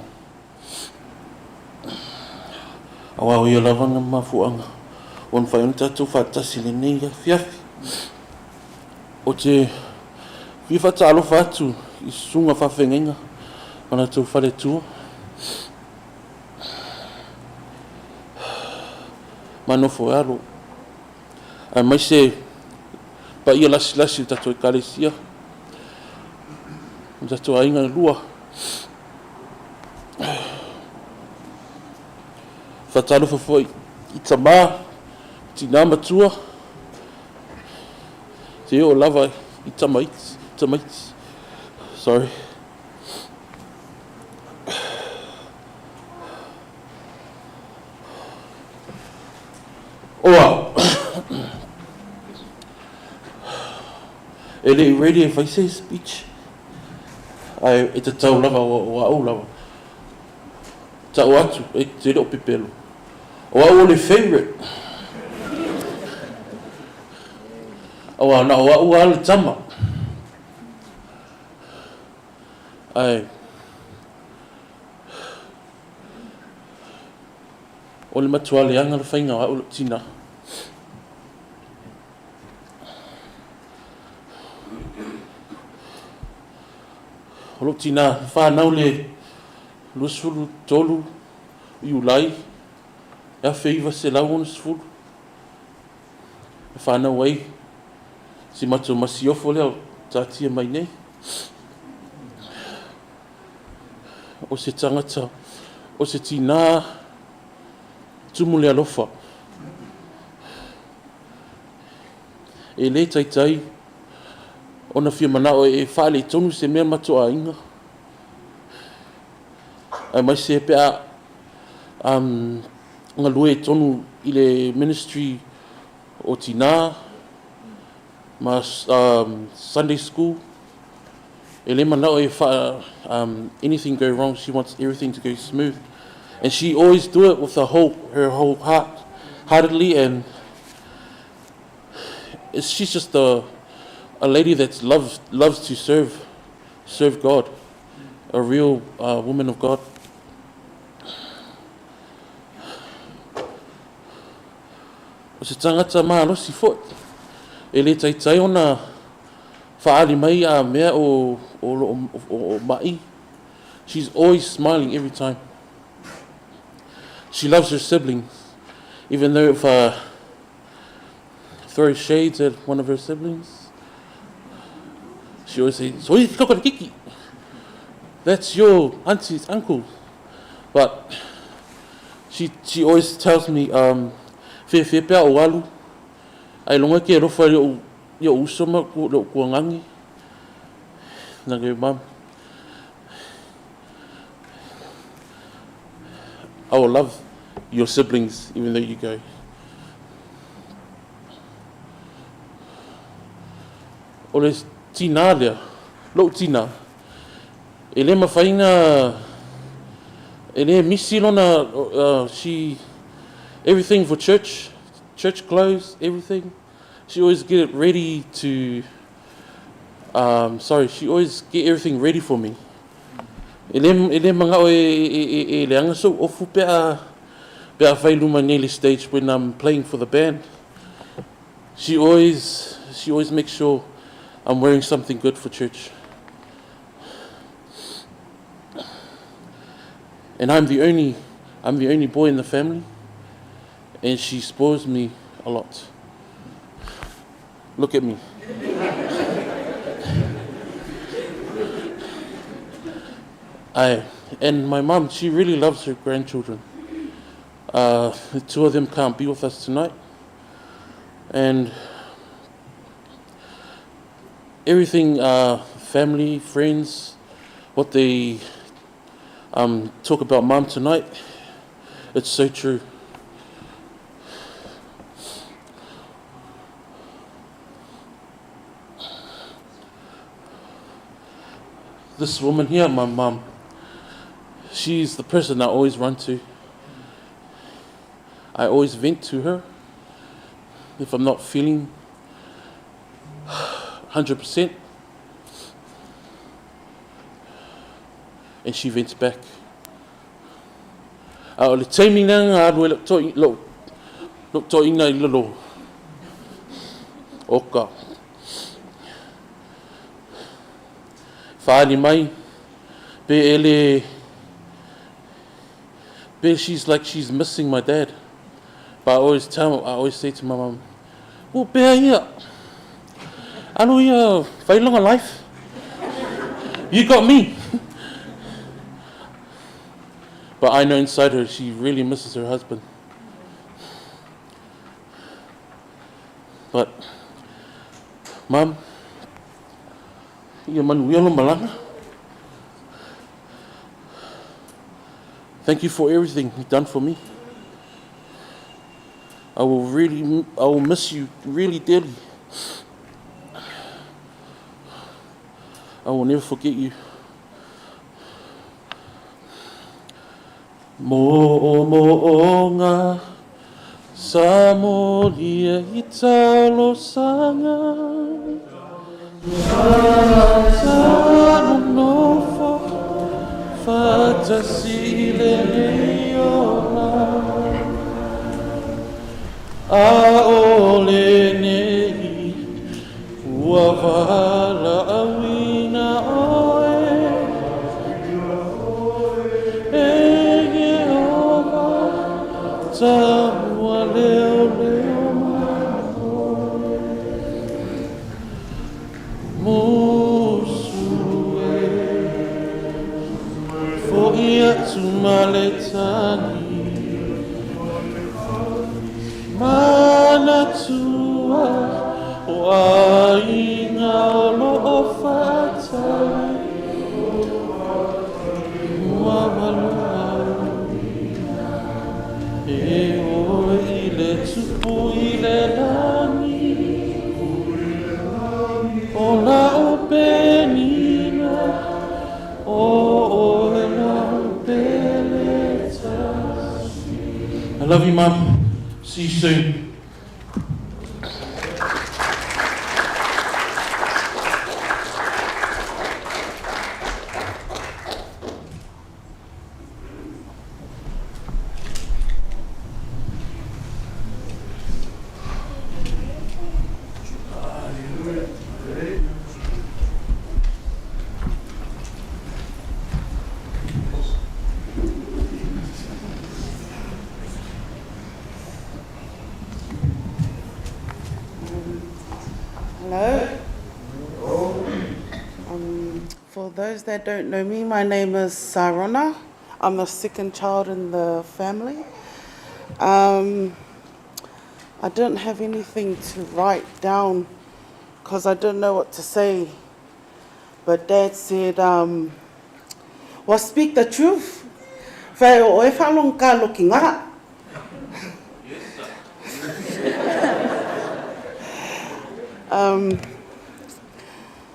Aua o ia lava na mafuaaga ua mafai ona tatou faatasi i lenei afiafi. Ou te fia faatalofa atu i susuga faafeagaiga ma latou faletua ma nofo e alo, aemaise paia lasilasi o tatou Ekalesia ma tatou aiga e lua. Faatalofa foi i tama, tinā matua, Te oo lava i tamaiti, tamaiti. Sorry. Oa. E le i ready e fai se speech. Ae e tatau lava o au lava. Tau atu, e te le o pepelo. O au o le favourite. Aua na o au lava le tama. Ae o le matua leaga le faiga o au lou tina. O lou tina fanau le 23 Iulai 1960. E fanau ai si matou masiofo lea o taatia mai nei. O se tagata, o se tinā tumu le alofa. E le taitai ona fia manao e faaletonu se mea matou aiga, aemaise pe a galue i totonu i le ministry o tinā ma Sunday school. E le manao e wha, anything go wrong, she wants everything to go smooth. And she always do it with the whole, her whole heart, heartedly, and she's just a lady that loves to serve God, a real woman of God. O se tagata malosi foi, e le taitai ona faaali mai a mea o o o ma'i. She's always smiling every time. She loves her siblings, even though if I throw shades at one of her siblings, she always says, Soi kiki. That's your auntie's uncle. But she always tells me, Fe fe pea o alu, ai longa ke alofa i o'u i o'u uso ma lo'u kuagagi. And I go, Mum, I will love your siblings even though you go. O le tinā lea, lo'u tinā, e le mafai na, e le misi lona, she, everything for church, church clothes, everything. She always get it ready to, sorry, she always get everything ready for me. E le, e le manga'o e, e, e, e leaga so'u ofu pe a, pe a fai luma nei le stage when I'm playing for the band. She always makes sure I'm wearing something good for church. And I'm the only boy in the family, and she spoils me a lot. Look at me. And my mum, she really loves her grandchildren. The two of them can't be with us tonight. And everything, family, friends, what they talk about mum tonight, it's so true. This woman here, my mum, She's the person I always run to. I always vent to her if I'm not feeling 100%. And she vents back. A o le taimi lea na alu ai lau toi, lou, lou toeaina i lalo oka. Faaali mai, pe e le, pe she's like she's missing my dad. But I always tell, I always say to my mum, ua pea ia, alu ia fai lona life. You got me. But I know inside her she really misses her husband. But, Mum, ia manuia lo malaga. Thank you for everything you've done for me. I will really, I will miss you really dearly. I will never forget you. Mo'omo'oga sa molia i talosaga Sa nonofo faatasi i lenei ola A'ole nei ua valaauina oe E Ieova taualeoleo mai oe Musu e fo'i atu ma le tagi Manatua o aiga o lo o faatali Ua valaauina e oe i le Tupu i le lagi O la'u penina o oe la'u pele tasi. I love you mum. See you soon. Hello. For those that don't know me, my name is Sarona. I'm the second child in the family. I didn't have anything to write down because I didn't know what to say. But Dad said, well, speak the truth. Whai o e whalong ka looking up.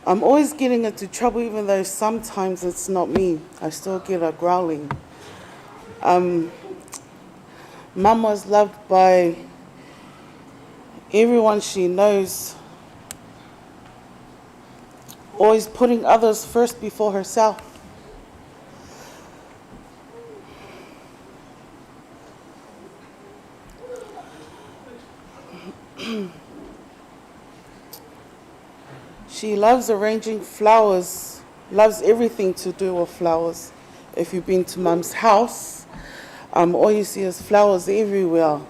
I'm always getting into trouble, even though sometimes it's not me. I still get a growling. Mum was loved by everyone she knows, always putting others first before herself. She loves arranging flowers, loves everything to do with flowers. If you've been to Mum's house, all you see is flowers everywhere.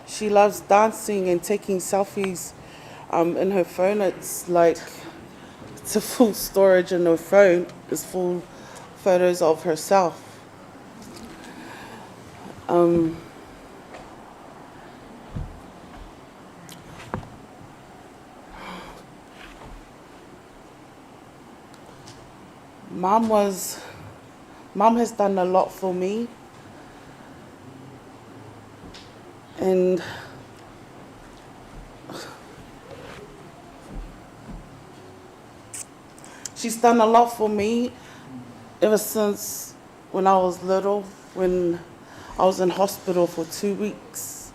She loves dancing and taking selfies in her phone. It's like it's a full storage in her phone. It's full photos of herself. Mum has done a lot for me, and she's done a lot for me. Ever since when I was little, when I was in hospital for 2 weeks,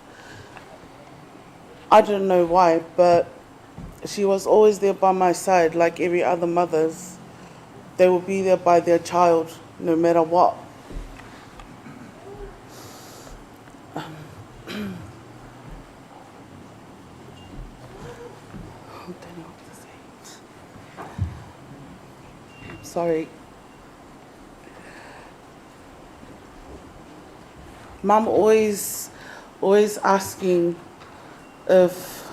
I don't know why, but she was always there by my side, like every other mother's. They will be there by their child, no matter what. I don't know what to say. Sorry. Mum always asking if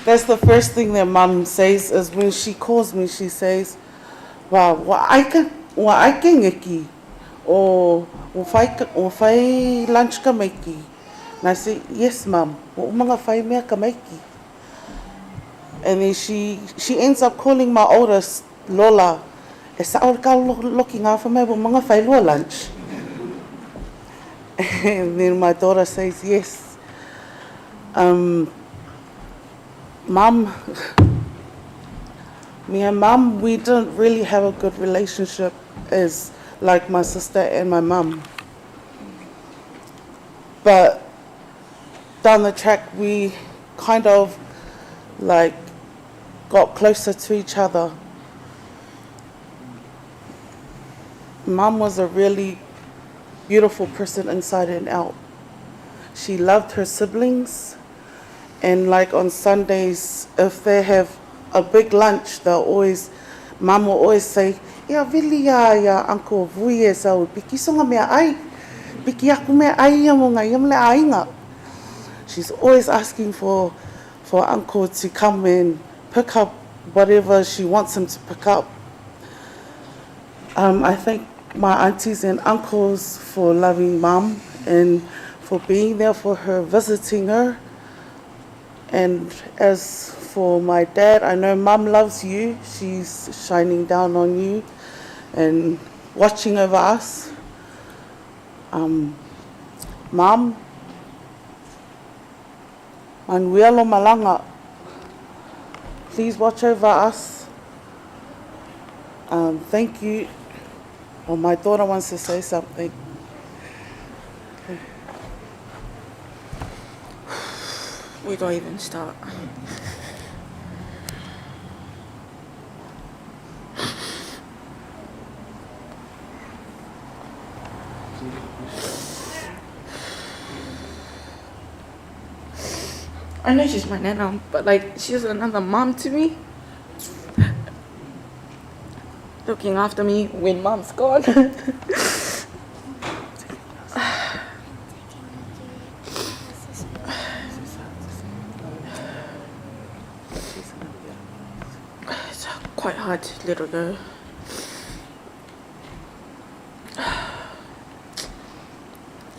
that's the first thing that Mum says is when she calls me, she says, "Wow, I can ngeki or whai lunch ka meiki." And I say, "Yes, Mum. Umanga whai mea ka meiki." And then she ends up calling my oldest, Lola, e sa o ka loki ngā whamai o mga whailua lunch. And then my daughter says, yes. Mum, me and Mum, we didn't really have a good relationship as like my sister and my mum. But down the track, we kind of like got closer to each other. Mum was a really beautiful person inside and out. She loved her siblings, and like on Sundays, if they have a big lunch, they'll always, Mum will always say, "Ia vili ia Uncle Vui e sau piki songa mea ai, piki aku mea ai ia mo ngā ia mle ainga." She's always asking for Uncle to come and pick up whatever she wants him to pick up. I thank my aunties and uncles for loving Mum and for being there for her, visiting her. And as for my dad, I know Mum loves you. She's shining down on you and watching over us. Mum, Manuelo Malanga, please watch over us. Thank you. Oh, my daughter wants to say something. Where do I even start? I know she's my nana, but like she's another mom to me. Looking after me when mom's gone. It's quite hard to let her go.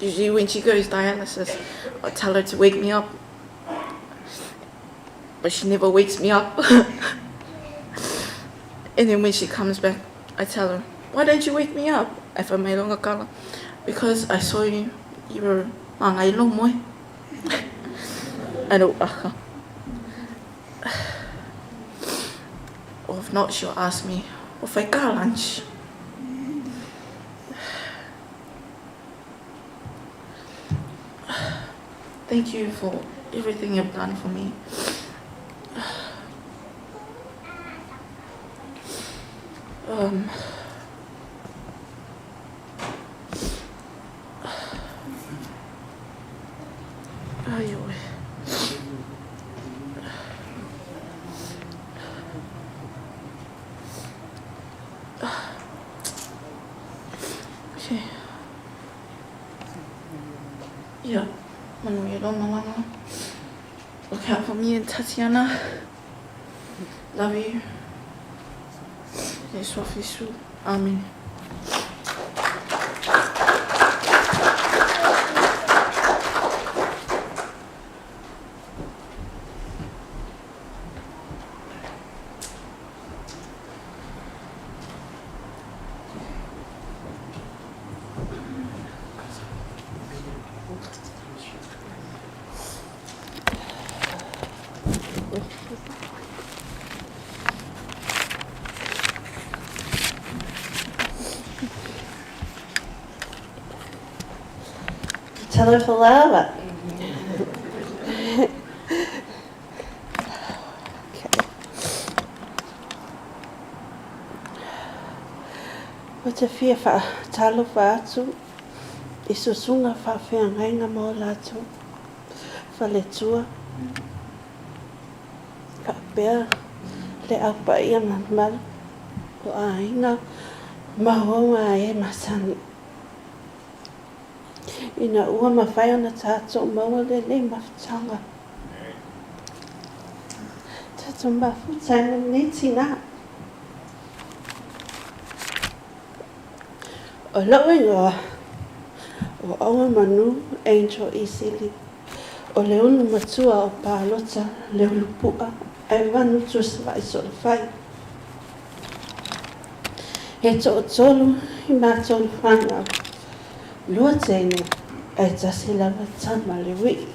Usually when she goes dialysis, I tell her to wake me up. But she never wakes me up. And then when she comes back, I tell her, "Why don't you wake me up?" If I made longer kala, because I saw you, you were mangai moe. And or if not, she'll ask me, "Well, if I got lunch." Thank you for everything you've done for me. Okay. Yeah, look out for me and Tatiana. Love you. Amen. Talofa lava. Ou te fia faatalofa atu i susuga faafeagaiga ma o latou faletua, faapea le Au Paia ma mamalu o aiga ma uaga a e masani. Ina ua mafai ona tatou maua lenei mafutaga, tatou mafuta ai ma lenei tinā. O lou igoa o Auamanu Angel Isili, o le ulu matua o Palota Leulupu'a Aevanu Tuasava'i Solafai. He to'atolu i matou le fanau, lua teine ae tasi lava tama le ui'i.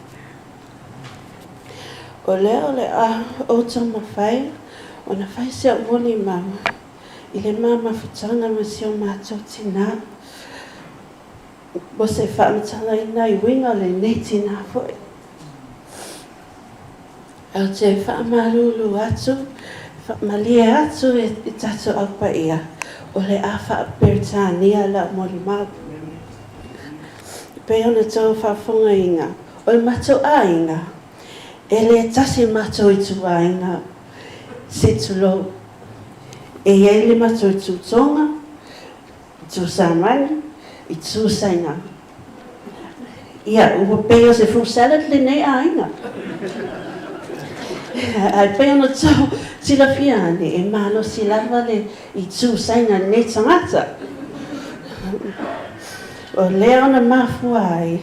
O lea o le a ou taumafai ona fai si a'u molimau i le ma mafutaga ma si o matou tinā mo se faamatalaina i uiga o lenei tinā foi. Ou te faamalulu atu, faamalie atu i tatou Au Paia, o le a faa-Peretania lau molimau. E pei ona tou faafofogaina, o le matou aiga, e le tasi matou ituaiga, se i tulou. E i ai le matou itu Tonga, itu Samani, itu Saina. Ia, ua pei o se fruit salad lenei aiga. Ae pei ona tou silafia ane, e malosi lava le itu Saina i lenei tagata. O lea ona mafua ai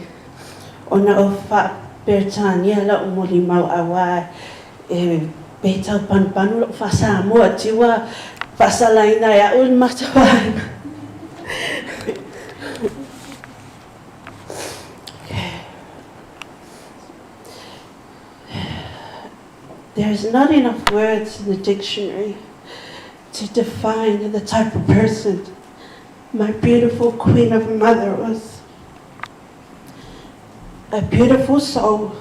ona o faa-Peretania lau molimau aua e pe tau panupanu lou faa-Samoa tiu ua faasalaina e a'u le matou aiga. There is not enough words in the dictionary to define the type of person my beautiful queen of a mother was. A beautiful soul,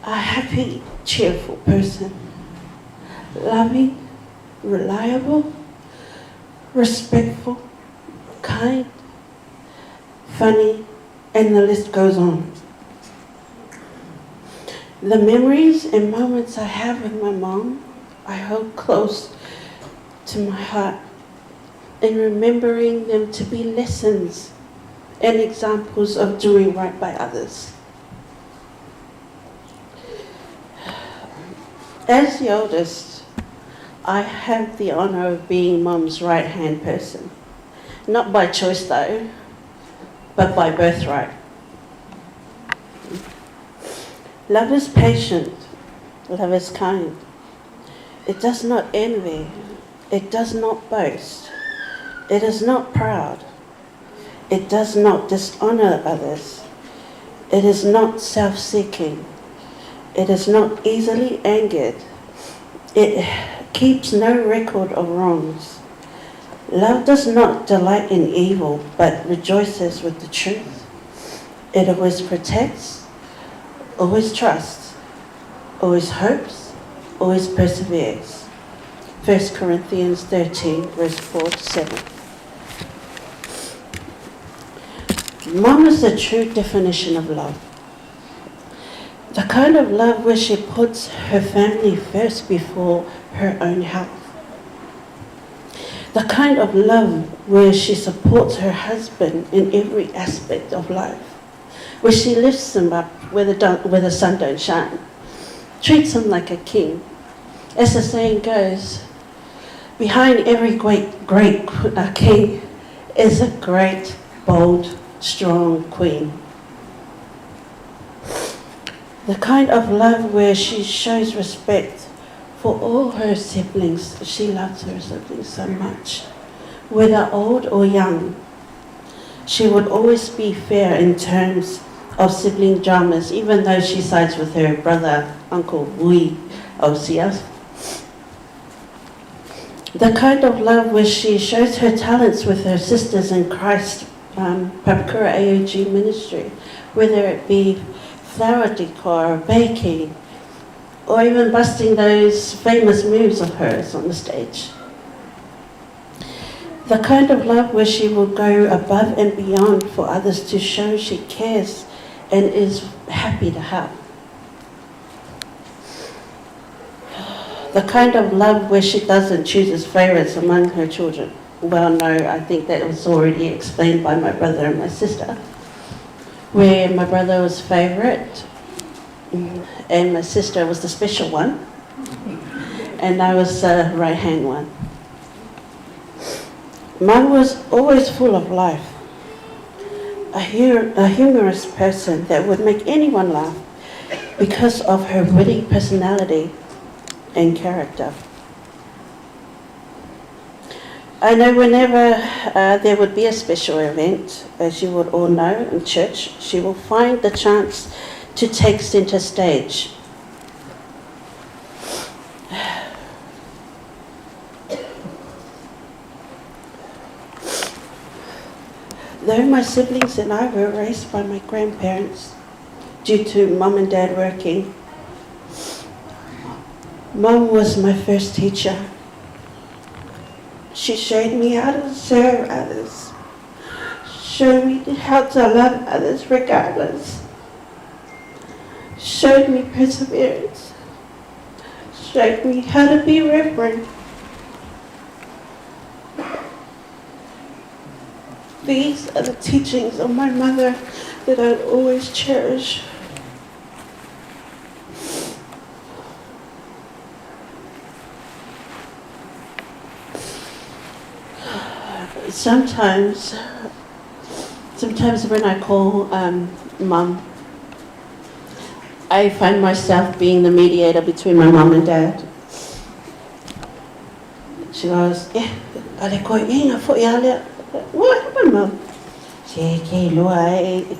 a happy, cheerful person, loving, reliable, respectful, kind, funny, and the list goes on. The memories and moments I have with my mom, I hold close to my heart in remembering them to be lessons and examples of doing right by others. As the oldest, I have the honor of being mom's right hand person. Not by choice though, but by birthright. Love is patient, love is kind. It does not envy, it does not boast, it is not proud, it does not dishonor others, it is not self seeking, it is not easily angered, it keeps no record of wrongs. Love does not delight in evil, but rejoices with the truth. It always protects, always trusts, always hopes, always perseveres. 1 Corinthians 13, verse 4 to 7. Mom is the true definition of love. The kind of love where she puts her family first before her own health. The kind of love where she supports her husband in every aspect of life, where she lifts him up where the, where the sun don't shine, treats him like a king. As the saying goes, behind every great, great king is a great, bold, strong queen. The kind of love where she shows respect for all her siblings. She loves her siblings so much, whether old or young. She would always be fair in terms of sibling dramas, even though she sides with her brother, Uncle Wui Osias. The kind of love where she shows her talents with her sisters in Christ Papakura AOG ministry, whether it be flower decor, baking, or even busting those famous moves of hers on the stage. The kind of love where she will go above and beyond for others to show she cares and is happy to help. The kind of love where she doesn't choose favorites among her children. Well, no, I think that was already explained by my brother and my sister. Where my brother was favorite and my sister was the special one, and I was the right hand one. Mum was always full of life, a humorous person that would make anyone laugh because of her witty personality and character. I know whenever there would be a special event, as you would all know in church, she will find the chance to take centre stage. Though my siblings and I were raised by my grandparents due to mum and dad working, mum was my first teacher. She showed me how to serve others, showed me how to love others regardless, showed me perseverance, showed me how to be reverent. These are the teachings of my mother that I'd always cherish. Sometimes, sometimes when I call mum, I find myself being the mediator between my mum and dad. She goes, yeah, ale koe inga fo ia lea. What happened, mum? She ke loa e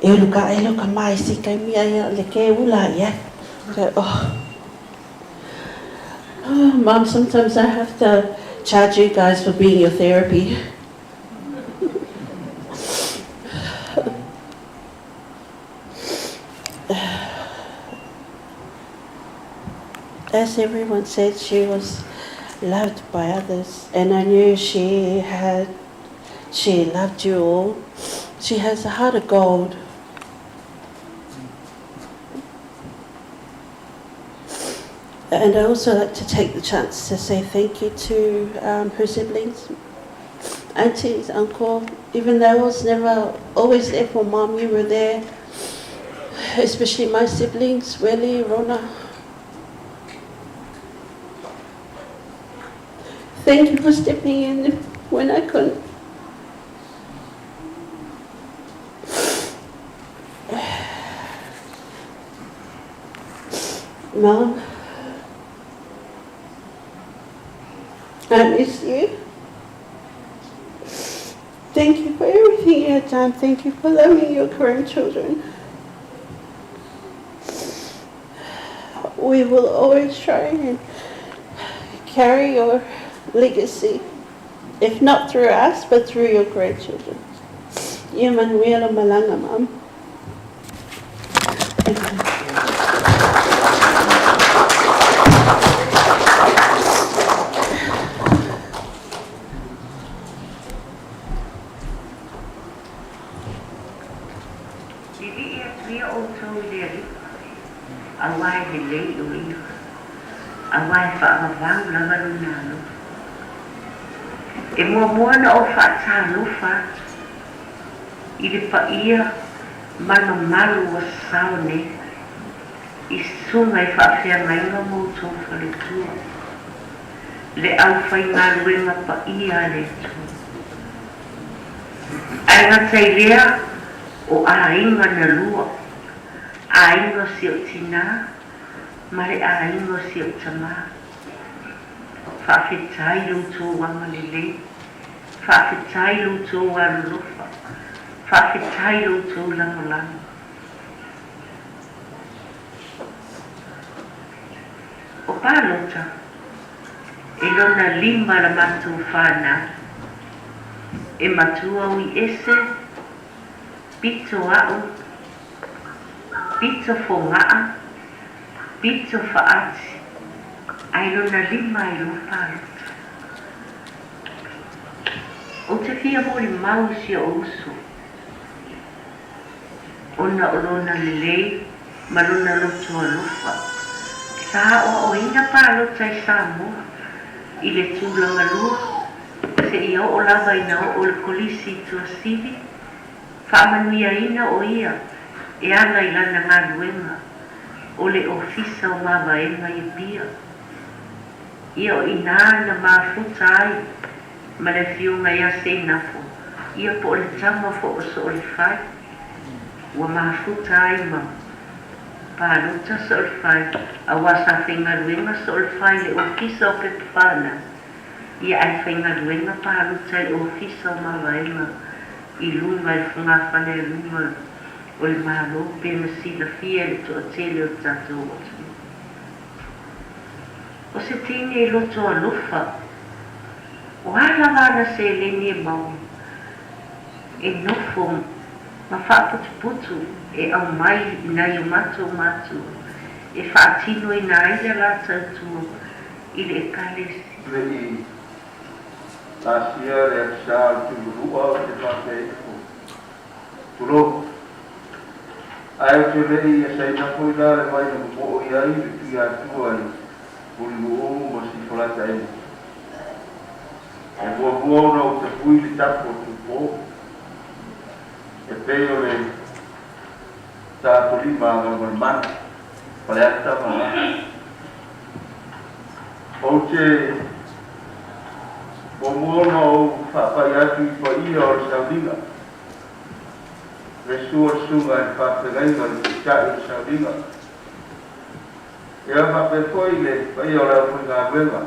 e luka e luka mai si kai mia ia le ke ula ia. So, oh. Oh, Mum, sometimes I have to charge you guys for being your therapy. As everyone said, she was loved by others, and I knew she had, she loved you all. She has a heart of gold. And I also like to take the chance to say thank you to her siblings, aunties, uncle, even though I was never always there for mom, you were there, especially my siblings, Welly, Rona. Thank you for stepping in when I couldn't. Mom, I miss you. Thank you for everything you have done. Thank you for loving your grandchildren. We will always try and carry your legacy, if not through us, but through your grandchildren. Ia manuia lo malanga, Mum. Thank you. Lilii atu ia outou i le Alii, auā e lelei o Ia, auā e faavavau lava Lona alofa. E muamua ona ou faatalofa atu i le paia ma le mamalu ua sao nei i susuga i faafeagaiga ma outou faletua, le aufaigaluega paia a le Atua. Ae gata i lea o aiga na lua, aiga o si ou tinā ma le aiga o si ou tamā. Faafetai lo outou agalelei, faafetai lo outou alolofa, faafetai lo outou lagolago. O Palota, e lona lima la matou fanau. E matua ui ese, pito a'u, pito foga'a, pito fa'ati, ae lona lima ai loa palota. Ou te fia molimau i si o'u uso, ona o lona lelei ma lona loto alofa. Sa aoaoina palota i Samoa i le tulaga lua seia oo lava ina oo le Kolisi i Tuasivi, faamanuiaina o ia e ala i lana galuega o le Ofisa o Mavaega i Apia. Ia o inā na mafuta ai ma le afioga ia Seinafo, ia po o le tama fo o Soolefai, ua mafuta ai ma palota Soolefai, auā sa faigaluega Soolefai i le Ofisa o Pepa Whānau, ia ae faigaluega palota i le Ofisa o Mavaega i luga i le fogafale a luga o le Malo pe na silafia e le toatele o le tatou atunuu. O se teine e loto alofa, o a lava ana seleni e maua, e nofo ma faaputuputu e aumai i nai o matou matua e faatinoina ai le la tautua i le Ekalesia. Le i asia le Aso Sa o le Tululua ou te faapea ifo, Tulou. Ae ou te le i asaina foi la le vai na momoo i ai le Tuiatua i Mulinuu ma Sifolataemo. E muamua ona ou tapui le tapu o Tupo, e pei o le taatolima a Galumalemana, Faleata ma Laauli. Ou te muamua ona ou faapai atu i paia o le sauniga. Le sua o le susuga i le faafeagaiga o le Taitai o le Sauniga. Ia faapea foi le paia o le aufaigaluega.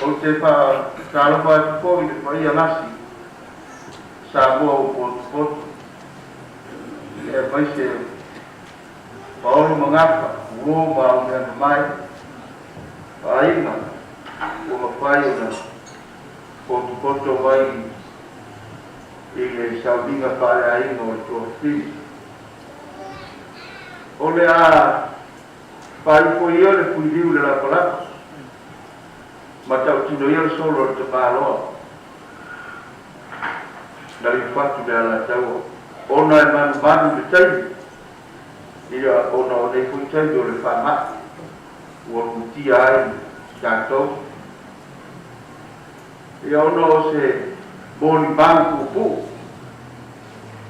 Ou te faatalofa atu foi i le paia lasi Samoa ua potopoto, aemaise o Paolo ma Gafa, uo ma Aumeamamae, ma aiga ua mafai ona potopoto mai i le sauniga faaleaiga o le Tuafafine. O le a faaifo ia le fuiliu i le lapalapa, ma tautino ia le solo a le tamaloa na liufatu le alataua, ona e manumanu i le taimi, ia ona o nei foi taimi o le faamai ua lutia ai tatou. Ia ona o se molimau puupuu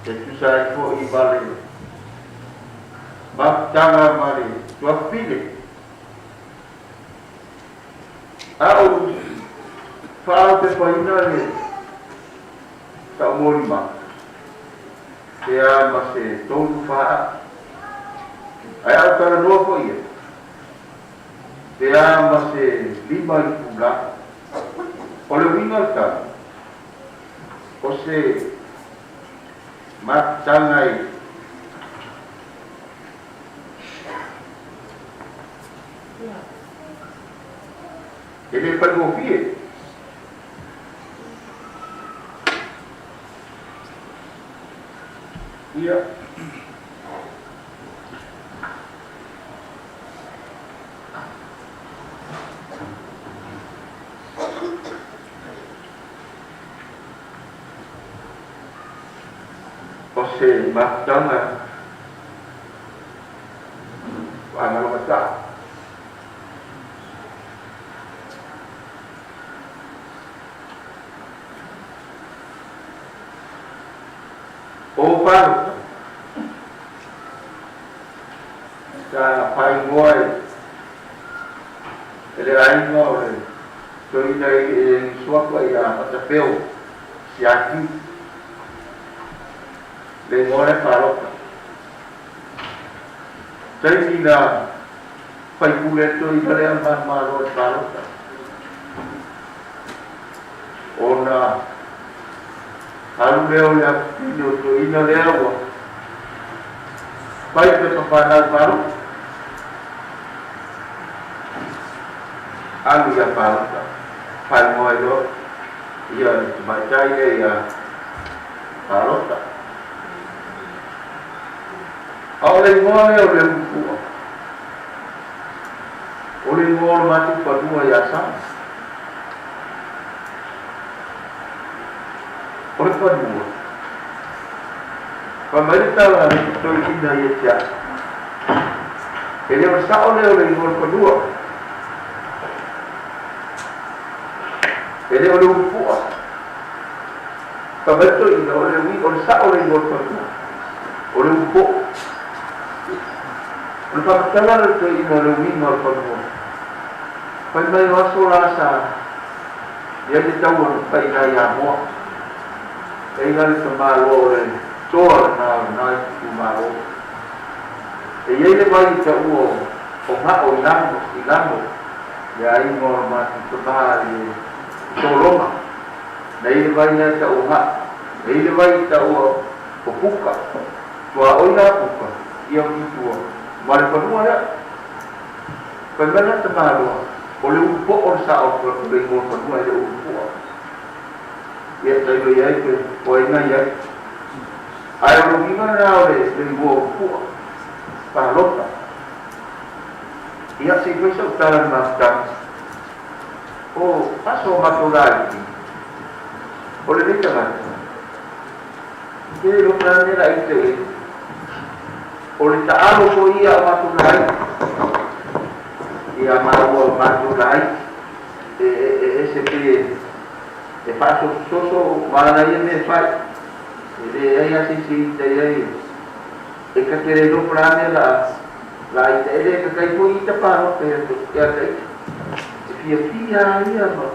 e tusa ai foi ma le mafutaga ma le tuafafine, a ou faaopepaina le sa'u molimau, pe a ma se tolu fa aʻa, ae a ou talanoa foi ia, pe a ma se lima itula. O le uiga o le tala, o se mafutaga e e le faigofie. Ia. O se mafutaga faagalomataa. O palota sa faaigoa e le aiga o le toeaina e suafa ia Matafeo Siakiu le igoa lea palota. Taimi na faipule ai le toeaina lea manumalo i le palota ona alu lea o le afafine o le toeaina lea ua fai pepa fanau palota, alu ia palota, faaigoa ai loa Ia le tamaitai lea ia Palota. A o le igoa lea o le Ulupu'a, o le igoa o le matou fanua ia Sama. O le fanua, fai mai le tala a le toeaina ia te a'u, e le o le sa'o lea o le igoa o le fanua, e le o le Ulupu'a. Fai mai le toeaina, o le o le sa'o o le igoa o le fanua, o le Ulupo'o. O le faamatala lea o le toeaina o le uiga o le fanua. Fai mai o aso la sa i ai le taua na fai i ina i Amoa. E i la le tamaloa o le toa lena o lena itumalo. E i ai le vai i taua o Ga'o i Lano, i Lano, le aiga o le matou tama i le Soloma. Na i ai le vai lea e tau o Ga'o. E i ai le vai i taua o Puka. Tuaoi la Puka ia o Tutua ma le fanua lea. Fai mai la tamaloa, o le ulupo'o le sa'o o le igoa fanua e le o ulupu'a. Ia tailo i ai pe o ai na i ai. Ae o le uiga lena o le igoa ulupu'a, palota. Ia se i fai sa'u tala i le mafutaga. O aso o matou laiti, o lenei tagata, Te iloa la mea la ite i o le taalo foi ia o matou laiti ia maua o matou laiti e e ese pe e faasosososo ma ana ia mea e fai e leai lava se isi e ita i ai e ka te le iloa po o le a mea la la ita e le kakai foi ita palota ia ia ta ita e fiafia lava ia ma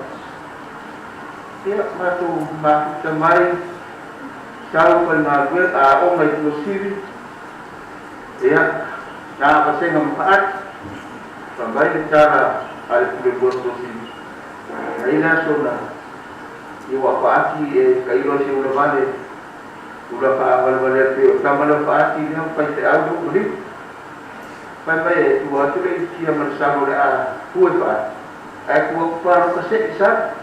ia matou mafuta mai Sau faigaluega aoga i Tuasivi, ia, na vasega ma Faati, fai mai le tala a le Pule Lua Tuasivi, na i le aso na ia ua Faati e tailo ai se ula vale, ula faavalevale a pei o tama lea o Faati lea o faifeau lea ua maliu. Fai mai e tua atu le ilitia ma le salo o le a tua i Faati, ae tua atu paloka se'i salo,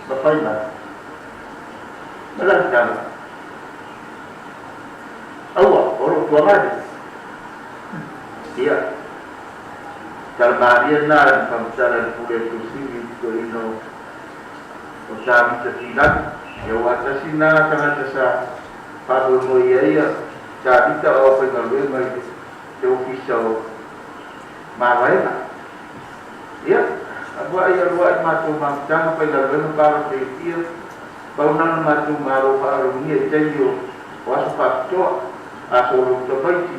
ma fai mai. Ma lana tala, Aua, o lou tuagane. Ia, tala malie lena a le faamatala i le pule a Tuasivi i le toeaina o Tavita Filagi. Ia aua tasi lena tagata sa faamoemoe i ai a Tavita o aufaigaluega i le ofisa o Mavaega. Ia, alua'i alua'i matou mafutaga faigaluega palota i Apia, Pau na ona matou malo faaaloalogia i taimi o aso faapitoa, aso o lou tamaiti,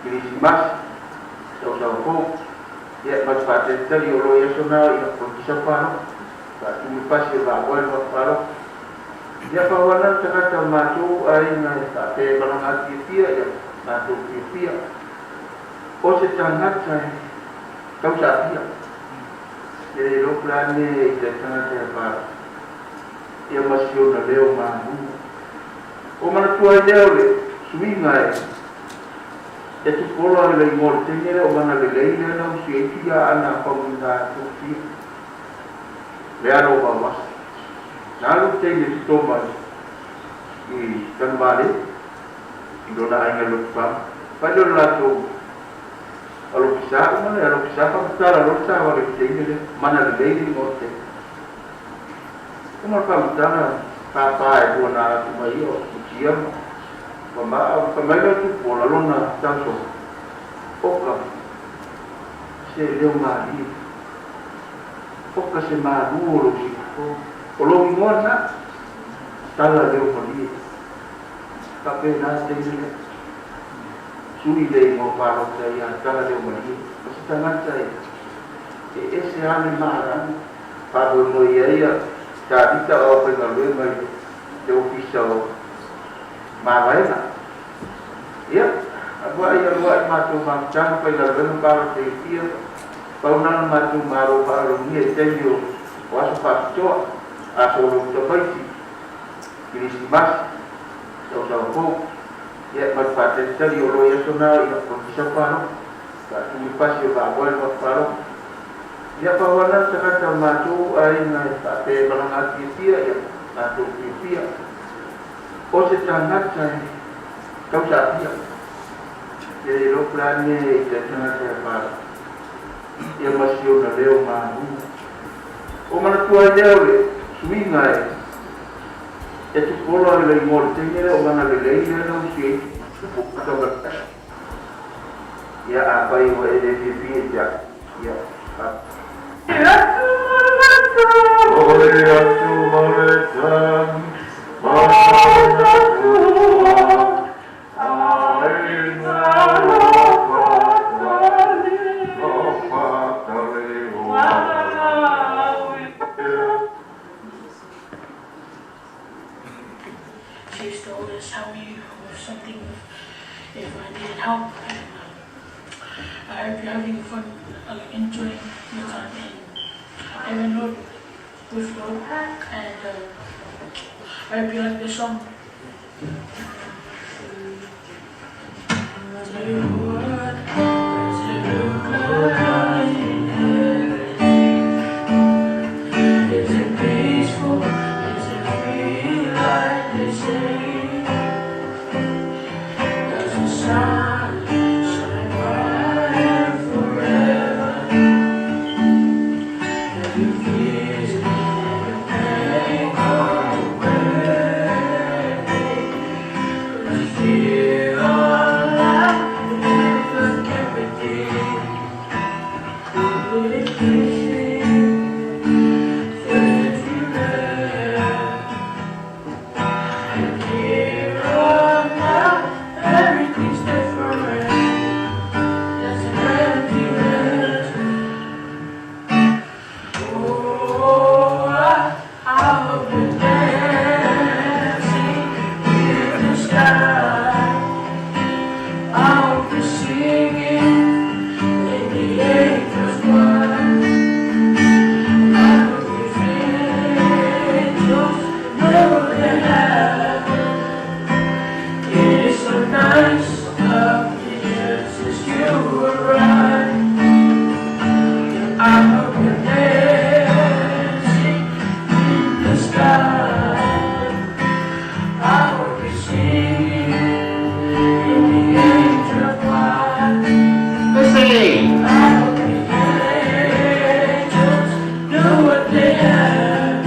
Kerisimasi, tausaga fou, ia ma le faatalitali o lo i aso na ia o le Tisapa no, faatu le pasi o vaamoe le palota. Ia pau lava na le tagata o matou aiga e faapea e malaga atu i Apia, ia matou fiafia. O se tagata e tausaafia, e le iloa po o le a le mea e i tai tagata e palota. Ia ma si ona leo malu. O manatua ai lea o le suiga e e tupolo ai le igoa o le teine lea o mana lelei lea na usi ai fia ana pauina a tou fia. Le alo o Vaoasa. Na alu le teine toto mai i Tanumale i lona aiga i Lotofaga. Fai lea o le latou alofisa uma le alofisa faamatala loa le savali o le teine lea. Mana lelei le igoa o le teine. Uma le faamatala pāpā e lua na atu mai ia o Futia ma Maa fai mai lea o Tupuola lona tausoga, Oka se leo malie, oka se malū o lou siufofoga, o lou igoa lena, tala leo malie. Faapena le taimi lea. Sui le igoa palota ia tala leo malie. O se tagata e ese lava le malama. Faamoemoe i ai a Tavita o aufaigaluega i le ofisa o Mavaega. Ia, alua'i alua'i matou mafutaga faigaluega palota i Apia, pau na ona matou malo faaaloalogia i taimi o aso faapitoa, aso o lou tamaiti, Kerisimasi, tausaga fou, ia ma le faatalitali o lo i aso na ia o le Tisapa no, faatu le pasi o vaamoe le palota. Ia pau lava lena le tagata o le matou aiga e faapea e valaga fiafia, ia matou fiafia. O se tagata e tausaafia, e le iloa po o le a le mea e ita ai le tagata ia Pala, ia ma si ona leo malu. Ua manatua ai lea o le suiga e e tupu ola i le igoa o le teine lea o mana lelei lea na usi ai tupu ata. Ia afai ua e le fiafia i te au, ia O le atu o le tagi She used to always help me with something if I needed help. And I hope you're having fun, enjoying your time in heaven, Lord, with Lord. And I hope you like this song. What does it look like in heaven? Is it peaceful? Is it free like they say? Does the sun shine bright forever? Have your fears and your pain go away? 'Cause here on earth we never get redeemed. Will it please everywhere? And here on earth, everything's different. There's an emptiness. Oh, I hope you're dancing in the sky. I hope you're singing in the angels' choir. I hope these angels know what they have. It is so nice up here since you arrived. I hope you're dancing in the sky. I hope you're singing in the angel choir. I hope the angels know what they have.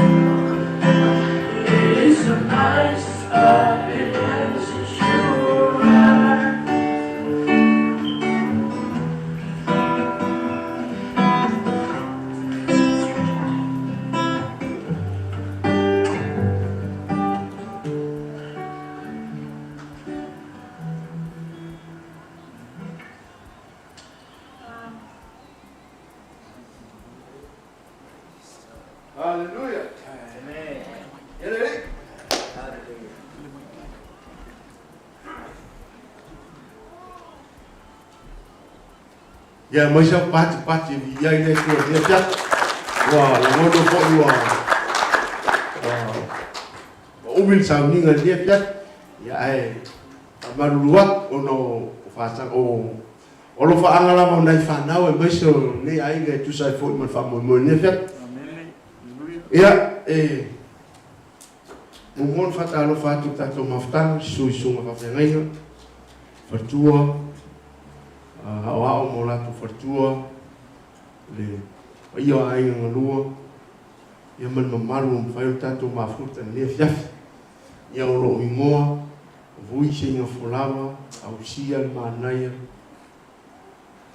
It is so nice up in heaven since you arrived. Hallelujah. Amen. Ia Ia mai sau pati pati e viia ai le Atua i lenei afiafi. Ua lagona foi ua ua umi le sauniga i lenei afiafi. Ia ae faamalulu atu ona o faasala o o alofaaga lava o nai fanau aemaise o lenei aiga e tusa ai foi ma le faamoemoe i lenei afiafi. Ia e muamua ona faatalofa atu i le tatou mafutaga, susu i susuga faafeagaiga, faletua, aoao ma o latou faletua, le paia o aiga galua, ia ma le mamalu ua mafai ona tatou mafuta i lenei afiafi. Ia o lou igoa, Vui Seiga Folava, Ausia le Manaia,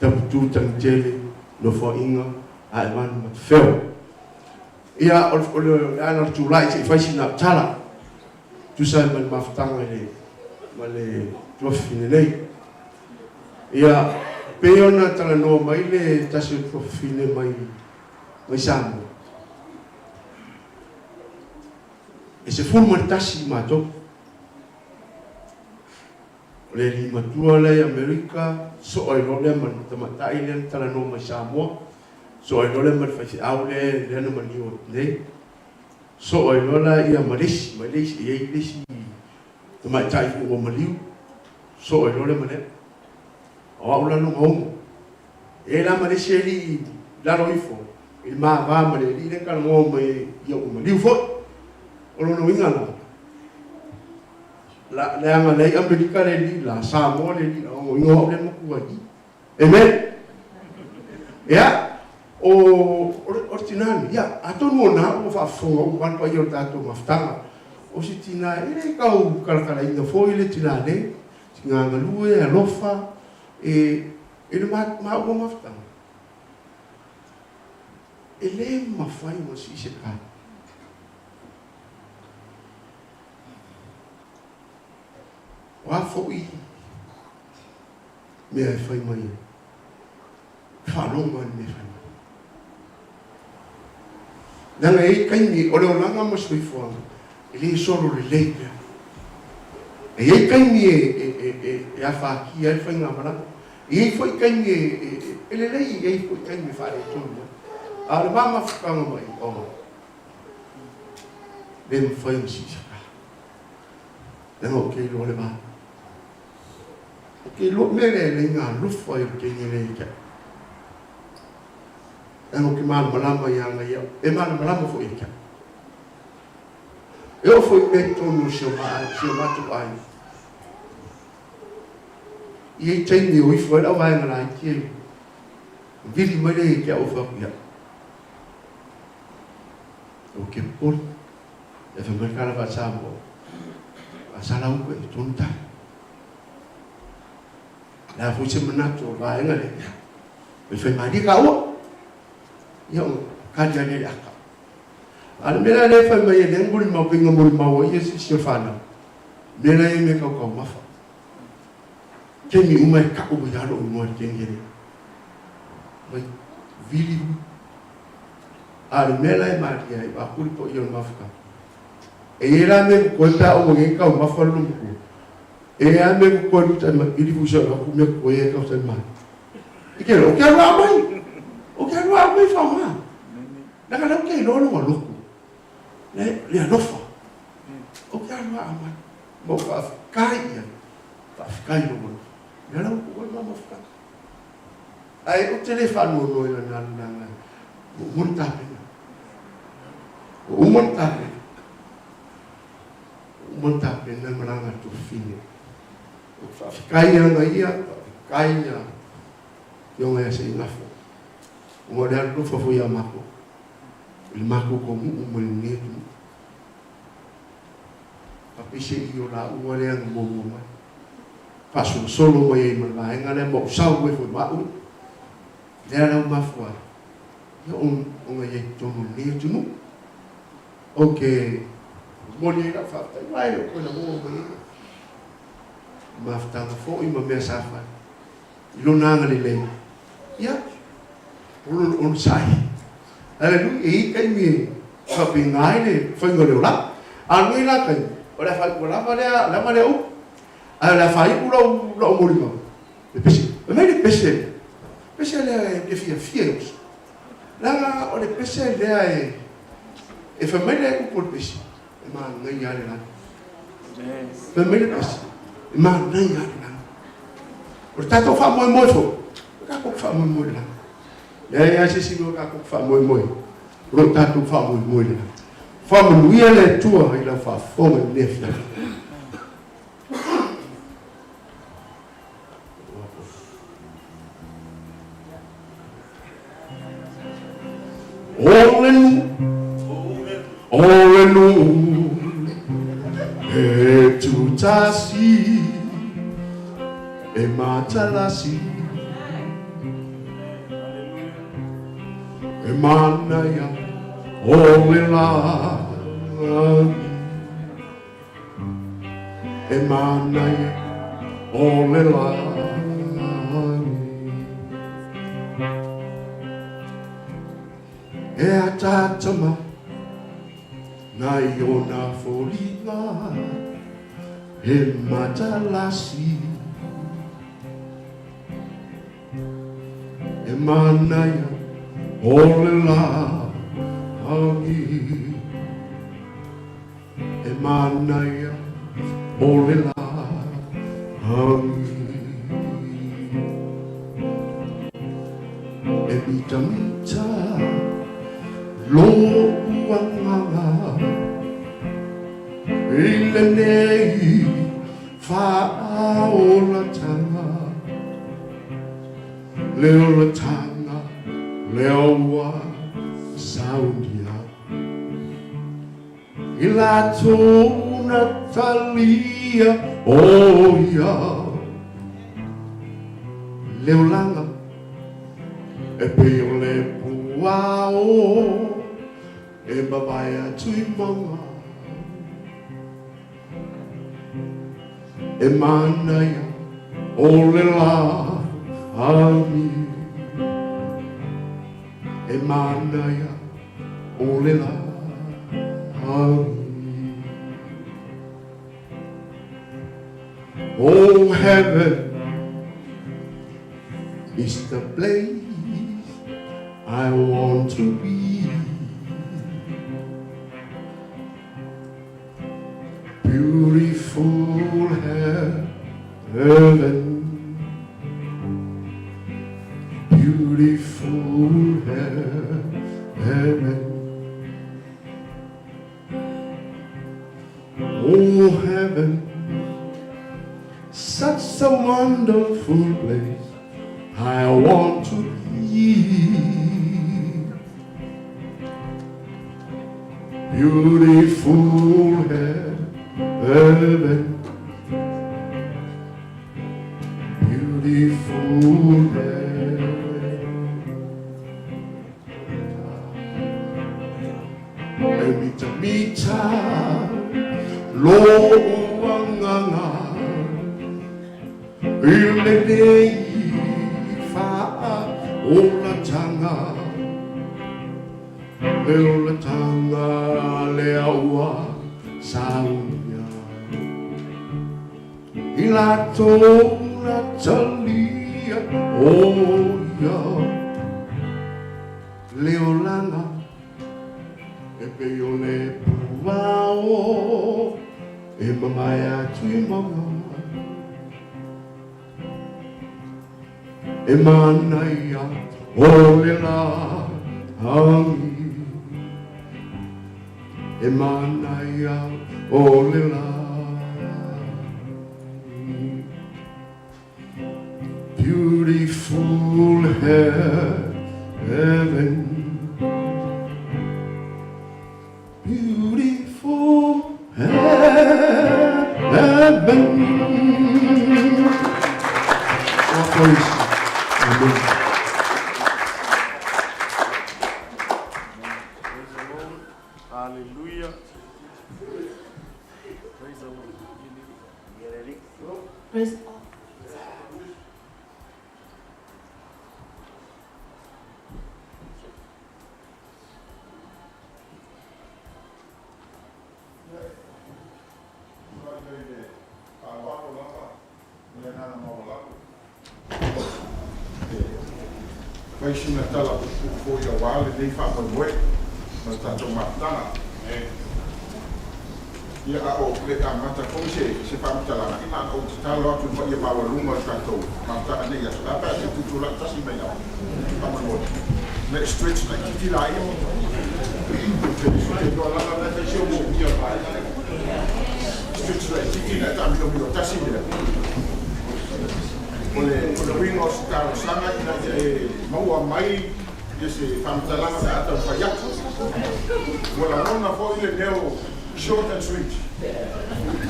Taputu Tagitele, Nofoaiga, Aevanu ma Tafeo. Ia, o le ala o le tulai se i fai sina au tala, tusa ai ma le mafutaga i le ma le tuafafine nei. Ia, pei ona talanoa mai le tasi o tuafafine mai mai Samoa, e 11 matou. O le alii matua lea i Amerika, so'o ai loa lea ma le tamaitai lea na talanoa mai Samoa, so'o ai loa lea ma le faifeau lea lea na maliu atu nei, so'o ai loa la ma le isi, ma le isi, e i ai le isi tamaitai foi ua maliu, so'o ai loa lea ma lea. O au la luga umu. E i ai la ma le isi alii i lalo ifo, I le ma va ma le alii lea e talanoa mai ai ia ua maliu foi. O lona uiga la, la, leaga leai Amerika le alii la, Samoa le alii la, o lona uiga o au lea e matua i i. Amen. Ia, o, o, le, o le tinā lenei, ia, atonu o na ua faafofoga uma le paia o le tatou mafutaga. O se tinā, e le tau kalakalaina foi le tinā nei, tinā galue, alofa, e, e le ma, maua mafutaga. E lē mafai ona sii se kai. O a foi mea e fai mai ai, e faalogo lava i le mea e fai mai. Leaga e i ai taimi o le olaga ma soifuaga e lē solo lelei pea. E i ai taimi e, e, e, e, e afatia ai le faigamalaga. E i ai foi taimi e, e, e lelei, e i ai foi taimi e faaletonu ai. A o le ma mafutaga mai, oh, le mafai ona sii sa ka. Leaga ou te iloa le va. Ou te iloa mea lea e leai ngā alofa i o le teine lea ia te au. Leaga ou te malamalama ia nga ia, e malamalama foi ia te au. E oo foi i mea i totonu o si o si o matou aiga. E i ai taimi e o ifo ai lau vaega laiti e vili mai lea ia te au e fai atu ia au. Ou te popole. E fai mai le tala faa-Samoa, a sala uka e tonu tala. Le a foi se manatu o le vaega lea, ia, ua fai malie kāua. Ia, ona kali lava lea i le aka. A o le mea la lea e fai mai ai lea na molimau, pei na molimau ai ia se isi o le fanau, o le mea la ia mea tau taumafa. Taimi uma e ka'u ai lava lo'u igoa i le teine lea. Mai vili hui. A o le mea la e malie ai, vaeatu le paia o le mafutaga, e i ai la mea totoe pe a uma nei taumafa le lomukua, e i ai lava mea totoe luta mai, vili hui se atu mea totoe ia e tautai mai. I te iloa, ou te alu a mai, ou te alu a mai faoga. Leaga lea ou te iloa lona loto, le, le alofa. Ou te alu a mai, ma ou faafetai i ai, faafetai i lou alofa. Lea la ua tuu ai le ma mafutaga. Ae ou te le faanoanoa i lana alu leaga ua uma ona tapena. Ua uma ona tapena. Ua uma ona tapena le malaga a le tuafafine. Ou te faafetai ia aga ia, faafetai ia Afioga ia Seigafa, ona o le alolofa foi ia matou, i le matou taunuu mai lenei atunuu. Faapeisei o laua lea na muamua mai, faasolosolo mai ai ma le vaega lea ma ou sau ai foi ma au ia. Lea la ua mafua ai ia ona i ai i totonu o lenei atunuu. Ou te momoli ai lau faafetai, aua e le o toe lagoa mai ai mafutaga foi ma mea sa fai i lona agalelei, ia, o lona onosai. Aleluia, e i ai taimi e faapena ai le faiga o le olaga. A o lenei la taimi, o le a faaiu lava lea, lava lea upu. Ae o le a faaiu lau, lau molimau, le pese. Fai mai le pese lea, pese lea ou te fiafia i oso. Leaga o le pese lea e, e fai mai le upu o le pese, e manaia lava le lagi. Fai mai le pese, e manaia lava le lagi. O le tatou faamoemoe foi, o tatou faamoemoe i le lagi. Leai lava se isi mea o tatou faamoemoe, o lo o tatou faamoemoe i le lagi. Faamanuia le Atua i lau faafofoga i lenei afiafi. O le nuu, o le nuu, e tutasi, e matalasi, e manaia o le lagi. E manaia o le lagi. E ataata mai nai ona foliga he matalasi. E manaia o le lagi. E manaia o le lagi. E mitamita. Lo'u agaga i lenei faaolataga, le olataga lea ua saunia i latou na talia o ia le olaga e pei o le puao e mavae atu i mauga e manaia o le lagi e manaia o le lagi. Oh, heaven is the place I want to be. Beautiful heaven, beautiful heaven. Oh, heaven, such a wonderful place I want to be. Beautiful heaven, beautiful heaven. E mitamita lo'u agaga i lenei faaolataga, le olataga lea ua saunia i latou na talia o ia le olaga e pei o le puao e mamae atu i mauga e manaia o le lagi e manaia o le lagi. Beautiful heaven, beautiful heaven. Amen. Praise the Lord. Hallelujah. Praise the Lord. Praise the Lord. Fai sina tala puupuu foi auā lenei faamoemoe ma le tatou mafutaga. Ia, a o le amata foi se faamatalaga, ina na ou tatalo atu i le paia maualuga o le tatou mafutaga i lenei aso, e a pe a se tutulai tasi mai lava faamolemole, na e stretch laitiiti laia. Ou te iloa lava o la e fai si ou moomia o le vaega lea. Stretch laitiiti ina e taamilomilo tasi lea. O le uiga o se talosaga ina ia e maua mai ia se faamatalaga pe a taumafai atu. Ua lagona foi le leo short and sweet.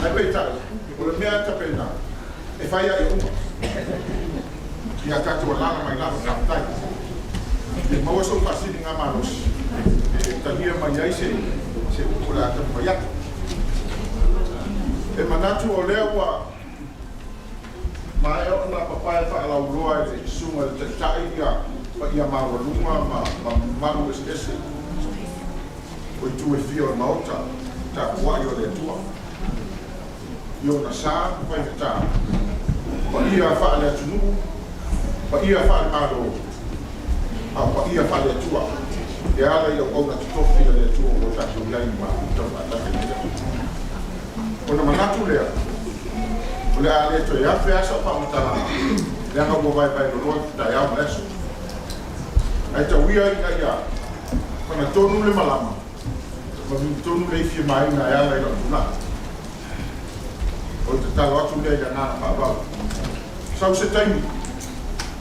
Ae peitai, o le mea tapena, e fai lava ia uma. Ia tatou alaala mai lava, faafetai. Ia maua sou faasiligamalosi e talia mai ai se upu o le a taumafai atu. E manatu o lea ua maea ona papae faalauloa e le Susuga i le Taitai ia paia maualuga ma mamalu eseese o itu e fia o le Maota tapuai o le Atua i ona sa ma faigata, paia faale-atunuu, paia faale-Malo, a o paia faale-Atua e ala i auauna totofi a le Atua ua tatou i ai i mafuta faatasi i lenei aso. Ona manatu lea, o le a le toe afe lava sau faamatalaga, leaga ua vaevaeloloa i le taeao ma le aso. Ae tau ia ina ia Fagatonu le malama ma vivitonu le ifi e maina e ala i la'u tula'i. O le tatalo atu lea i le agaga fa'aavau. Sau se taimi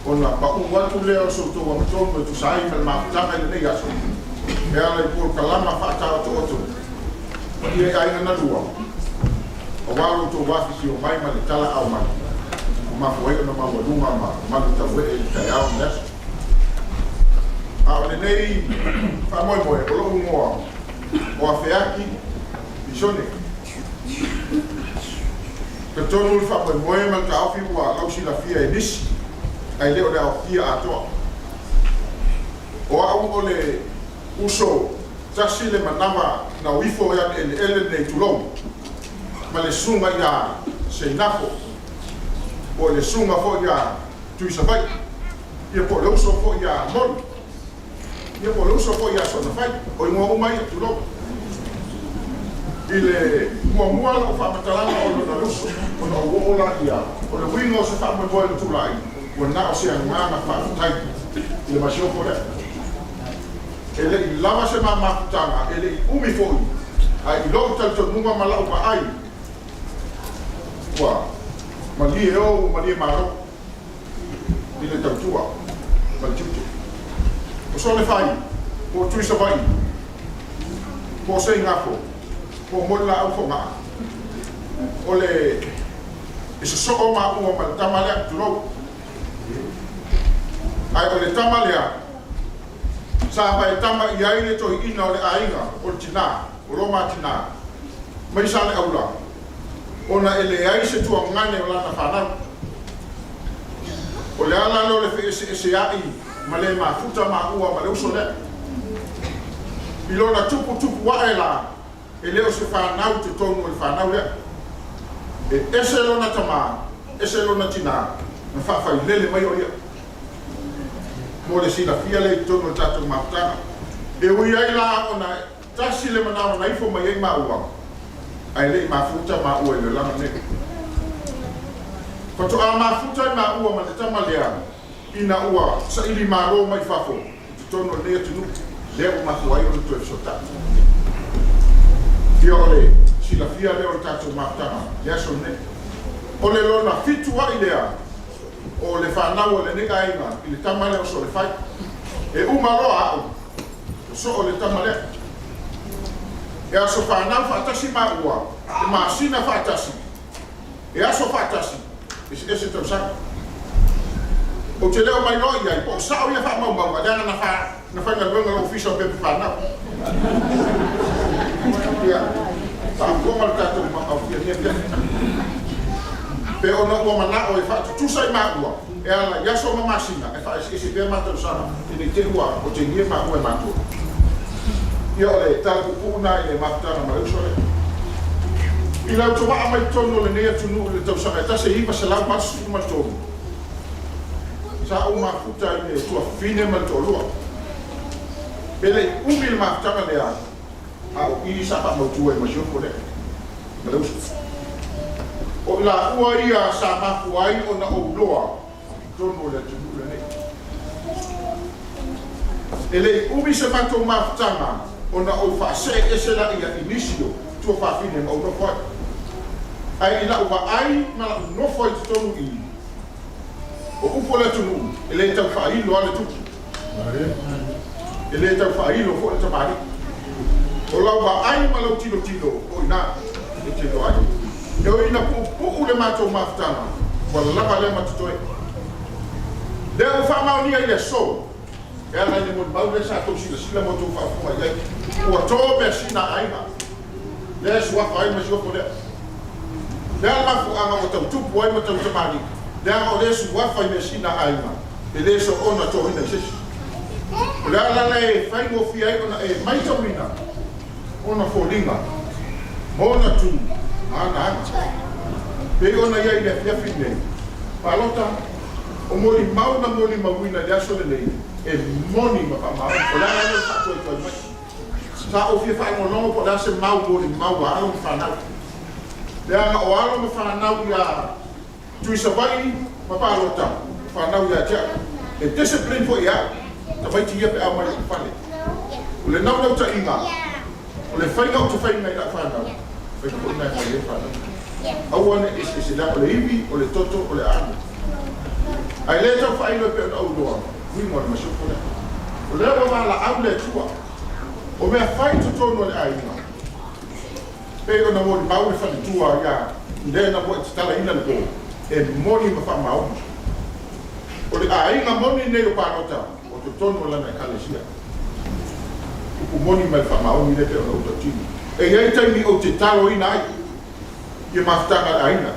ona pa'u atu lea o se outou agatonu e tusa ai ma le mafutaga i lenei aso e ala i polokalama fa'ataotooto paia i aiga na lua auā lo outou afifio mai ma le talaau mai ua mafua ai ona maualuga ma malu taue'e i le taeao ma le aso. A o lenei faamoemoe o lo'u igoa o Afeaki Pisone. Talitonu le faamoemoe ma le taofi ua lausilafia e nisi ae le o le aofia atoa. O a'u o le uso tasi le manava na o ifo e ale eleele lenei tulou ma le susuga iā Seinafo po o le susuga foi iā Tuisavaii, ia po o le uso foi iā Moli, ia po o le uso foi iā Soonafai, o igoa uma ia, tulou. I le muamua la'u faamatalaga o lona uso, ona ou oo laia, o le uiga o se faamoemoe o le tulai, ua na o se agaga faafetai i le masiofo lea. E le'i lava se mamafutaga, e le'i umi foi, ae i lo'u talitonuga ma la'u vaai, ua malie o ua malie malo i le tautua ma le tiute. O Solefai, po o Tuisavaii, po o Seigafo, po o Molilaau Fogaa, o le e sosoo maua ma le tama lea, tulou. Ae o le tama lea, sa faetama i ai le toeaina o le aiga o le tinā, o lo ma tinā, mai Saleaula, ona e leai se tuagane o lana fanau. O le ala lea o le feeseesea'i ma le mafuta maua ma le uso lea. I lona tuputupu a'e la, e le o se fanau i totonu o le fanau lea. E ese lona tamā, ese lona tinā, na faafailele mai o ia. Mo le silafia lea i totonu o le tatou mafutaga. E ui ai la ona tasi le manawa na ifo mai ai maua, ae le'i mafuta maua i le olaga nei. Faatoa mafuta ai maua ma le tama lea ina ua saili malo mai fafo i totonu o lenei atunuu, lea ua mafua ai ona toe fesootai. Ia o le silafia lea o le tatou mafutaga i le aso lenei. O le lona fitu a'i lea o le fanau a lenei aiga i le tama lea o Solefai. E uma loa a'u, ua soo le tama lea. E aso fanau faatasi maua, e masina faatasi, e aso faatasi, eseese tausaga. Ou te le o mailoa i ai po o sa'o ia faamaumauga leaga na fa na faigaluega i le Ofisa o Pepa Fanau. Ia, faafofoga le tatou aofia i lenei afiafi. Pe ona ua mana'o e faatutusa i maua e ala i aso ma masina ae faaeseese pea ma tausaga ina i te i ua otegia maua e matou. Ia o le tala puupuu lena i le mafutaga ma le uso lea. I le autovaa mai totonu o lenei atunuu i le tausaga e 1983, sa ou mafuta i le tuafafine ma le toalua. E le i umi le mafutaga lea, a o i sa faamautu ai ma si ofo lea ma le uso. O i laua ia sa mafua ai ona ou iloa i totonu o le atunuu lenei. E le i umi se matou mafutaga ona ou faasee ese laia i nisi o tuafafine ma ou nofo ai. Ae i la'u vaai ma la'u nofo ai totonu i i, o upu o le atunuu, e le tau faailo lava le tupu, e le tau faailo foi le tamalii. O lau vaai ma lau tilotilo o i ina e te iloa ai. E ui ina puupuu le matou mafutaga, ua lava lea ma totoe. Lea ua faamaonia i le aso, e ala i le molimau lea sa tou silasila ma outou faafofoga i ai, ua to measina a aiga, lea e suafa ai ma siofo lea. O le a le mafuaaga ua tau tupu ai ma tau tamalii, leaga o lea e suafa i measina a aiga, e le soona toina i se isi. O le ala lea e faigofie ai ona e maitauina ona foliga ma ona tu ma ana aga. Pei ona i ai i le afiafi lenei, palota, o molimau na molimauina i le aso lenei, e moni ma faamaoni. O le ala lea o le faatuaituai mai. Sa ou fia faalogologo po o le a se mau molimau a alo ma fanau. Leaga o alo ma fanau iā Tuisavaii ma palota, fanau ia te au. E discipline foi e au tamaiti ia pe a omai i lou fale. O le naunautaiga, o le faiga ou te faiina i lau fanau, faiga foi lena e fai ai fanau. Aua ne i eseese leaga o le ivi, o le toto, o le aano. Ae le tau faailo e pei ona ou iloa, uiga o le masiofo lea. O lea ua valaau le Atua, o mea fai i totonu o le aiga, pei ona molimau le faletua ia lea na muai tatalaina le po, e moni ma faamaoni. O le aiga moni lenei o Palota o totonu o lana Ekalesia. Upu moni ma le faamaoni lea pei ona ou tautino. E i ai taimi ou te taloina ai ia mafutaga a le aiga.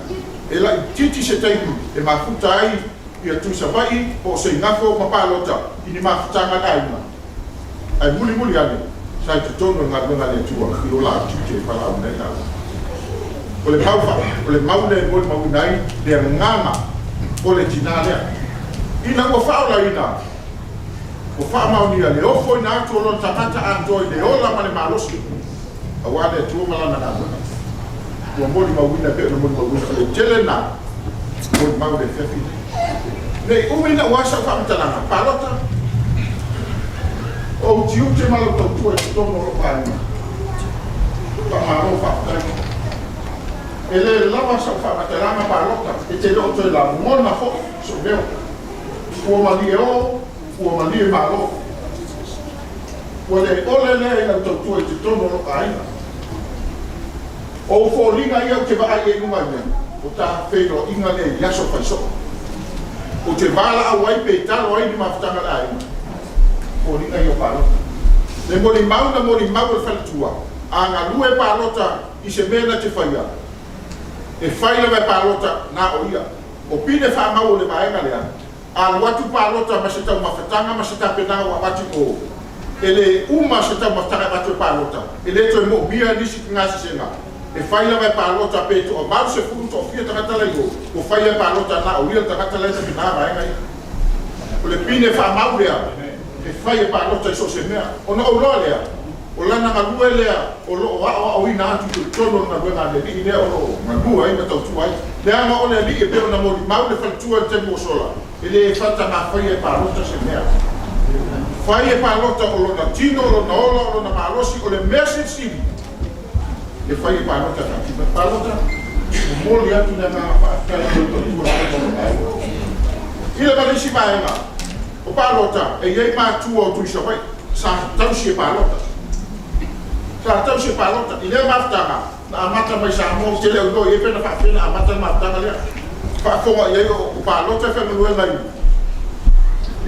E laitiiti se taimi e mafuta ai ia Tuisavaii po o Seigafo ma Palota i ni mafutaga a le aiga. Ae mulimuli ane, sa i totonu o le galuega a le Atua i lo laau tiute e valaauina ai laua. O le mau fa, o le mau lea e molimauina ai le agaga o le tinā lea. Ina ua faaolaina, ua faamaonia le ofoina atu o lona tagata atoa i le ola ma le malosi, aua le Atua ma Lana galuega. Ua molimauina e pei ona molimauina o le tele lena molimau i le afiafi lenei. Ne i umi ina ua asa au faamatalaga, palota, o ou tiute ma lau tautua i totonu o lou aiga. Faamalo faafetai. E le lava sau faamatalaga palota, e te le o toe lagona foi sou leo. Ua malie o, ua malie malo. Ua le ole lea i lau tautua i totonu o lou aiga. O ou foliga ia ou te vaai ai i luga i nei, o ta feiloaiga lea i aso faisoo. Ou te valaau ai pe talo ai ni mafutaga a le aiga, foliga ia o palota. Le molimau na molimau e le faletua, a galue palota i se mea na te faia, e fai lava e palota na o ia. O pine faamau o le vaega lea, Alu atu palota ma se taumafataga ma se tapenaga ua avatu i o. E le uma se taumafataga e avatu e palota, e le toe moomia nisi gasesega. E fai lava e palota pe toa 80 toa fia tagata la i o, ua fai lea palota na o ia le tagata la e tapena vaega ia. O le pine faamau lea e fai e palota i so o se mea. Ona ou loa lea, O lana galue lea o lo o aoaoina atu i totonu o le galuega a le Alii lea o lo o galue ai ma tautua ai. Leaga o le Alii e pei ona molimau le faletua i le taimi ua sola, e le faatagafaia e palota se mea. Fai e palota o lona tino, o lona ola, o lona malosi, o le mea silisili e fai e palota e faatino ai. Palota, momoli atu le agaga faafetai i lau tautua i totonu o lou aiga. I le ma le isi vaega, o palota, e i ai matua o Tuisavaii. Sa tausi e palota. Sa tausi e palota. I lea mafutaga, na amata mai Samoa, ou te le o iloa i ai pe na faapefea ona amata le mafutaga lea. Faafofoga i ai o palota e faigaluega i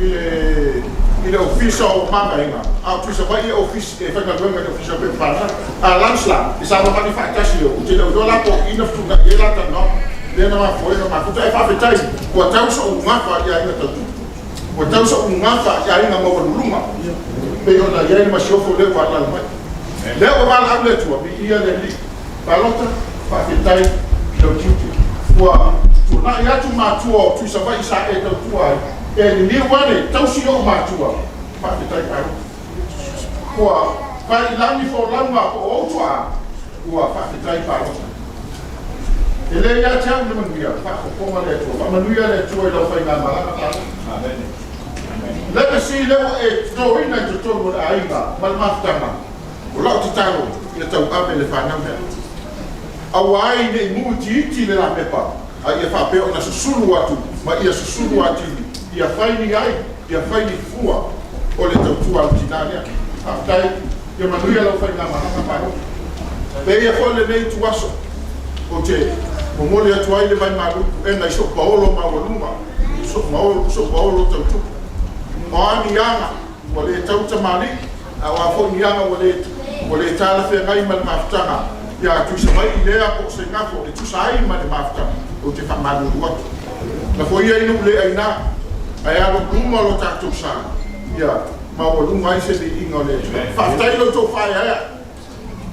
i le i le Ofisa o Mavaega, a o Tuisavaii e ofisi e faigaluega i le Ofisa o Pepa Palota. A Lansla, e savavali faatasi o, ou te le o iloa la po o i na fetuunai ai la talanoaga lea na mafua ai ona mafuta. Ae faafetai, ua tau so'u gafa i aiga tautupu. Ua tau so'u gafa i aiga maualuluga, pei ona i ai le masiofo lea ua alaala mai. Lea ua valaau le Atua, viia le Alii. Palota, faafetai i lou tiute. Ua tuanai atu matua o Tuisavaii sa e tautua ai, e liliu ane, tausi o'u matua. Faafetai Palota. Ua fai i lagi folauga po o ou tuaa, ua faafetai Palota. E le ia te au le manuia, faafofoga le Atua. Faamanuia le Atua i lau faigamalaga Palota. Legacy lea ua e totoina i totonu o le aiga ma le mafutaga, o lau tatalo ia tauave le fanau lea. Aua ai ne i muitiiti le lapepa, a ia faapea ona susulu atu ma ia susulu atili, ia fai ni ai, ia fai ni fua o le tautua a le tinā lea. Faafetai, ia manuia lau faigamalaga Palota. Pēia foi lenei ituaso ou te momoli atu ai le vaimalu puega i so'u paolo maualuga, so'u paolo tautupu. O a ni aga ua le tau tamalii, a o a foi ni aga ua le talafeagai ma le mafutaga ia Tuisavaii lea po o Seigafo e tusa ai ma le mafutaga, ou te faamalulu atu. Lafo ia i nuu le aina, ae alo i luma lo tatou sa, ia maualuga ai se viiga o le Atua. Faafetai i lo outou faaeaea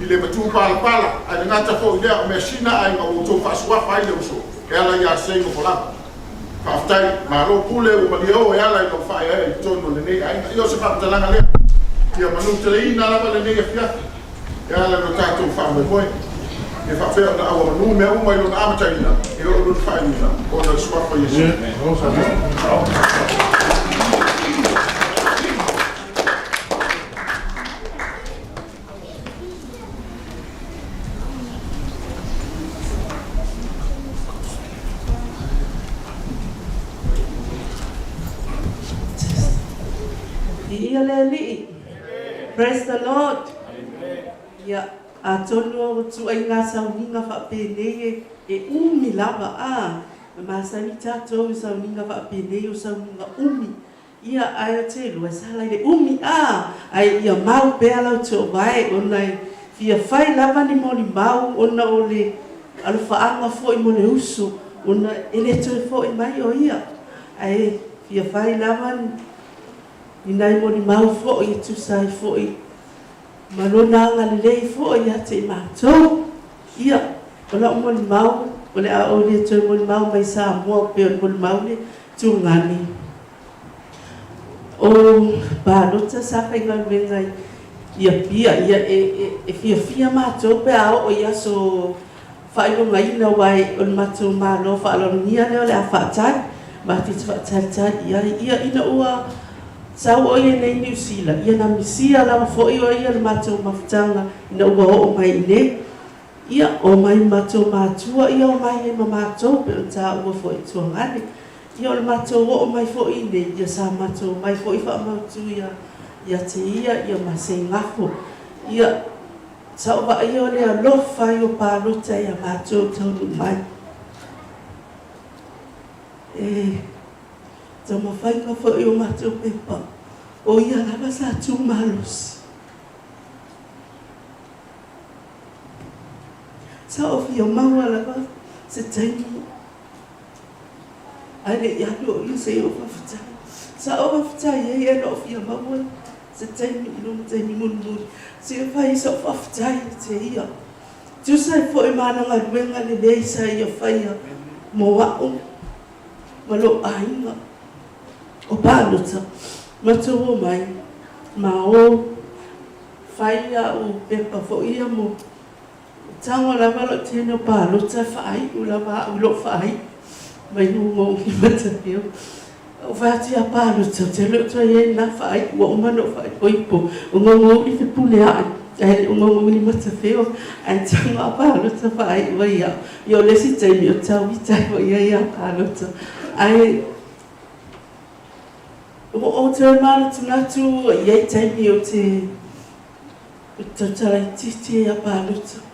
i le matupalapala, ae le gata foi i lea, o measina aiga ua outou faasuafa ai le uso e ala iā Seigofolaga. Faafetai, malo pule ua malie o e ala i lau faaeaea i totonu o lenei aiga. Ia o se faamatalaga lea, ia manuteleina lava lenei afiafi e ala i lo tatou faamoemoe. Ia faapea ona auamanu mea uma i lona amataina e oo i lona faaiuina ona o le suafa o Iesu. Viia le Alii. Praise the Lord. Ia, atonu o ituaiga sauniga faapenei e, e umi lava, a, e masani tatou i sauniga faapenei o sauniga umi. Ia, ae ou te iloa e sala i le umi, a, ae ia mau pea lau toovae ona e fia fai lava ni molimau ona o le alofaaga foi mo le uso, ona e le toe fo'i mai o ia, ae fia fai lava ni nai molimau foi e tusa ai foi ma lona agalelei foi ia te i matou. Ia, o la'u molimau, o le a ou le toe molimau mai Samoa pei o le molimau le Tugane. O palota sa faigaluega i Apia, ia e, e, e fiafia matou pe a oo i aso faailogaina aua o le matou Malo faaaloalogia lea o le a faatali, matou te faatalitali i ai. Ia, ina ua sau o ia nei i Niu Sila, ia na misia lava foi o ia le matou mafutaga ina ua oo mai i nei. Ia, omai ma matou matua, ia omai ai ma matou, pei ona taua foi i Tuagane. Ia o le matou oo mai foi i inei, ia sa matou omai foi faamautu ia ia te ia, ia ma Seigafo. Ia, sa ou vaaia o le alofa ai o palota ia matou taunuu mai. E taumafaiga foi o matou pepa, o ia lava sa tu malosi. Sa ou fia maua lava se taimi Ae le i alu o ia se i ou faafetai. Sa ou faafetai ai e na ou fia maua se taimi i lona taimi mulimuli se i fai ai sa'u faafetai ia te ia. Tusa ai foi ma ana galuega lelei sa ia faia mo a'u ma lou aiga o palota matou omai ma o fai a'u pepa foi ia mo Tago lava lou teine o palota e faaiu lava au i lou faaiu mai luga o Mataveo. Ou fai atu ia palota, ou te le o toe i ai lena faaiu, ua uma ona ou faaipoipo. O Gaugauli Fepuleai, ae le o Gaugauli Mataveo, ae tago a palota faaiu ai au. Ia o le isi taimi o tauita ai foi ia ia palota. Ae ua ou toe manatunatu i ai taimi ou te Ou te tautala itiiti ia palota.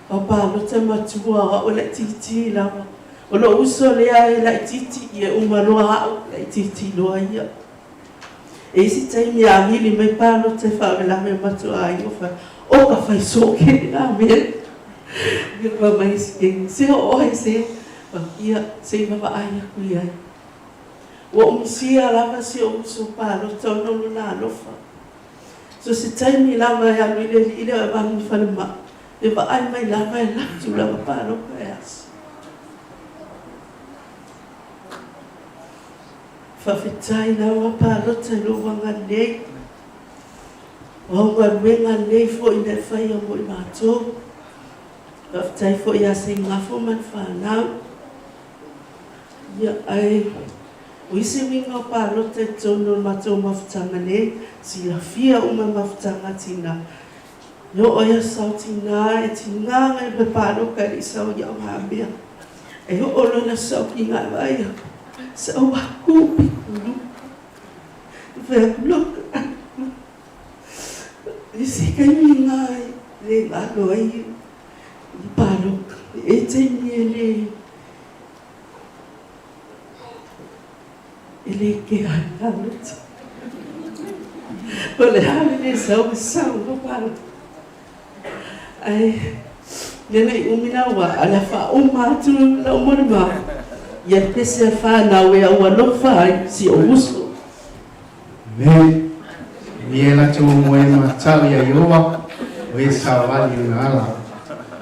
O palota matua o a'u e laitiiti lava. O lo'u uso lea e laitiiti ia e uma loa a'u, laitiiti loa ia. E isi taimi a vili mai palota e faavelave o matou aiga fai, O ka fai soo ke la mea. Ia fai mai isi keiki, Se o oe se. Ia, se i vavaai aku i ai. Ua ou misia lava si o'u uso palota ona o lona alofa. So se taimi lava e alu i le alii lea o Evanu i falemai, e vaai mai lava e latu lava paloka e aso. Faafetai lava palota i lou agalelei. O au galuega lelei foi na e faia mo i matou. Faafetai foi ia Seigafo ma le fanau. Ia, ae o isi uiga o palota i totonu o le matou mafutaga nei, silafia uma e mafutaga a tinā. E oo i aso sao tinā, e tinā ngai me paloka e le i sao i au mea. E oo loa le aso sao kinga e vaai aku, sa ua ku pikulu. E fai aku loka. I se kaimi ngā le ngalo ai i paloka. E taimi e le E le kea ai palota. O le a le le sau e sau ma palota. Ae ia nei umi la ua ala faauma atu lau molimau ia le pese a fanau e au alofa ai si ou uso. Amen. Ni e latou moe matau ia Iowa, o e savali ona ala.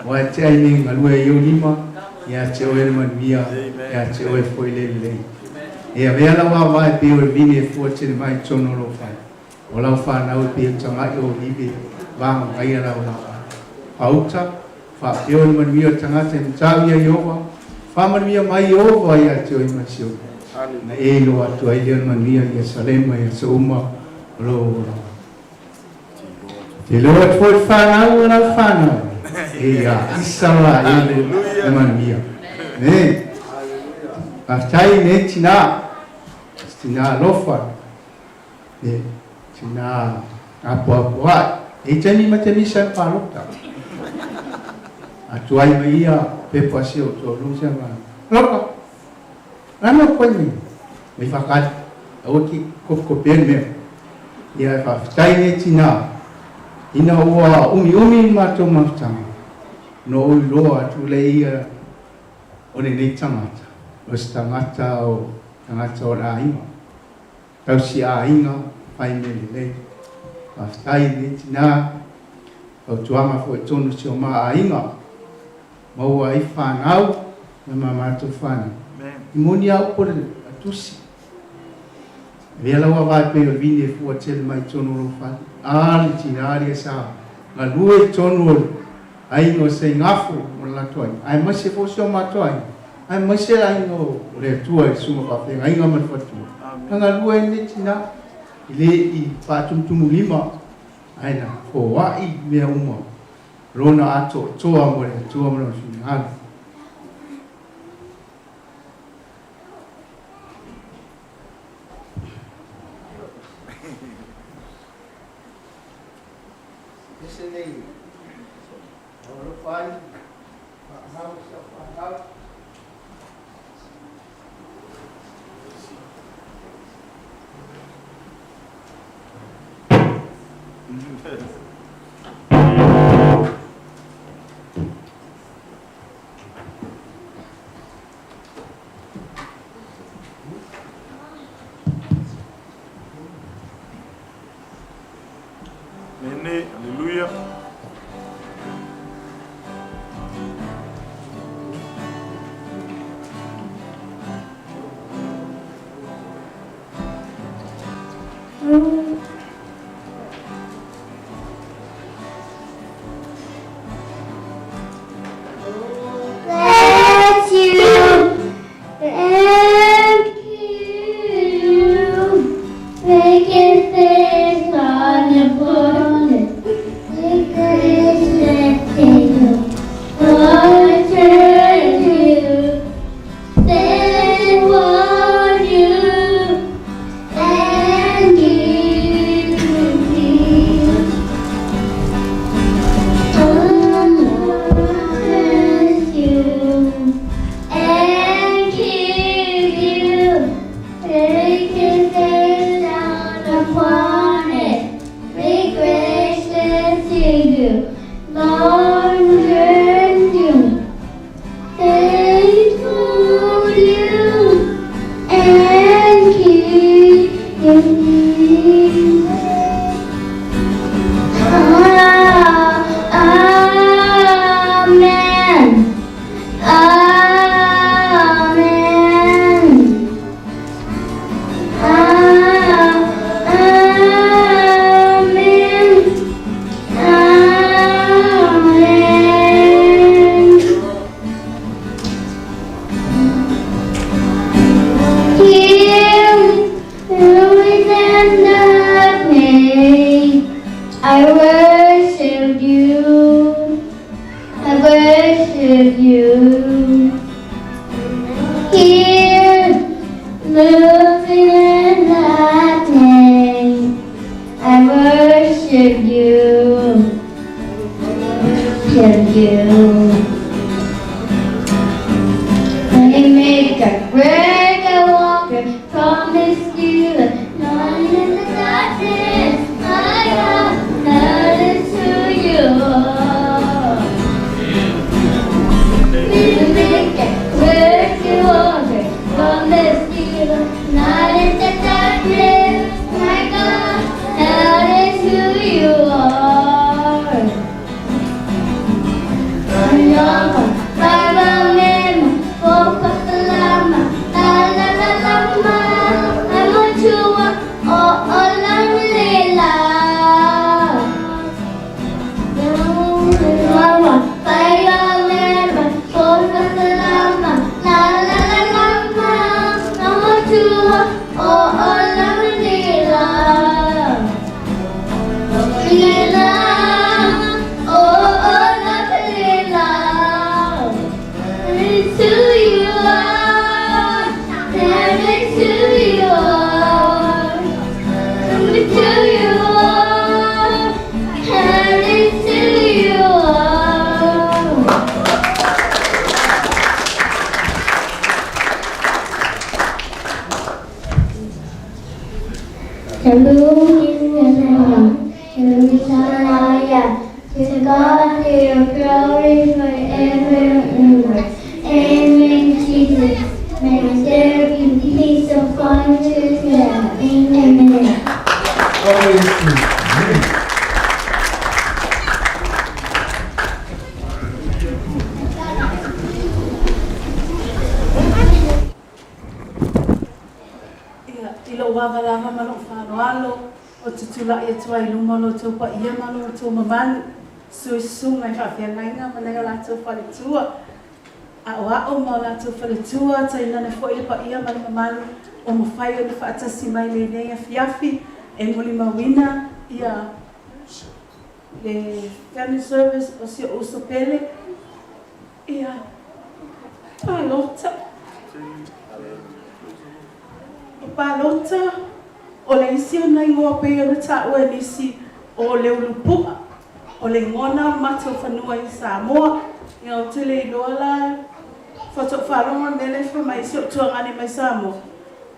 Ua e tea i nei galue i ou lima, ia te oe le manuia, ia te oe foi le lelei. E avea lau aoa e pei o le vine e fua tele mai i totonu o lou fale. O lau fanau e pei o tamai o olive, vagagaia lau laau. Pauta, faapea o le manuia o le tagata e matau ia Iowa, faamanuia mai Iowa ia te oe mai Siona. Na e iloa atu ai lea o le manuia ia Salema i aso uma o lou olaga. Te iloa atu foi le fanau o lau fanau, e ia Isaraelu le manuia. Amen. Faafetai nei tinā, tinā alofa. E. Tinā apoapoa'i. E i ai taimi ma te misa i le palota. A tuai mai ia pepa a si ou toalua ma si ana Loka! O le a le mea ua tuai mai ai? Mai faakali, aua e te kopikopia le mea. Ia e faafetai nei tinā, ina ua umiumi le matou mafutaga, na ou iloa atu lea ia o lenei tagata, o se tagata o tagata o le aiga. Tausi aiga, fai mea lelei. Faafetai i lenei tinā, fautuaga foi i totonu o si o ma aiga, maua ai fanau ma ma matou fanau. I moni a upu o le tusi, avea lau ava e pei o le vine e fua tele mai i totonu o lou fale. A le tinā lea sa galue i totonu o le aiga o Seigafo ma le latou aiga, aemaise foi si o matou aiga, aemaise le aiga o le Atua i le susuga faafeagaiga ma le faletua. Na galue ai lenei tinā, e le i faatumutumulima, ae na foai mea uma lona atoatoa mo le Atua ma lona finagalo. Ese nei alofa ai, whaanau si au whaanau. Nene, aleluia. Bless you and keep you. Make his face shine upon you. Be gracious to you. Lord, turn to you. Then warn you and give you peace. The Lord bless you and keep you. Make his face shine upon it. Be gracious to you. Lord, turn you. Faithful you and keep you. Amen. Amen. Amen. Amen. Here, who is in the name, I worship you. I worship you. Here, moving in that name, I worship you. Worship you. Waymaker, breaker, walker, promise you none in the darkness. My God, that is who you are. Waymaker, breaker, walker, promise you none in the darkness. My God, that is who you are. To God be the glory forever and ever. Amen, Jesus. May there be peace upon Israel. Amen. Ia, i lou ava lava ma lou faaaloalo, ou te tulai atu ai i luma o lo outou paia ma lo outou mamalu, suisusuga i faafeagaiga ma nai o latou faletua, aoao ma o latou faletua, tainane foi le paia ma le mamalu ua mafai ona faatasi mai i lenei afiafi e molimauina ia le Family Service o si ou uso pele. Ia, palota. O palota, o le isi ona igoa pei ona taua e nisi o le Ulupu'a, o le igoa na o le matou fanua i Samoa. Ia, ou te le iloa la, faatoa ou faalogo i le mea lea e fai mai ai si ou tuagane mai Samoa,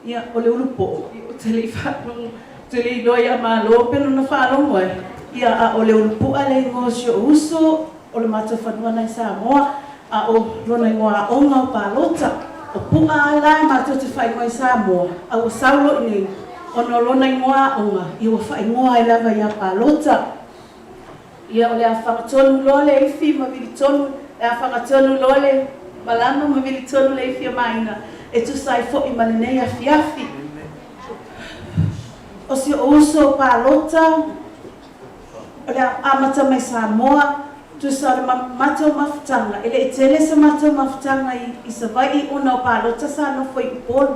ia, o le Ulupo'o. Ia, ou te le i faalogo, ou te le iloa ia Malo pe lona faalogo ai, ia, a o le Ulupu'a le igoa o si ou uso, O le matou fanua na i Samoa, a o lona igoa aoga o Palota. O Pu'a a la e matou te faaigoa i Samoa, a ua sau loa i nei, ona o lona igoa aoga, ia ua faaigoa ai lava ia Palota. Ia o le a fagatonu loa le ifi ma vilitonu, le a fagatonu loa le malama ma vilitonu le ifi a Maina, e tusa ai foi ma lenei afiafi. O si ou uso o Palota, O le a amata mai Samoa, tusa o le matou mafutaga, e le i tele se matou mafutaga i Savaii ona o palota sa nofo i Upolu,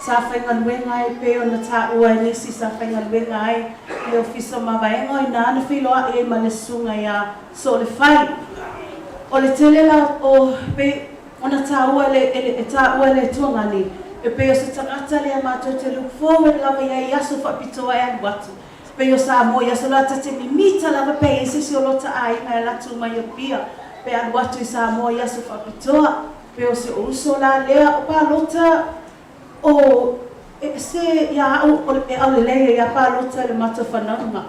sa faigaluega ai pei ona taua e nisi sa faigaluega ai i le Ofisa o Mavaega o ina na feiloai ai ma le Susuga ia Soolefai. O le tele la o pei ona taua e le e taua e le Tuagani e pei o se tagata lea matou te look forward lava i ai i aso faapitoa e alu atu. Pei o Samoa i aso la ta te mimita lava pe i ai se isi o lota aiga e alu atu mai Apia pe alu atu i Samoa i aso faapitoa pe o si ou uso la lea o palota o e se ia au o e aulelei ai a palota i le matou fanauga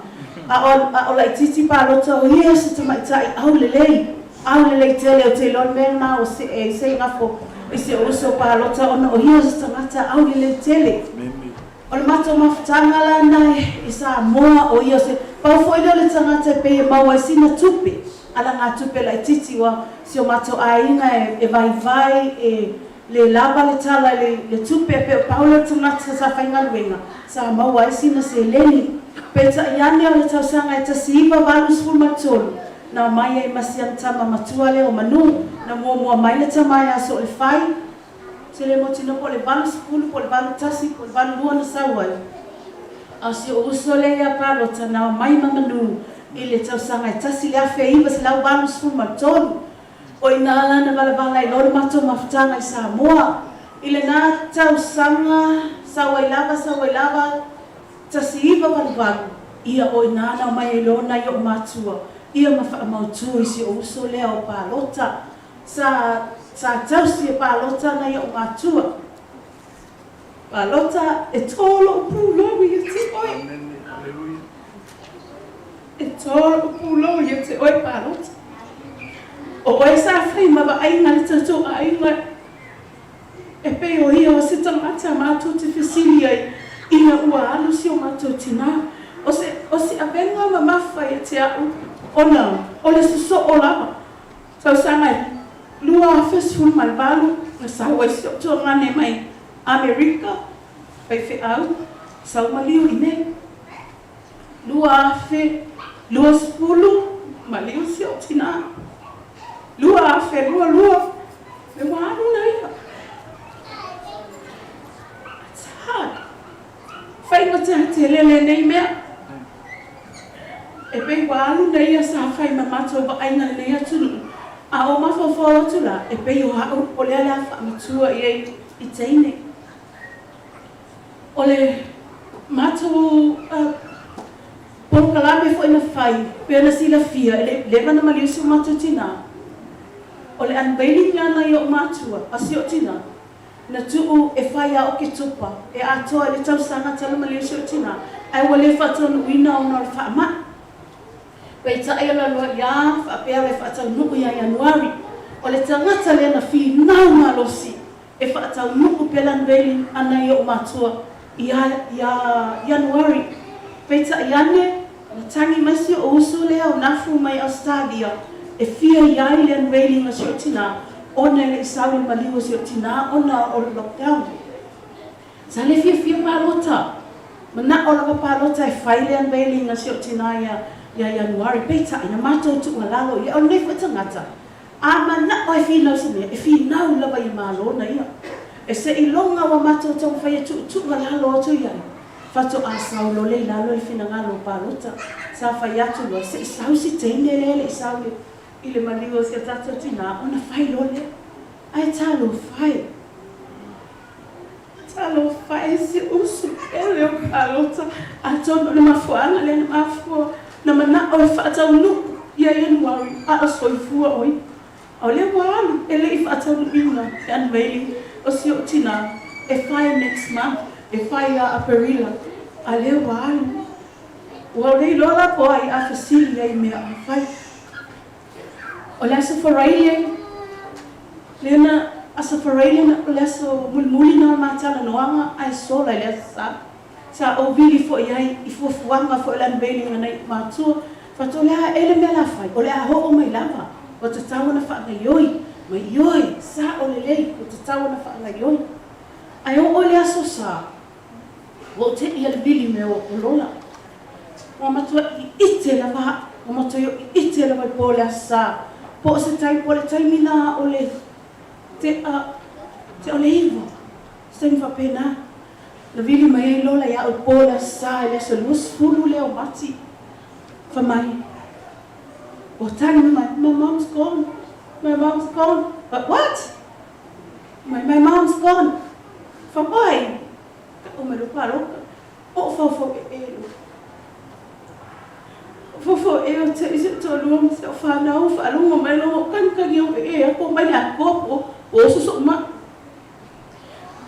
a o a o laitiiti palota o ia se tamaitai aulelei aulelei tele ou te iloa le mea lena ua see ai se igafo i si ou uso palota ona o ia se tagata aulelei tele. O le matou mafutaga la na i Samoa, o ia o se pau foi lea o le tagata e pei e maua ai sina tupe, alagatupe laitiiti ua si o matou aiga e vaivai, e le lava le tala i le tupe, e pei o pau lea o le tagata sa faigaluega sa maua ai sina seleni. Peitai ane o le tausaga e 1983, na omai ai ma si ana tama matua lea o Manu, na muamua mai le tama ia Soolefai, Se le mautinoa po o le 80 po o le 81 po o le 82 na sau ai. A o si ou uso lea ia Palota na omai ma Manu i le tausaga e 1983. O i ina la na valavala ai loa le matou mafutaga i Samoa. I lena tausaga sau ai lava sau ai lava 1988, ia o i ina na omai ai loa nai ou matua ia ma faamautu i si ou uso lea o Palota. Sa sa tausi e palota nai o'u matua. Palota e tō lo'u pūlou ia te oe. E tō lo'u pūlou ia te oe palota. O oe sa whai ma vaaiga le tatou aiga e pei o ia o se tagata matou te fesili ai ina ua alu si o matou tinā. O se o se avega mamafa ia te a'u ona o le sosoo lava. Tausaga e 2018 na sau ai si ou tuagane mai Amerika, faifeau, sau maliu i nei. 2020 maliu si ou tinā. 2022 me ua alu na ia. It's hard. Faigata tele lenei mea. E pei ua alu nei ia sa fai ma matou vaaiga lenei atunuu, a o mafaufau atu la, e pei o a'u o lea le a faamatua i ai i teine. O le matou polokalame foi na fai, pei ona silafia, e le i leva ona maliu si o matou tinā. O le unveiling lea nai o'u matua, a si o'u tinā. Na tuʻu e fai iā Oketopa e atoa i le tausaga talu ma le si ou tinā, ae ua le faataunuuina ona o le faamai. Peitai e laloa iā faapea le faataunuu iā Ianuari, o le tagata lea na finau malosi e faataunuu pea le unveiling ʻana i oʻu matua iā iā Ianuari. Peitai ane, na tagi mai si oʻu uso lea o Nafu mai Ausetalia e fia i ai le unveiling a si oʻu tinā ona e le i sau i le maliu o si oʻu tinā ona o le lockdown. Sa le fiafia palota. Manaʻo lava palota e fai le unveiling a si oʻu tinā iā iā Ianuari, peitai, na matou tuualalo ia, o lenei foi tagata, a manaʻo e finau se mea, e finau lava ia Malo na ia. E seiloga ua matou taumafai e tuutuualalo atu i ai, faatoa sau lole i lalo i le finagalo o palota. Sa fai atu loa, se i sau si teine lea e le i sau i le maliu o si o tatou tinā, ona fai loa lea. Ae talofa e! Talofa e si uso pele o palota, atonu o le mafuaaga lea na mafua na manao e faataunuu ia Ianuari a o soifua o ia. A o lea ua alu e le i faataunuuina le unveiling o si ou tinā e fai next month, e fai ia Aperila, a lea ua alu. Ua le iloa la po o ai a fesili ai i mea a fai. O le Aso Faraile, lea na Aso Faraile na, o le aso mulimuli na o le matalanoaga ae sola i le Aso Sa. Sa ou vili foi ai i fuafuaga foi o le unveiling a nai matua, faatoa o le a ea le mea la fai, o le a oo mai lava, ua tatau ona faagaioi, mai ioe, sao lelei, ua tatau ona faagaioi. Ae oo i le Aso Sa, Ua ou teʻi a le vili me o Lola. Ua matua ʻiʻite lava aʻu, ua matua ʻiʻite lava i po o le aso Sa. Po o se tai, po o le taimi lā o le teʻa, teʻa o le iwa, se taimi faapena. Na vili mai ai Lola iaʻu i po o le aso Sa i le aso 20 lea o Mati. Fai mai, ua tagi mai, my mom's gone, my mom's gone. But what? Mai, my mom's gone. Fa wai? Ka o mai lo paloka. O faufau e e lo. O faufau e o te isi to lua ma se o whanau whaalongo mai lo kani kani au e e ako mai le akoa po o soso ma.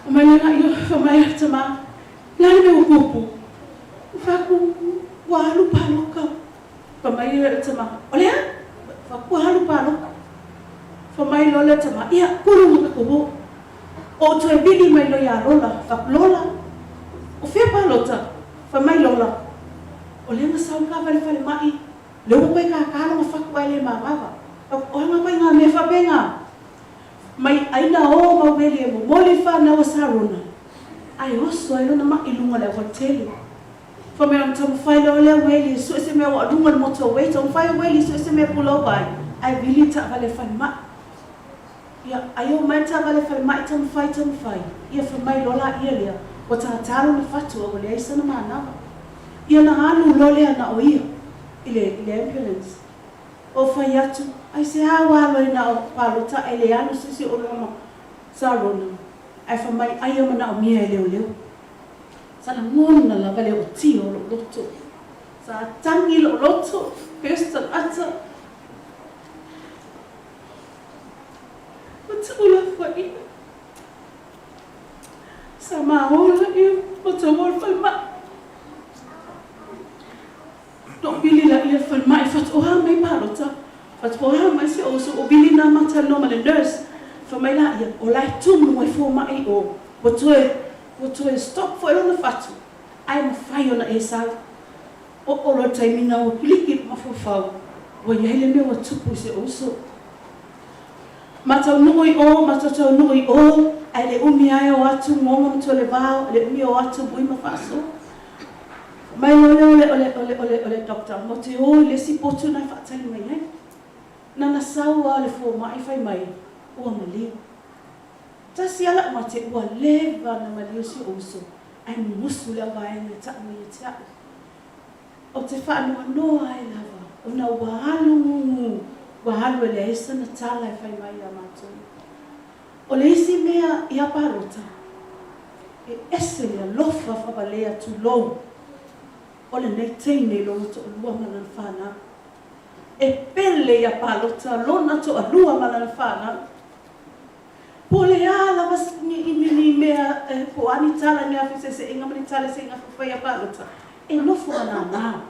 O mai le ia fa mai a tama. La le mea pupu. Fa ku wa alu paloka. Fa mai le tama. O lea? Fa ku alu paloka. Fa mai loa le tama, Ia, kulu ma ka koho. O toe vili mai loa iā Lola, fa ku Lola, O fea palota? Fai mai Lola, O lea na sau ka vale falemai, le ua koe kākā longa faku ae le mavava. Fa ku oanga koe ngā mea faapena. Mai aina o mau weli e momoli whanau a Sarona, ae oso ai lona maʻi lunga le aualatele. Fa mea ona taumafai loa lea weli e sue se mea ua lunga le motorway, taumafai o weli e sue se mea pulau ai, ae vili taavale e falemai. Ia, ai o mai taavale falemai taumafai taumafai, ia fai mai loa laia lea, ua tātā lona fatu a ua leai sana manawa. Ia na alu loa lea na o ia i le, i le ambulance. O fai atu, ai se a ua alu ai na o palota e le alu se isi o lona ma Sarona, ae fai mai ai ia manaomia e leoleo. Sa lagona lava le ootia o lou loto. Sa tagi lou loto, pei o se tagata. Ua tuulafoaiina. Sa maola ia ma taua o le falemai. Na ou vili laia i le falemai, faatoa mai palota, faatoa mai si ou uso, ua vili nā matalanoa ma le nurse. Fai mai laia, o la e tumu ai fomai i o, ua toe, ua toe stop foi lona fatu, ae mafai ona e sau. Oo loa le taimi na ua kiliki lou mafaufau, ua i ai le mea ua tupu i si ou uso. Ma taunuu i o, ma tautaunuu i o, ae le umi ae o atu gogo ma Tualevao, le umi o atu mui ma faasoa. Mai loa lea o le, o le, o le, o le, o le doctor, mo te o i le isi potu na e faatali mai ai. Na na sau lava le fomai fai mai, ua maliu. Tasi lava lau mate, ua leva na maliu si ou uso, ae mumusu le auvaega e tau mai ia te au. Ou te faanoanoa ai lava, ona ua alu gugu, ua alu e leai sana tala e fai mai iā matou. O le isi mea iā palota, e ese le alofa faavalea tulou o lenei teine i lona toalua ma lana fanau. E pele iā palota lona toalua ma lana fanau. Po o le a lava ni o a ni tala ni a feseeseaiga ma ni tala e seigafa fai a palota, e nofo ma nānā.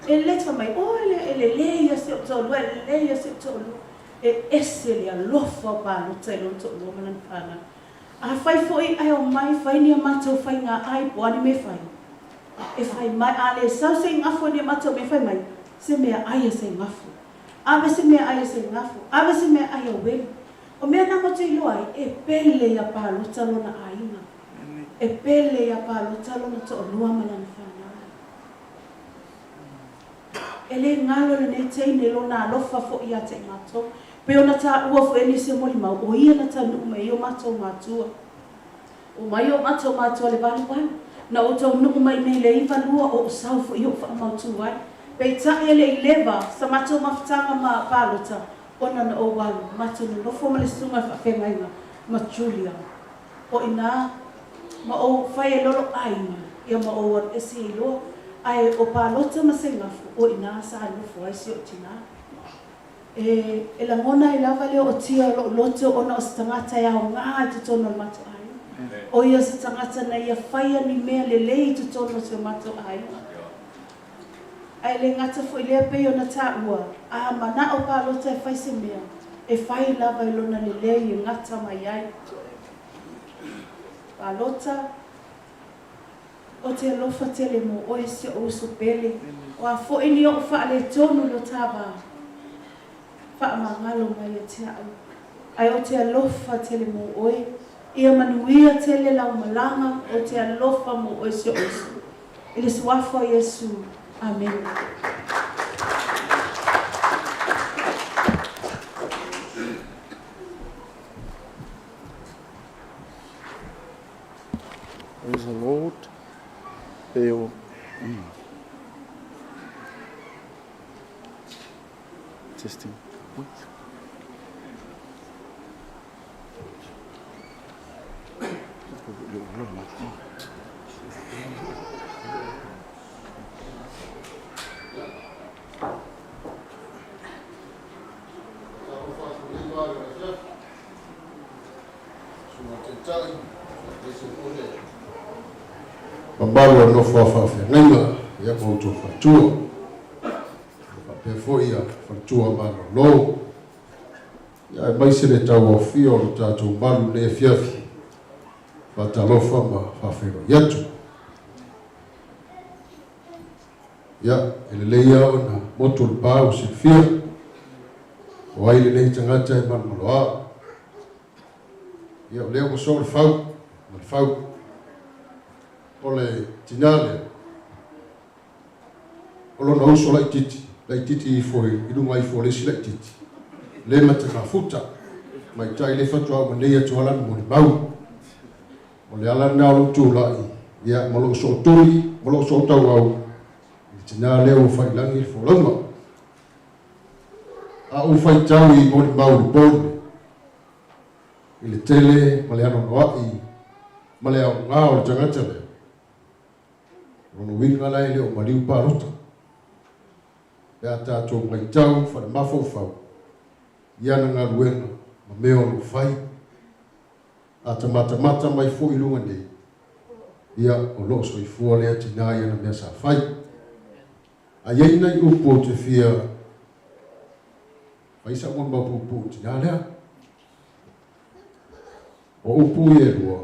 E le fai mai, oh e le, e lelei ia si ou toalua, e lelei ia si ou toalua. E ese le alofa o palota i lona toalua ma lana fanau. Afai foi ae omai fai ni a matou faiga ai po o a ni mea e fai, e fai mai, a le sau se igafo i ni a matou mea e fai mai, se mea ai a se igafo. Ave se mea ai a se igafo, ave se mea ai a Weli. O mea na matou iloa ai, e pele ia palota lona aiga. E pele ia palota lona toalua ma lana fanau. E le galo lenei teine lona alofa foi ia te i matou. Pei ona taua foi e nisi o molimau, o ia na taunuu mai ai o matou matua. Omai o matou matua le 88, na ou taunuu mai nei le 92 o ou sau foi ou faamautu ai. Peitai e le i leva sa matou mafutaga ma palota ona na ou alu matou nonofo ma le susuga i le faafeagaiga ma Julia. O ina ma ou fai e lolo aiga ia ma ou alu ese ai loa, ae o palota ma Seigafo o ina sa nofo ai si ou tina. E, e lagona ai lava le ootia o lou loto ona o se tagata e aoga i totonu o le matou aiga. O ia o se tagata na ia faia ni mea lelei i totonu o si o matou aiga. Ae le gata foi lea pei ona taua, a manao palota e fai se mea, e fai lava i lona lelei e gata mai ai. Palota. O te alofa tele mo oe si ou uso pele, o a foi ni oʻu faaletonu i lo ta va, faamagalo mai ia te aʻu. Ae o te alofa tele mo oe, ia manuia tele lau malaga, o te alofa mo oe si ou uso. I le Suafa o Iesu. Amene. Praise the Lord. Pe o. Testing. Wait. Mamalu o le nofo a faafeagaiga ia ma outou faletua, faapea foi ia faletua malolo, ia aemaise le tauaofia o le tatou malu i lenei afiafi. Faatalofa ma faafeiloai atu. Ia, e lelei lava ona motu le pa ua silafia, o ai lenei tagata e malomaloa. Ia, o lea ua soo le fau ma le fau. O le tinā lea, o lona uso laititi, laititi ifo i luga ifo o le isi laititi, le matagafuta, maitai le faatoa uma nei atu ala na molimau. O le ala lena o lou tulai, ia, ma lou sootuli, ma lou sootauau, i le tinā lea ua faiilagi le folauga. A ou faitau i molimau i le po lenei, i le tele ma le anoanoai ma le aoga o le tagata lea, o lona uiga la e le o maliu palota. Pe a tatou matau faale-mafaufau i ana galuega ma mea o lo o fai, a ta matamata mai foi i luga nei, ia, o lo o soifua lea tinā i ana mea sa fai. A i ai nai upu ou te fia fai sau molimau puupuu i le tinā lea. O upu ia e lua,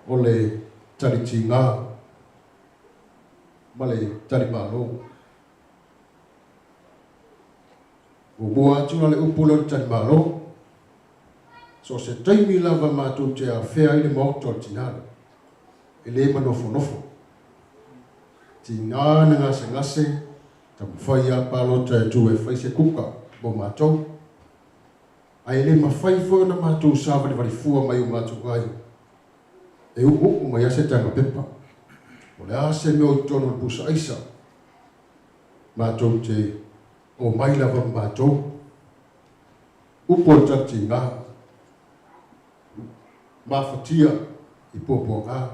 o le tali tigā ma le tali malo. Muamua atu la le upu lea o le tali malo, so o se taimi lava matou te afea ai le maota o le tinā lea, e le manofonofo. Tinā na gasegase, taumafai lava palota e tu e fai se kuka mo matou. Ae le mafai foi ona matou savalivali fua mai o matou aiga e uuuu mai a se taga pepa. O le a se mea o i totonu o le pusa aisa, matou te omai lava ma matou. Upu o le talitiga, mafatia i puapuaga,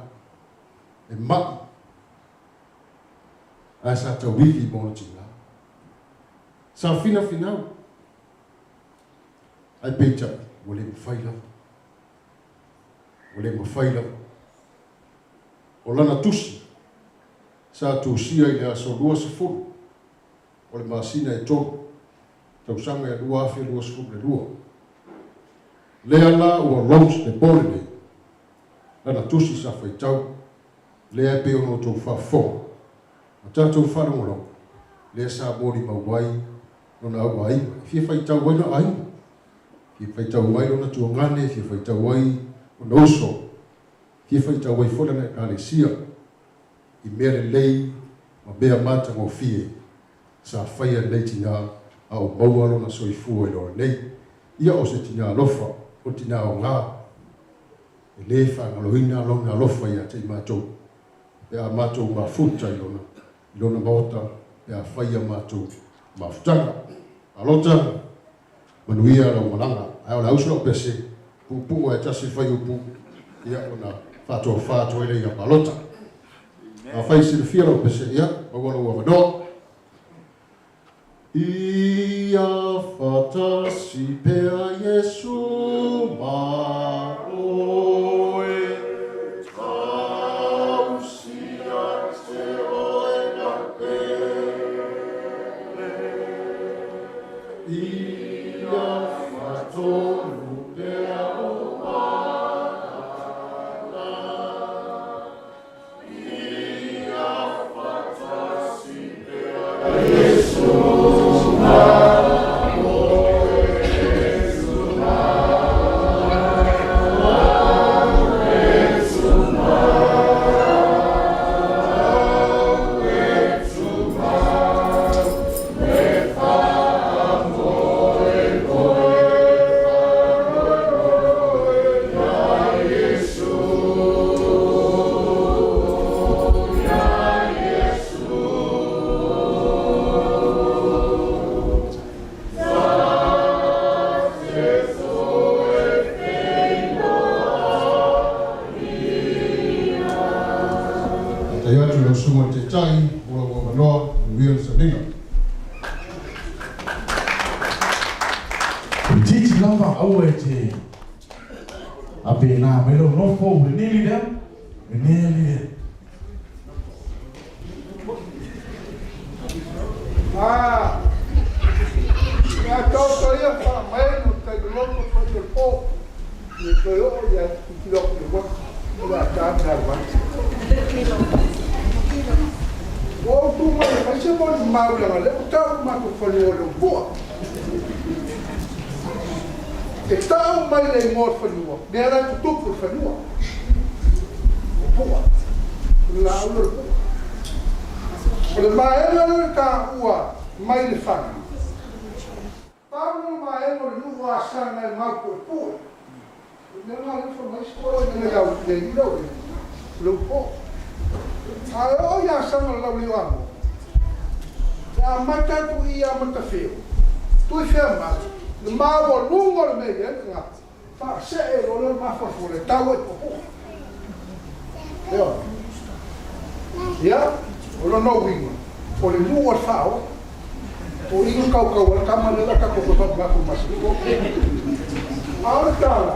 e mai, ae sa tauivi ma ona tiga. Sa finafinau. Ae peitai, ua le mafai lava. Ua le mafai lava. O lana tusi sa tusia i le aso 20 o le masina e 3, tausaga e 2022. Lea la ua launch le po lenei, lana tusi sa faitau, lea e pei ona outou faafofoga ma tatou faalogologo, lea sa molimau ai lona auaiga, e fia faitau ai lona aiga, e fia faitau ai lona tuagane, e fia faitau ai lona uso, e fia faitau ai foi lana ekalesia i mea lelei ma mea matagofie sa faia e lenei tinā a o maua lona soifua i le ola nei. Ia o se tinā alofa, o le tinā aoga, e lē faagaloina lona alofa ia te i matou pe a matou mafuta i lona i lona maota pe a fai a matou mafutaga. Alota, manuia lau malaga. Ae o le a usu lau pese, puupuu ae tasi le fuaiupu, ia ona faatofa atu ai lea ia Palota. Afai e silafia lau pese, ia, maua lou avanoa. Ia faatasi pea Iesu ma oe, tausi ia te oe lau pele. Ia faatonu pea ou matana. Faafetai atu i lau Susuga i le Taitai mo lou avanoa, manuia le saliga. Itiiti lava aua e te faapena mai lou nofo ua nili lea, nili lea. Ah, ia tau ia fa mai no tai loto fa le po. Ni to yo ya ti lo ko wa. Ua ta ta wa. O tu mai fa se mo mau la le o tau ma ko fa le o po. E tau mai le mo fa lua. Ne ala tu tu fa lua. O po. La o le po. O le maega le ta ua mai le fana. Pau le maega o le nuu asanga e mau po e pue. Le nga le fa mai skola le nga yau le i lau le le po. A o ia sanga lau le amo. E a mata tu i a mata feo. Tu i fea ma. Le mau o lungo le me ia nga. Fa se e lo le ma fa fo le tau e po po. Ia. Ia, o lo no winga. O le nuu o le fao. O ingu kau kau al kama le la ka ko ko pa ko masiko. A o le tala.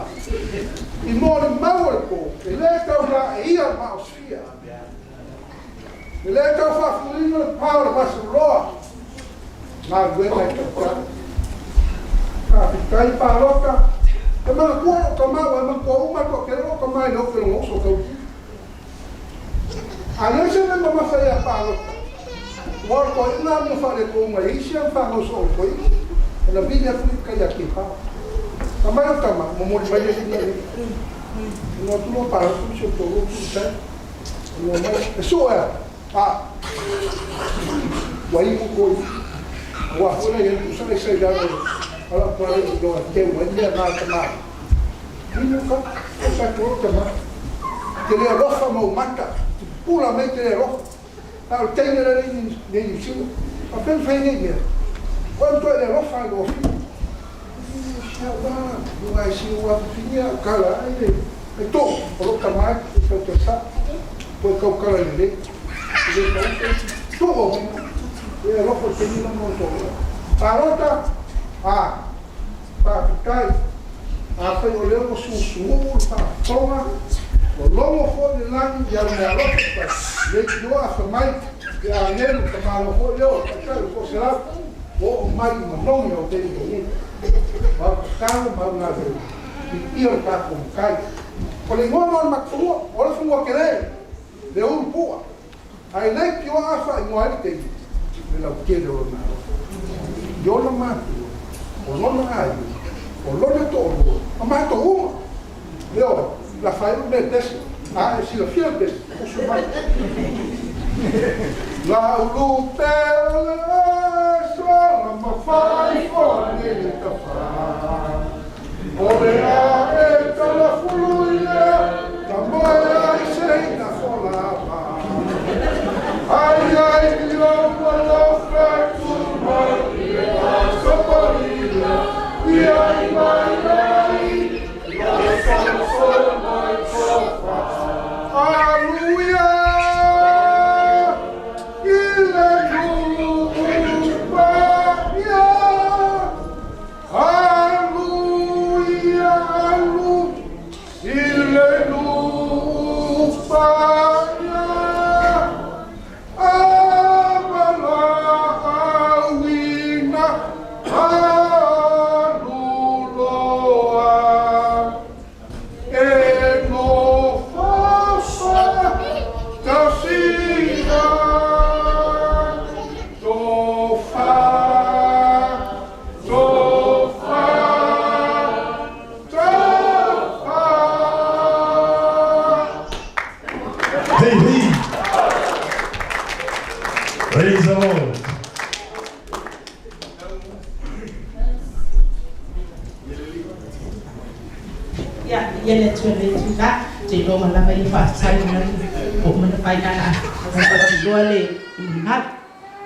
I mo le mau o le po. E le tau la e ia ma o sfia. E le tau faafuina le pao le vasuloa. Ngā luenga e tau tau. Faafetai palota. E manatua o ka mau e manatua uma to ke o ka mai le o ke longo so kau. A le se me mamafa ia palota. Ua ko ina mo fa le ko mai isi am fa so ko i. Na vili atu i kai a ke pa. Ka mai o tama mo mo mai le ni. No tu lo pa tu se to lo tu ta. No mai e so e. A. Wa i mo ko i. Wa fona ia tu sa sa ia ala pa le do te wa ni na ta ma. Ni ka sa ko ta ma. Te le alofa mau mata. Pula mai te le alofa. A o teine le ni ni ni siu. A pen fai nei mea. Quanto le alofa lo fi. Sia wa, wa si wa finia kala ai le. E to, o lo ka mai e to te sa. Po kau kala le le. Le to o. E alofa te ni mo to. Parota a pa tai. A fai o leo su su pa tonga. Ua logo foi le lagi i au meaalofa i leitioa afe mai le agelu tamāloa foi lea o le taitai o le toaselau ua oo mai i manogi aulei i o au tatalo ma au galuega viia lo tatou Matai. O le igoa lena o le matou fanua, o le fanua telē le ulu pu'a, ae leitioa a faaigoa ai le teine le lautele o lona alofa i ona matua, o lona aiga, o lona to'alua ma matou uma. Ioe, la faaiu le mea pese, a e silafia le pese, usu mai. La ulu pe o le aso la mafai foa nei le tafā. O le a e talafulu i lea, la moe ai seina folava. Ai ai o alofa tu mai i le aso paia, ia i mai ai, la so mai tofa. Aleluia! I le nu'u paia. Aleluia, alu, i le nu'u paia. Avala'auina, aluloa. E nofofa tasina. Tofa, tofa, tofa. Hey, hey. Praise the Lord. Ia, ia le Atua le tula, te iloa lava ia faafetai na o mana fai ana faatinoa le mulimau.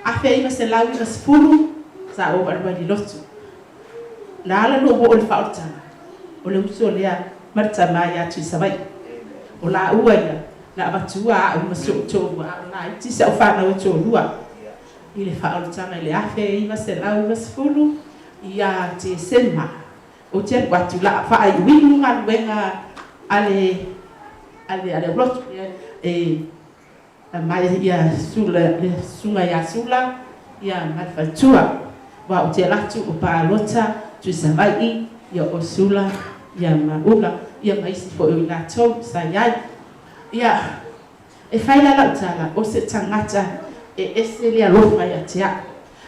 1990 sa ou alu ai i le lotu. Na ala ona ou oo i le faaolataga, o le uso lea ma le tamā ia Tuisavaii. O laua ia na avatua a'u ma si o'u toalua, a o laiti si a'u fanau e toalua i le faaolataga i le 1990 ia Tesema. Ou te alu atu la faaiuiu galuega a le aulotu e mai ia Sula, le susuga ia Sula ia ma le faletua, ua ou te alu atu o palota Tuisavaii ia o Sula ia ma Ula ia ma isi foi o i latou sa i ai. Ia e fai la lau tala, o se tagata e ese le alofa ia te a'u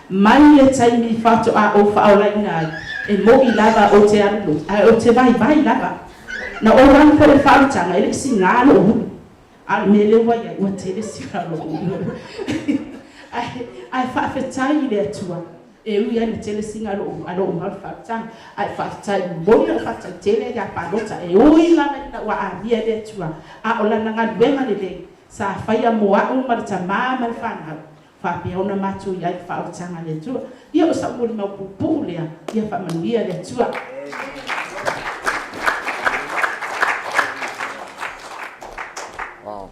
mai le taimi faatoa ou faaolaina ai. E mo'i lava ou te alu ae ou te vaivai lava. Na ou alu foi le faaolataga e le'i sigā lo'u ulu, a o le mea lea ua iai ua tele siga lo'u ulu, ae faafetai i le Atua. E ui ai na tele siga lo'u a lo'u mau le faaolataga, ae faafetai moni a'u faafetai tele ia palota. E ui lava ina ua amia e le Atua, a o lana galuega lelei sa faia mo a'u ma le tamā ma le fanau faapea ona matou i ai le faaolataga a le Atua. Ia o sa'u molimau puupuu lea. Ia faamanuia le Atua. Wow.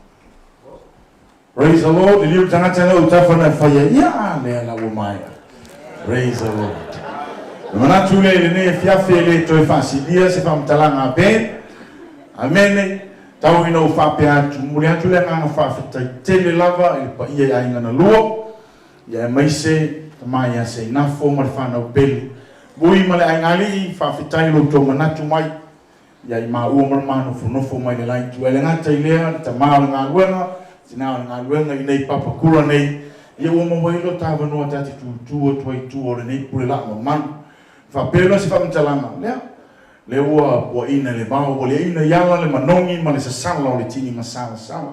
Praise the Lord. Liliu tagata na utafa na whaia ia a lea la ua mai. Praise the Lord. Le manatu le lenei e fiafi e le toe faasilia se faamatalaga a Ben. Amene. Tau ina ou faapea atu, momoli atu le agaga faafetai tele lava i le paia i aiga na lua, ia aemaise tama ia Seinafo ma le fanau pele. Vui ma le aiga alii, faafetai i lo outou manatu mai, ia i maua ma le manofonofo mai le la itu. Ae le gata i lea, le tama o le galuega, tina o le galuega i nei papakura nei, ia ua maua ai lo ta avanoa ta te tutu atu ai i tua o lenei pule laa mamalu. Faapea loa se faamatalaga, lea, lea ua puaina i le vao, ua liaina i ala le manogi ma le sasala o le tini masalasala.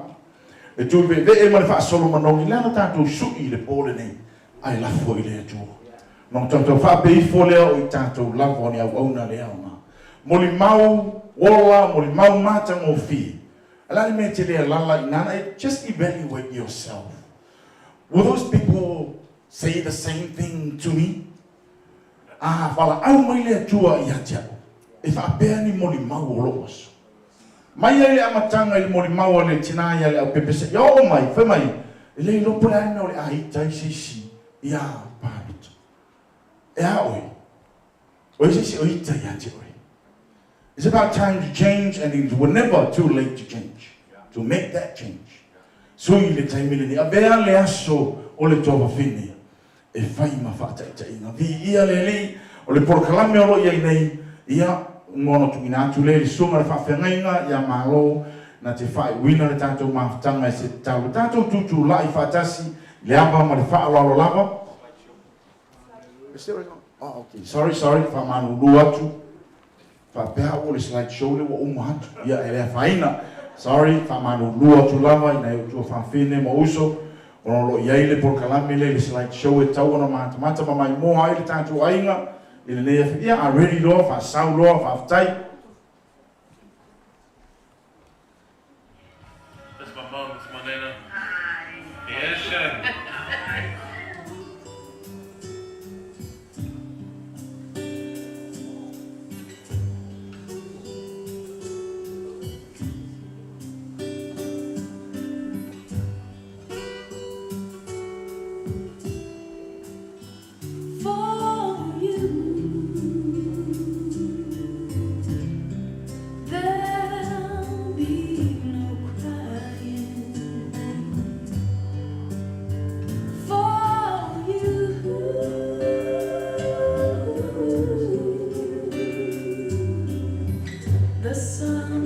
Le tuiveevee ma le faasolo manogi, le ala tatou su'i i le po lenei, ae lafo i le Atua. Ona tatou faapea ifo lea o i tatou lava o ni auauna le aoga. Molimau ola, molimau matagofie. A le a le mea e te le alaala i nana e just evaluate yourself. Will those people say the same thing to me? A valaau mai le Atua ia te a'u, e faapea ni molimau o lo'u aso. Mai ai le amataga i le molimau a le tinā ia le aupepe seia oo mai, fai mai, e le iloa po o le a le mea o le a ita ai se isi iā palota. E a oe? O ai se isi o ita iā te oe? It's about time to change and it's never too late to change, to make that change. Sui i le taimi lenei, avea le aso o le tuafafine e fai ma faataitaiga. Viia le Alii, o le polokalame o lo o i ai nei, ia, ua ona tuuina atu lea i le susuga i le faafeagaiga, ia malo, na te faaiuina le tatou mafutaga i se tatalo. Tatou tutulai faatasi i le ava ma le faaaloalo lava. Oh, okay. Sorry, sorry, faamalulu atu. Faapea au o le slide show lea ua uma atu. Ia, e le afaina. Sorry, faamalulu atu lava i nai ou tuafafine ma uso, ona o lo o i ai le polokalame lea i le slide show e tatau ona matamata ma maimoa ai le tatou aiga i lenei afi. Ia, a ready loa, faasau loa, faafetai. That's my mum, that's my nana. Hi. Yes, Shan. For you, there'll be no crying. For you, the sun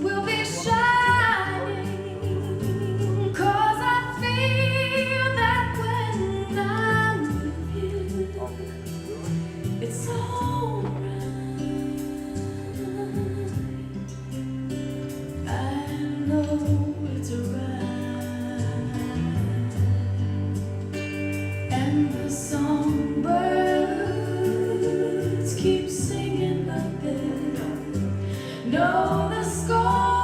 will be shining. 'Cause I feel that when I'm with you, it's alright. I know it's right. And the songbirds keep singing like they know the score.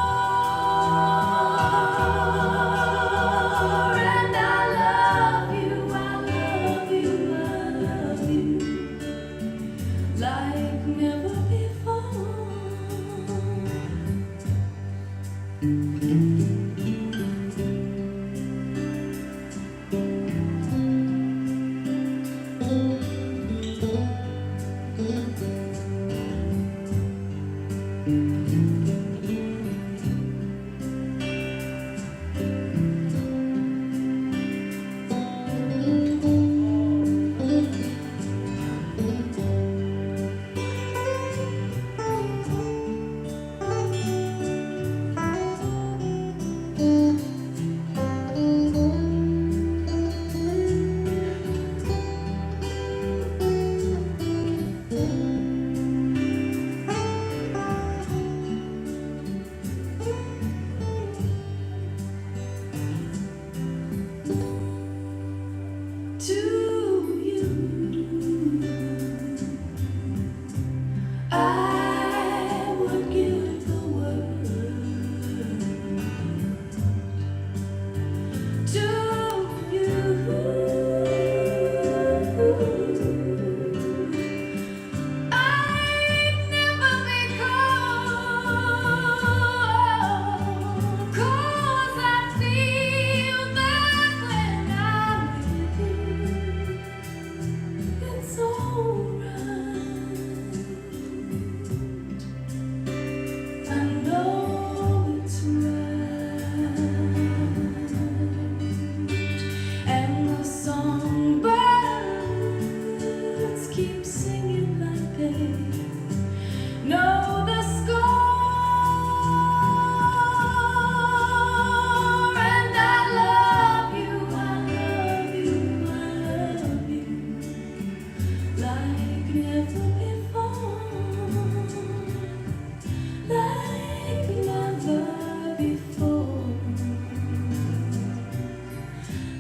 And I love you, I love you, I love you like never before. To you, I would give the world. To you, I'd never be cold. 'Cause I feel that when I'm with you, it's alright. I know it's right. And the songbirds keep singing like they know the score. And I love you, I love you, I love you like never before, like never before,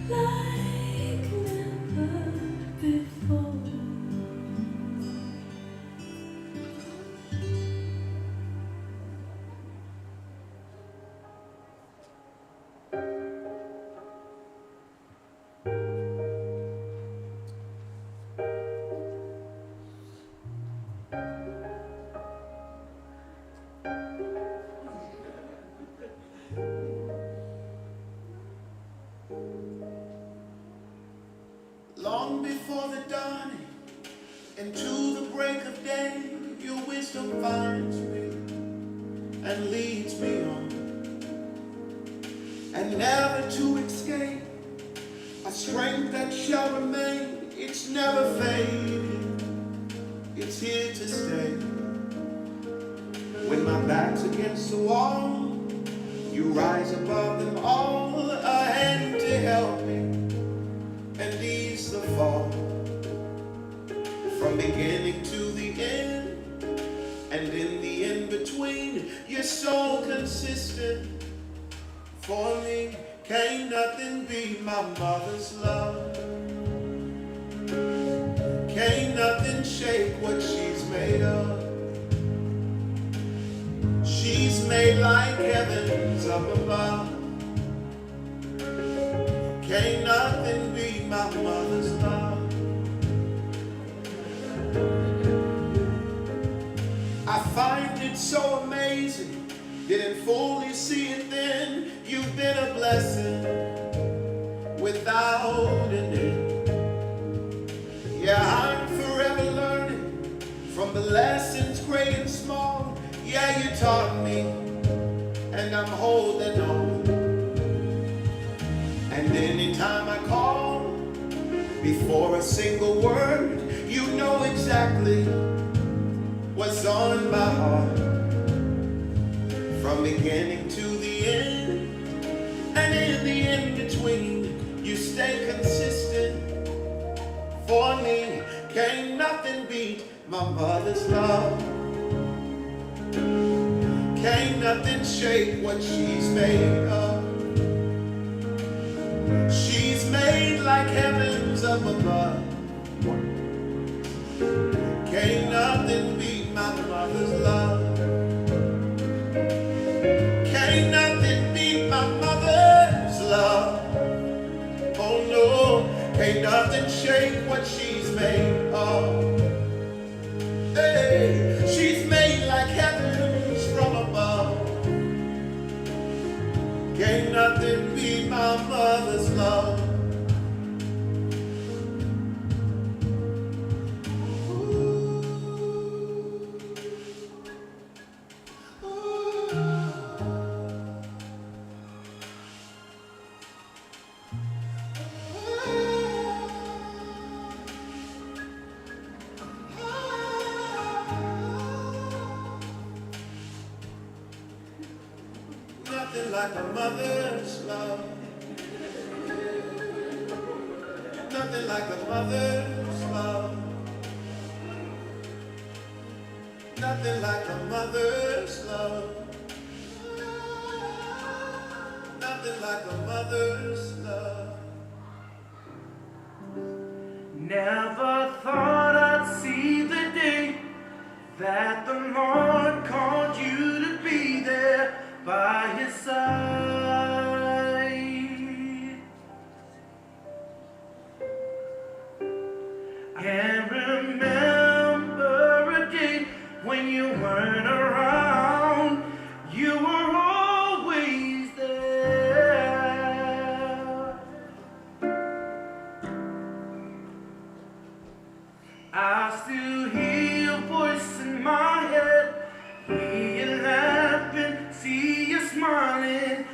like never before. Long before the dawning and to the break of day, your wisdom finds me. and leads me on. And never to escape a strength that shall remain. It's never fading, it's here to stay. When my back's against the wall, you rise above them all, a hand to help me and ease the fall. From beginning to the end, and in the in-between, you're so consistent. For me, can't nothing be my mother's love. Can't nothing shake what she's made of. She's made like heavens up above. Can't nothing be my mother's love. I find it so amazing. Didn't fully see it then. You've been a blessing without an end. Yeah, I'm forever learning from the lessons great and small. Yeah, you taught me, and I'm holding on. And anytime I call, before a single word, you know exactly what's on my heart. From beginning to the end, and in the in-between, you stay consistent. For me, can't nothing beat my mother's love. Can't nothing shake what she's made of. She's made like heavens up above. Can't nothing beat my mother's love. Can't nothing beat my mother's love. Oh no, can't nothing shake what she's made of. Hey, she's made like heavens from above. Can't nothing beat my mother's love. Nothing like a mother's love. Nothing like a mother's love. Nothing like a mother's love. Nothing like a mother's love. Never thought I'd see the day that the Lord called you to be there by his side. I can't remember a day when you weren't around. You were always there. I still hear your voice in my head, hear you laughing, see you smiling.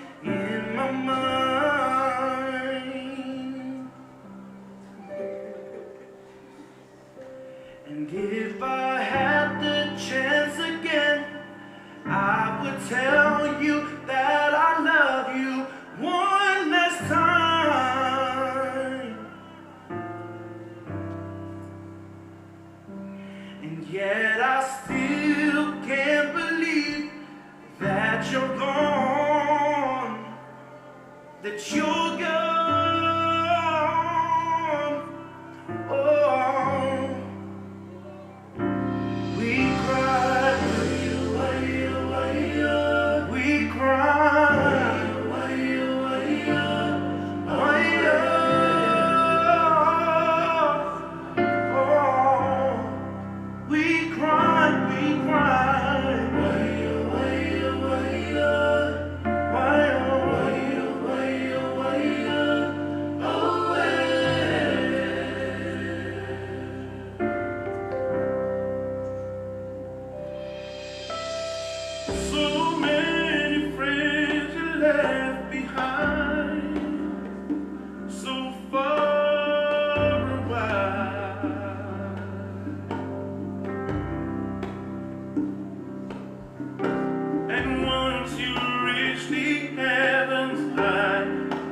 reach the heavens high.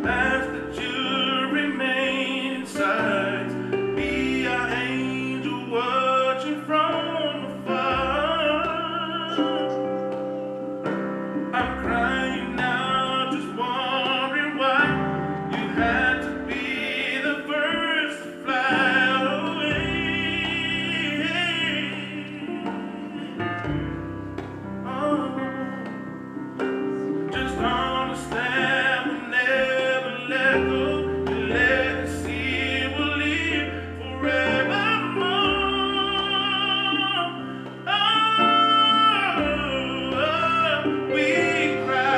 Ask that you remain inside. Be our angel watching from afar. I'm crying now, just wondering why you had to be the first to fly away. Oh, just understand we'll never let go. Your legacy will live forevermore. Oh, we cry.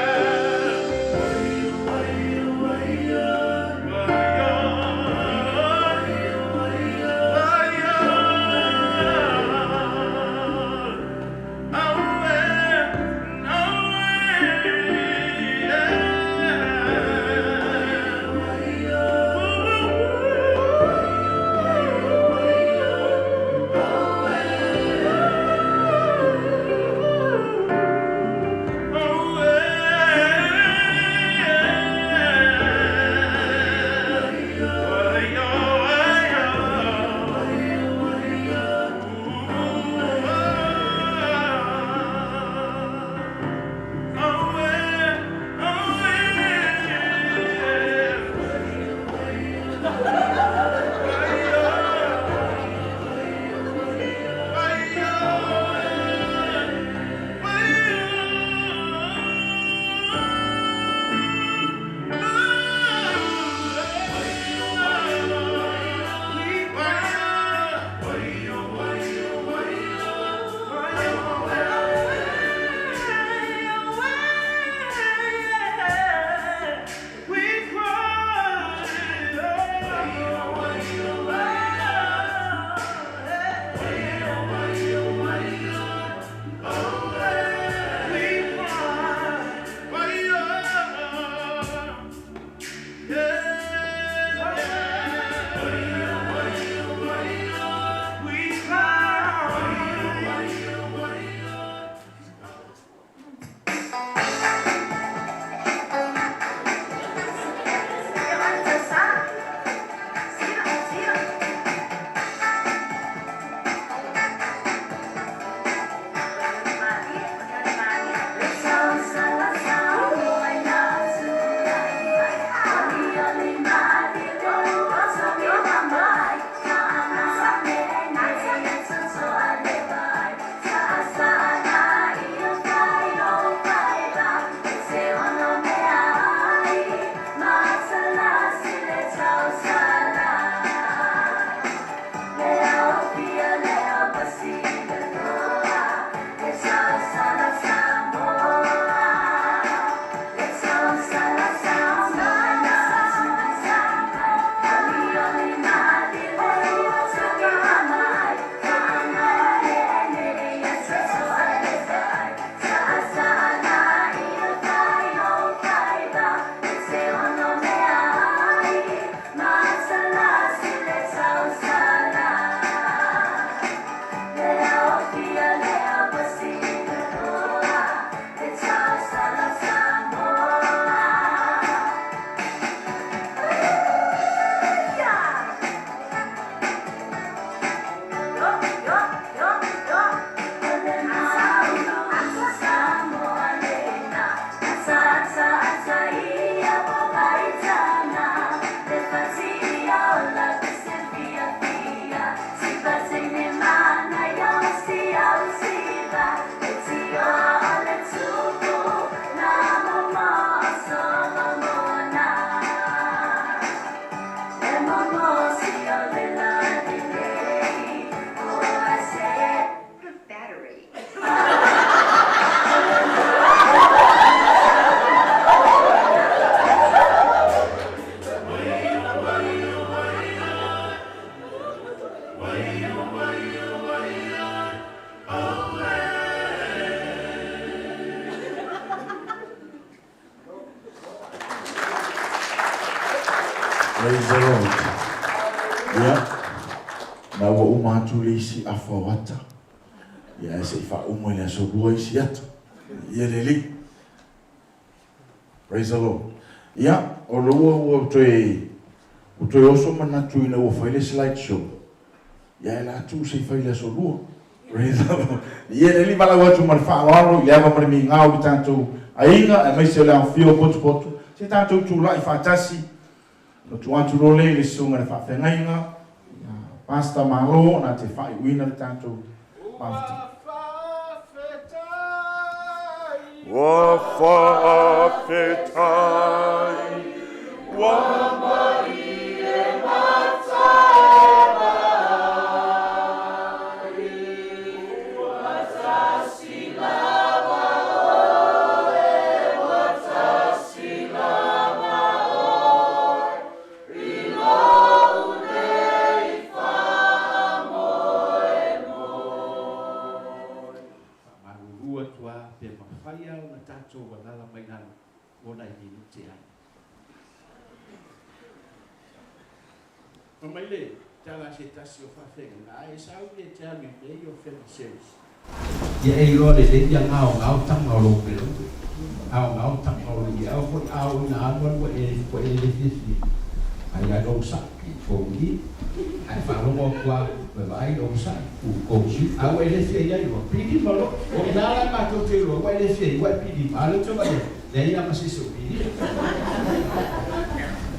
Praise the Lord. Ia, na ua uma atu le isi afa o ata. Ia, ae se i faauma i le aso Lua isi ata. Ia le Alii. Praise the Lord. Ia, o lea ua, ua toe, ua toe oso manatu ina ua fai le slide show. Ia e la tuu se i fai i le aso lua. Praise the Lord. Ia, le alii valaau atu ma le faaaloalo i le ava ma le migao i le tatou aiga, aemaise o le afifio o potupotu, se tatou tulai faatasi. Ona tuu atu loa lea i le susuga i le faafeagaiga, ia Pastor Malo, na te faaiuina le tatou mafutaga. Ua faafetai, ua malie mata e mai, ua tasi lava oe, ua tasi lava oe, i lou nei faamoemoe. Faamalulu atu a pe mafai a ona tatou alala mai lalo mo nai minute ai. Fai mai le tala a se tasi o faafeagaiga, a e sau ia e te alu i mea ia o family service. Ia e iloa lelei ia gaogao tama o lou peleue, gaogao tama o lou iao foi a oo ina alualu ua e ua e le fiafia ai a lou saʻi i kou i ae faalogo atu a ua vaai lou saʻi u kou i a ua e le fia iai loa pilima loa o ina la matou te iloa ua e le fia i ua e pilima a lea ou te vaai atu leai a ma se isi o pilima.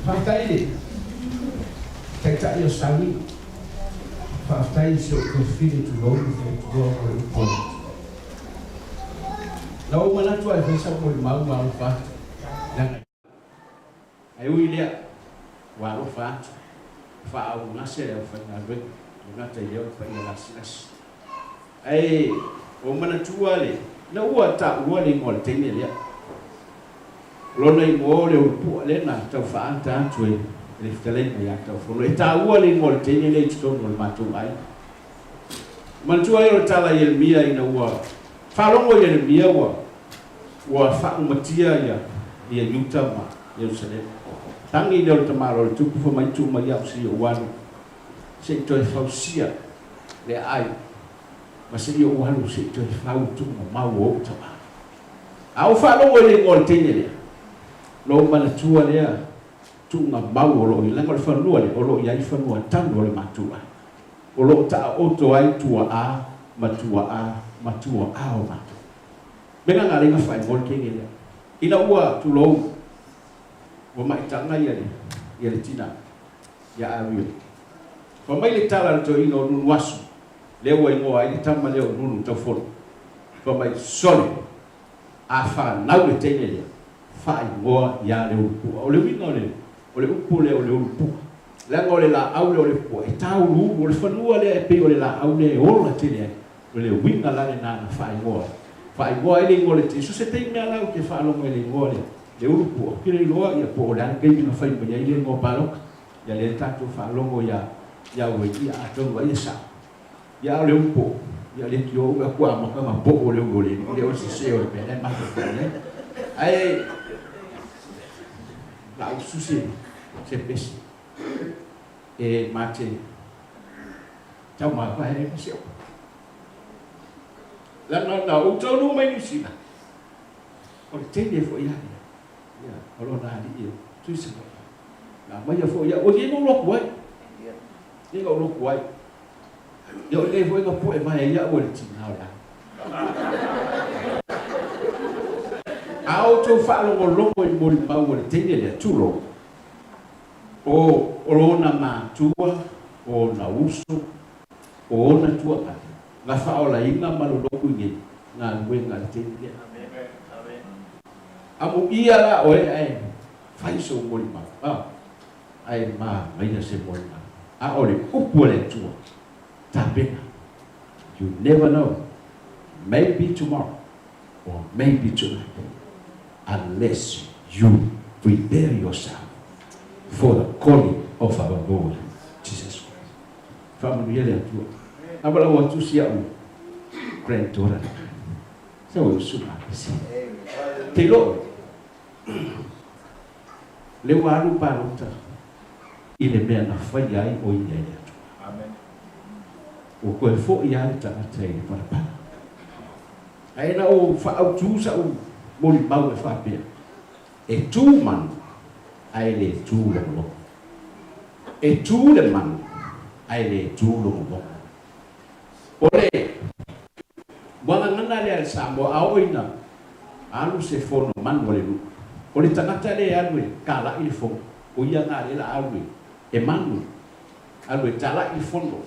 Faafetai i le Taitai o Sauiga. Faafetai i si ou tofili tulou ma faletua ona o le upu a le Atua. Na ou manatu lava e fai sau molimau ma alofa atu, leaga i. Ae ui i lea, ua alofa atu, faaaaugase le aufaigaluega, e le gata i lea o le paia lasilasi. Ae ua ou manatua le, ina ua taua le igoa o le teine lea. O lona igoa o le Ulupua lea na tau faaata atu e le fetalaiga ia Taufono. E taua le igoa o le teine lea i totonu o le matou aiga. Manatua ai o le tala a Ieremia ina ua faalogo Ieremia ua ua faaumatia ia ia Iuta ma Ierusalema. Tagi lea o le tamaloa o le tupu fai mai tuu mai au se i ou alu se i toe fausia le aai ma se i ou alu se i toe fau tuu mamau o ou tama. A ou faalogo i le igoa o le teine lea, ona ou manatua lea tuuga mau o lo o i leaga o le fanua lea o lo o i ai fanua tanu o le matua, o lo o taoto ai tuaa ma tuaa ma tuaa o matou. Mea na alai na faaigoa le teine lea. Ina ua tulou, ua maitaga ia le ia le tina ia Ariel. Fai mai le tala a le toeaina o Nunuasu, lea ua igoa ai le tama lea o Nunu Taufono, fai mai, Sole, a fanau le teine lea, faaigoa ia Leulupua. O le uiga o le, o le upu lea o Leulupua, leaga o le laau lea o le pua e tauluulu, o le fanua lea e pei o le laau lea e ola tele ai. O le uiga la lena na faaigoa ai. Faaigoa ai le igoa o le teine. So se taimi lava la ou te faalogo i le igoa lea, Leulupua, ou te le iloa ia po o le a le taimi na fai mai ai le igoa paloka. Ia lea tatou faalogo ia ia ue ia atonu ai e sao. Ia a o le upu ia le tio ua ku amata na po o le ulu le le o se o le mea le matou ai. Ae la u susi se pesi e mate tau ma pa e se o. La na na u tonu mai ni sina. O le teine foi ia. Ia, o lona alii e Tuisavaii. Na aumaia foi ia, ua i ai lotu ai. Ia na ou lotu ai. Ia o lenei foi na pue mai ai au e le tina o le ao. A outou faalogologo i molimau a le teine lea, tulou, o o lona matua, o ona uso, o ona tuagali, na faaolaina ma lolotu i nei galuega a le teine lea. Amuia la oe ae fai sou molimau, a, ae manaia se molimau. A o le upu a le Atua, tapena. You never know, maybe tomorrow or maybe tonight, unless you prepare yourself for the calling of our Lord Jesus Christ. Faamanuia le Atua. A valaau atu si au granddaughter. Sau e usu malosi. Te iloa oe, lea ua alu palota i le mea na faia ai o ia e le Atua. Ua toe foi lava le tagata i le palapala. Ae na ou faaautu sa'u molimau e faapea, E tu manu, ae le tu logologo. E tu le manu, ae le tu logologo. O le muagagana lea a le Samoa a oo ina alu se fono manu a le nuu, o le tagata lea e alu e kala'i le fono, o ia na lea la alu e manu, alu e tala'i le fono.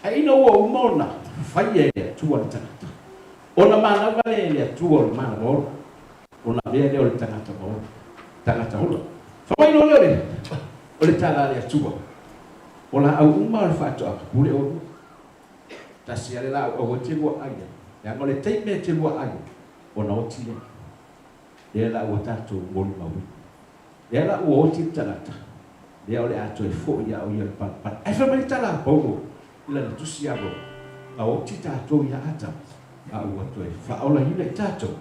Ae ina ua uma ona faia e le Atua le tagata, ona manava lea e le Atua o le manava ola, ona avea lea o le tagata maola, tagata ola. Fai mai loa lea o le, o le tala a le Atua, o laau uma o le faatoaga, pule oulua. Tasi lava le laau aua e te lua ai ai, leaga o le taimi e te lua ai ai, ona oti lea. Lea la ua tatou molimauina. Lea la ua oti le tagata, lea o le a toe foi ia o ia le palapala. Ae fai mai le tala a Paulo i lana tusi ia Roma, na oti tatou ia Atama, a ua toe faaolaina i tatou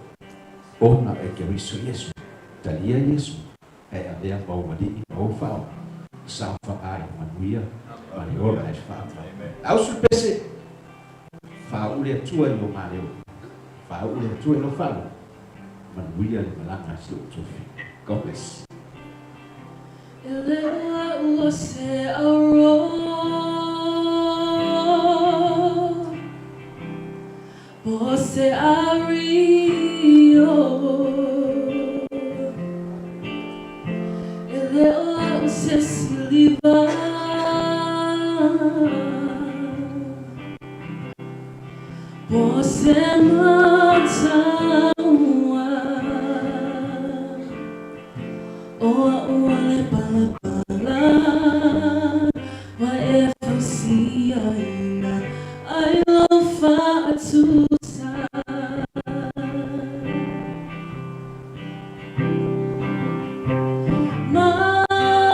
ona e Keriso Iesu. Talia Iesu, ae avea ma ou alii ma ou faaola, saofaga i le manuia ma le ola e faavavau. Ausu le pese, faauu le Atua i lou maleo, faauu le Atua i lau faalogo, manuia le malaga a si ou tofi. God bless. E le o au o se auro Po se ario E le o au se siliva Po se mataua O a'u o le palapala Ua e fausiaina ai lou faatusa.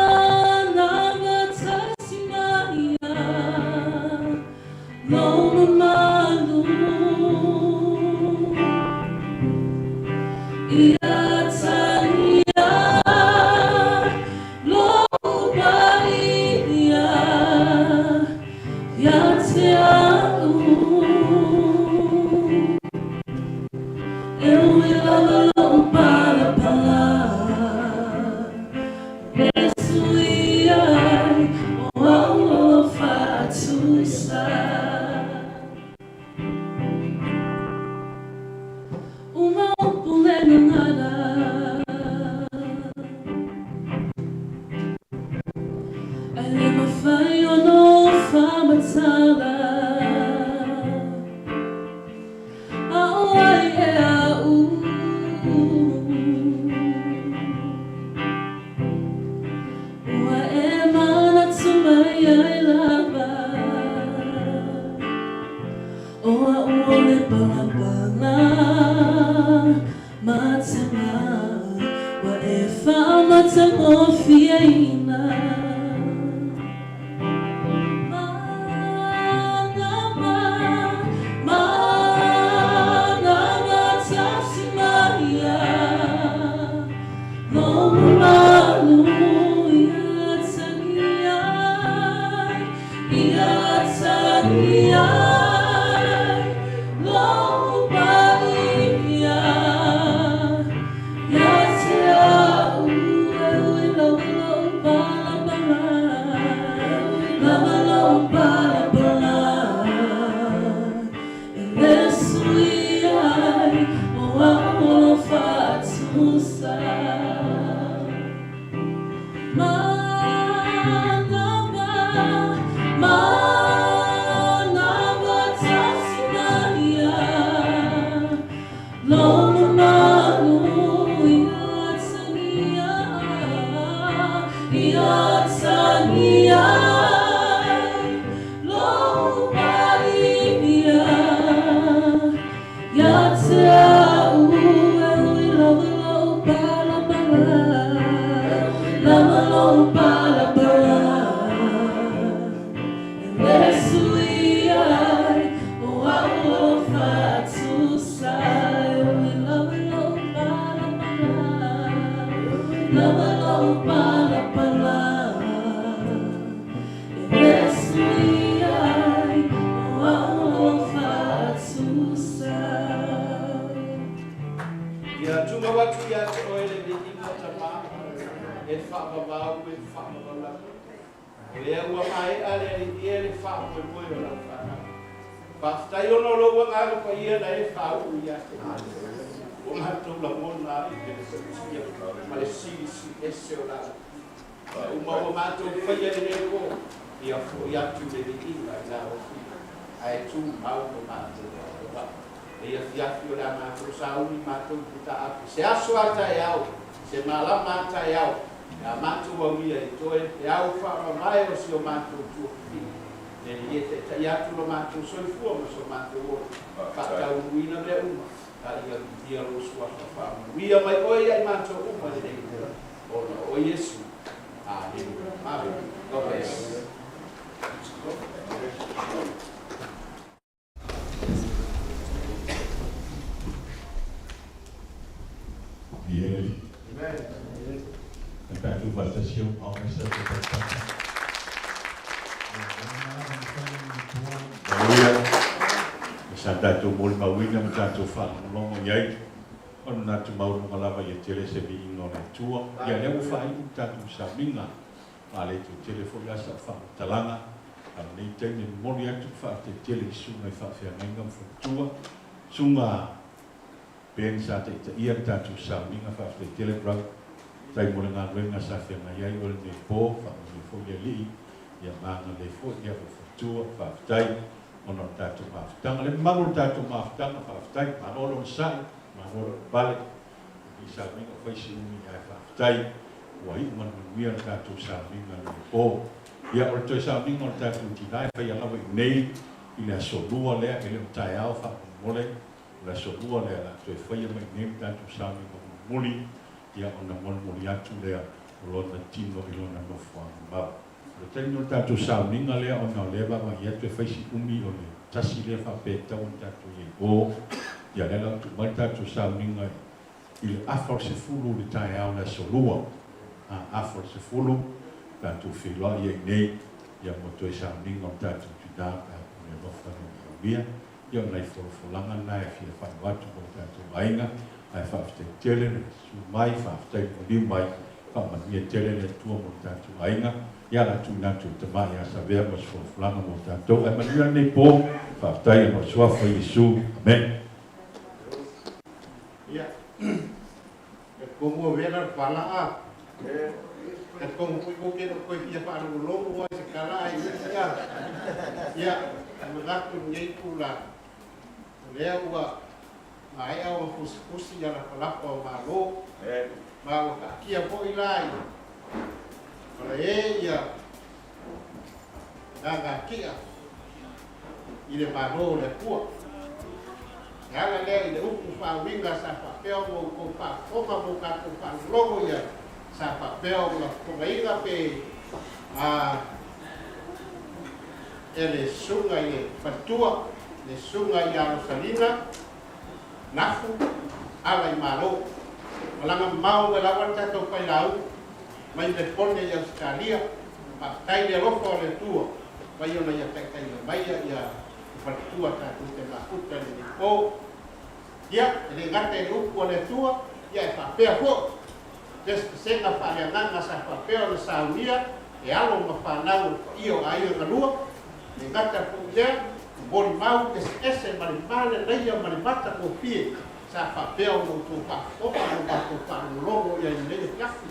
Manava tasi mai ia lou mamalu Ia talia lou paia ia te a'u E ui lava lou palapala E sui ai o a'u o lou faatusa. Uma upu le gagana Ae le mafai ona ou faamatala A o ai ea a'u Ua e manatu mai ai lava O a'u o le palapala matema Ua e faamatagofieina Manava, manava tasi mai ia Lou mamalu ia tagi ai, ia tagi ai Lou paia ia te a'u E ui lava lou palapala, lava lou palapala E le sui ai o a'u o lou faatusa. Manava, manava tasi mai ia lou mamalu ia tagia ai, ia tagia ai lou paia ia te a'u E ui lava lou palapala, lava lou palapala E le sui ai o a'u o lou faatusa. E ui lava lou palapala, lava lou palapala E le sui ai o a'u o lou faatusa. Ia tumau atu ia te oe le viiga E faavavau e faavavau lava. O lea ua maea le Alii e le faamoemoe o lau fanau. Faafetai ona o lou Agaga Paia na e faauu ia te matou. Ua matou lagona ai le matautia ma le silisili ese o lau. Mea uma ua matou faia i lenei po, ia foi atu le viiga i la ofiga, ae tumau lo matou faatoaga. Nei afiafi o le a matou sauni matou i Putaapi, se aso a taeao, se malama a taeao, le a matou aulia i toe peau faamamae o si o matou tuafafine. Le Alii e taitai atu lo matou soifua ma so matou ola, faataunuuina mea uma, a ia viia lou Suafa faamanuia mai oe ia i matou uma i lenei po, ona o Iesu. Amene. Amen. God bless. Haleluia. Sa tatou molimauina ma tatou faalogologo i ai, o le manatu maualuga lava ia tele se viiga o le Atua. Ia lea ua faaiu le tatou sauniga, ma le toe tele foi la sau faamatalaga. A o lenei taimi e momoli atu le faafetai tele i susuga i faafeagaiga ma faletua, susuga Ben sa taitaia le tatou sauniga, faafetai tele brother, faafetai mo le galuega sa feagai ai oe lenei po, faamanuia foi le Alii, ia ma agalelei foi ia lou faletua, faafetai ona o le tatou mafutaga, le mamalu o le tatou mafutaga, faafetai, malo le onosai, malo le pale, lenei sauniga ua fai si umi ae faafetai ua iu ma le manuia le tatou sauniga lenei po. Ia o le toe sauniga o le tatou tina e faia lava i inei i le aso Lua lea, e le o taeao faamolemole, O le aso Lua lea o le a toe faia mai nei le tatou sauniga mulimuli, ia ona molimoli atu lea o lona tino i lona nofoaga mau. O le taimi o le tatou sauniga lea ona o lea e vaavaai atu e fai si umi o le tasi lea faapea e tatau ona tatou i ai o, ia lea la ua tuu mai le tatou sauniga i le afa o le sefulu i le taeao o le aso Lua, a afa o le sefulu tatou feiloai ai nei ia mo toe sauniga o le tatou tina pe a pule alofa le Alii aulia. Ia o nai folafolaga na e fia faailoa atu mo le tatou aiga, ae faafetai tele le susu mai, faafetai le maliu mai, faamanuia tele le Atua mo le tatou aiga. Ia o le a tuuina atu i le tama ia Savea mo se folafolaga mo tatou. Ae manuia lenei po, faafetai ona o le Suafa o Iesu. Amene. Ia, e komu o vela le pala a. E komu pui ko ke no koe fia whaalogologo ai se kala ai isi a. Ia, e manatu lenei pula, o lea ua maea ona fusifusi ia lapalapa o Malo, ma ua taatia foi la i malae ia gagatia i le Malo o le Atua. E ala lea i le upu faauiga sa faapea ona outou faafofoga ma o tatou faalogologo i ai, sa faapea ona fofogaina pe a e le susuga i le faletua, le susuga ia Rosalina Nafu ala i Malo. Malaga mamao mai lava le tatou failauga mai Melepone i Ausetalia, faafetai i le alofa o le Atua mai ona ia taitaiina mai ia faletua tatou te mafuta i lenei po. Ia, e le gata i le upu a le Atua, ia e faapea foi pesepesega faaleagaga sa faapea ona saunia e alo ma fanau o le paia o aiga galua, e le gata foi i lea, molimau eseese ma le maleleia ma le matagofie sa faapea ona outou faafofoga ma matou faalogologo i ai i lenei afiafi.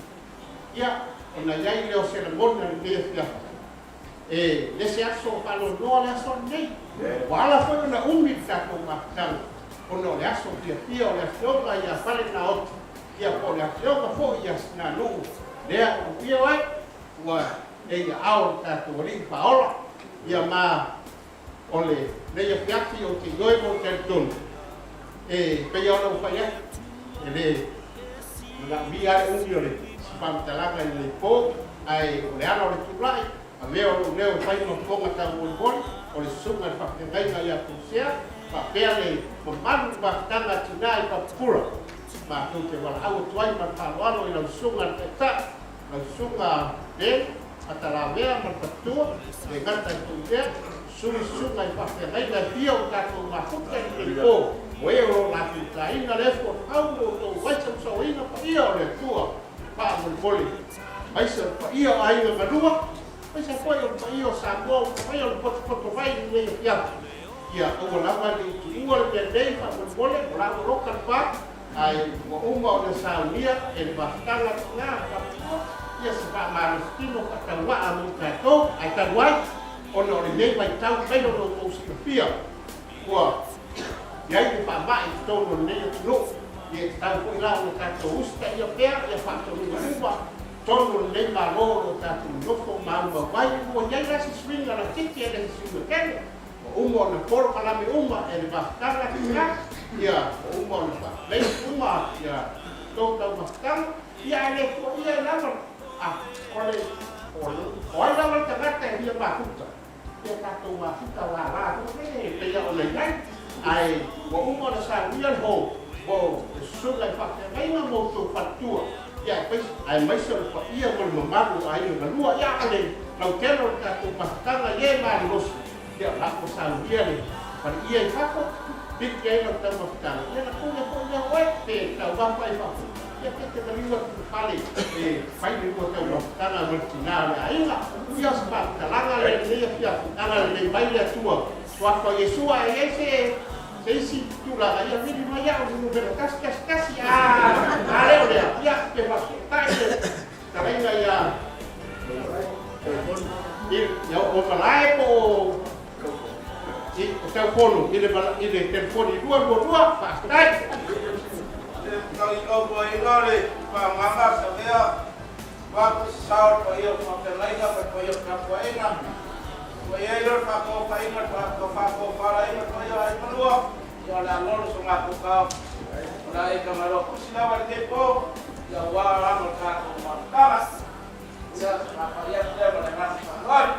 Ia, ona i ai lea o se lagona i lenei afiafi, e le se aso faanoanoa le aso lenei. Ua ala foi ona umi le tatou mafutaga, ona o le aso fiafia o le Afioga ia Falenaoti, ia po o le Afioga foi ia Sinaluu, lea ua ia oe, ua e i aao o le tatou Alii Faaola, ia ma o lenei afiafi ou te ioe ma ou talitonu, e pei lava ona ou fai atu, e le manaomia lava le umi o le faamatalaga i lenei po, ae o le ala o le tulai, avea o lou leo e fai ma fofoga taumolimoli, o le susuga i le faafeagaiga ia Pulsea, faapea le mamalu i le mafutaga a tina i Papukura, matou te valaau atu ai ma le faaaloalo i lau susuga i le Taitai, lau susuga Ben Matalavea ma le faletua, le gata i Tuivea, sui susuga i faafeagaiga e fia o tatou mafuta i lenei po, o e o lo o latou taina le efu o le au mo outou vaisausaoina paia o le Atua. Faamolemole. Aemaise o le paia o aiga galua, aemaise foi o le paia o Samoa ua mafai ona potopoto mai i lenei afiafi. Ia aua lava ne i tuua le mea nei faamolemole, o la ua loka le pa, ae ua uma ona saunia e le mafutaga tina faapitoa ia se faamalositino faatauaa mo i tatou, ae talu ai ona o lenei vaitau pei ona outou silafia ua i ai le faamai i totonu o lenei atunuu, ia e tatau foi la ona tatou usitaia pea ia faatonuga uma totonu o lenei Malo o lo o tatou nonofo maumau ai. Ua i ai la se suiga laitiiti e le se suiga tele, ua uma ona polokalame uma e le mafutaga tina, ia ua uma ona faalelei uma ia tou taumafataga, ia ae le tuuaia lava a o le o ai lava le tagata e fia mafuta. Ia tatou mafuta lala foi lele e pei ona i ai, ae ua uma ona saunia le hou po o le susuga i faafeagaiga ma outou faletua, ia aemaise o le paia ma le mamalu o aiga galua, ia a o le lautele o le tatou mafutaga i e malolosi, ia o la ua saunia le faleia i fafo, piki ai lau taumafataga, ia na pule foi lea oe pe taumafa i fafo, ia pe te maliu atu i le fale e fai le lua taumafataga ma le tina o le aiga. Ia o se faamatalaga lea i lenei afiafi, agalelei mai le Atua, Suafa o Iesu, a e i ai se se isi tulaga, ia vili mai au i le numera 111, a a le o lea, ia pe faafetai le fetalaiga ia i o Malae po o i o Taufono i le i le telefoni 222. Faafetai. Tauiauina le faagaga savea Avatu se sao i le paia o Faafeagaiga ma le paia o le tapuaiga. Ua i ai lea o le faatofaiga, le faatofalaiga o le paia o Aiga Malua, ia o le a lolo so matou tao. O le a e Tagaloa tusi lava i lenei po, ia aua lava le tatou mafutaga. Ia, o se faapai atu lea ma le agaga faaaloalo.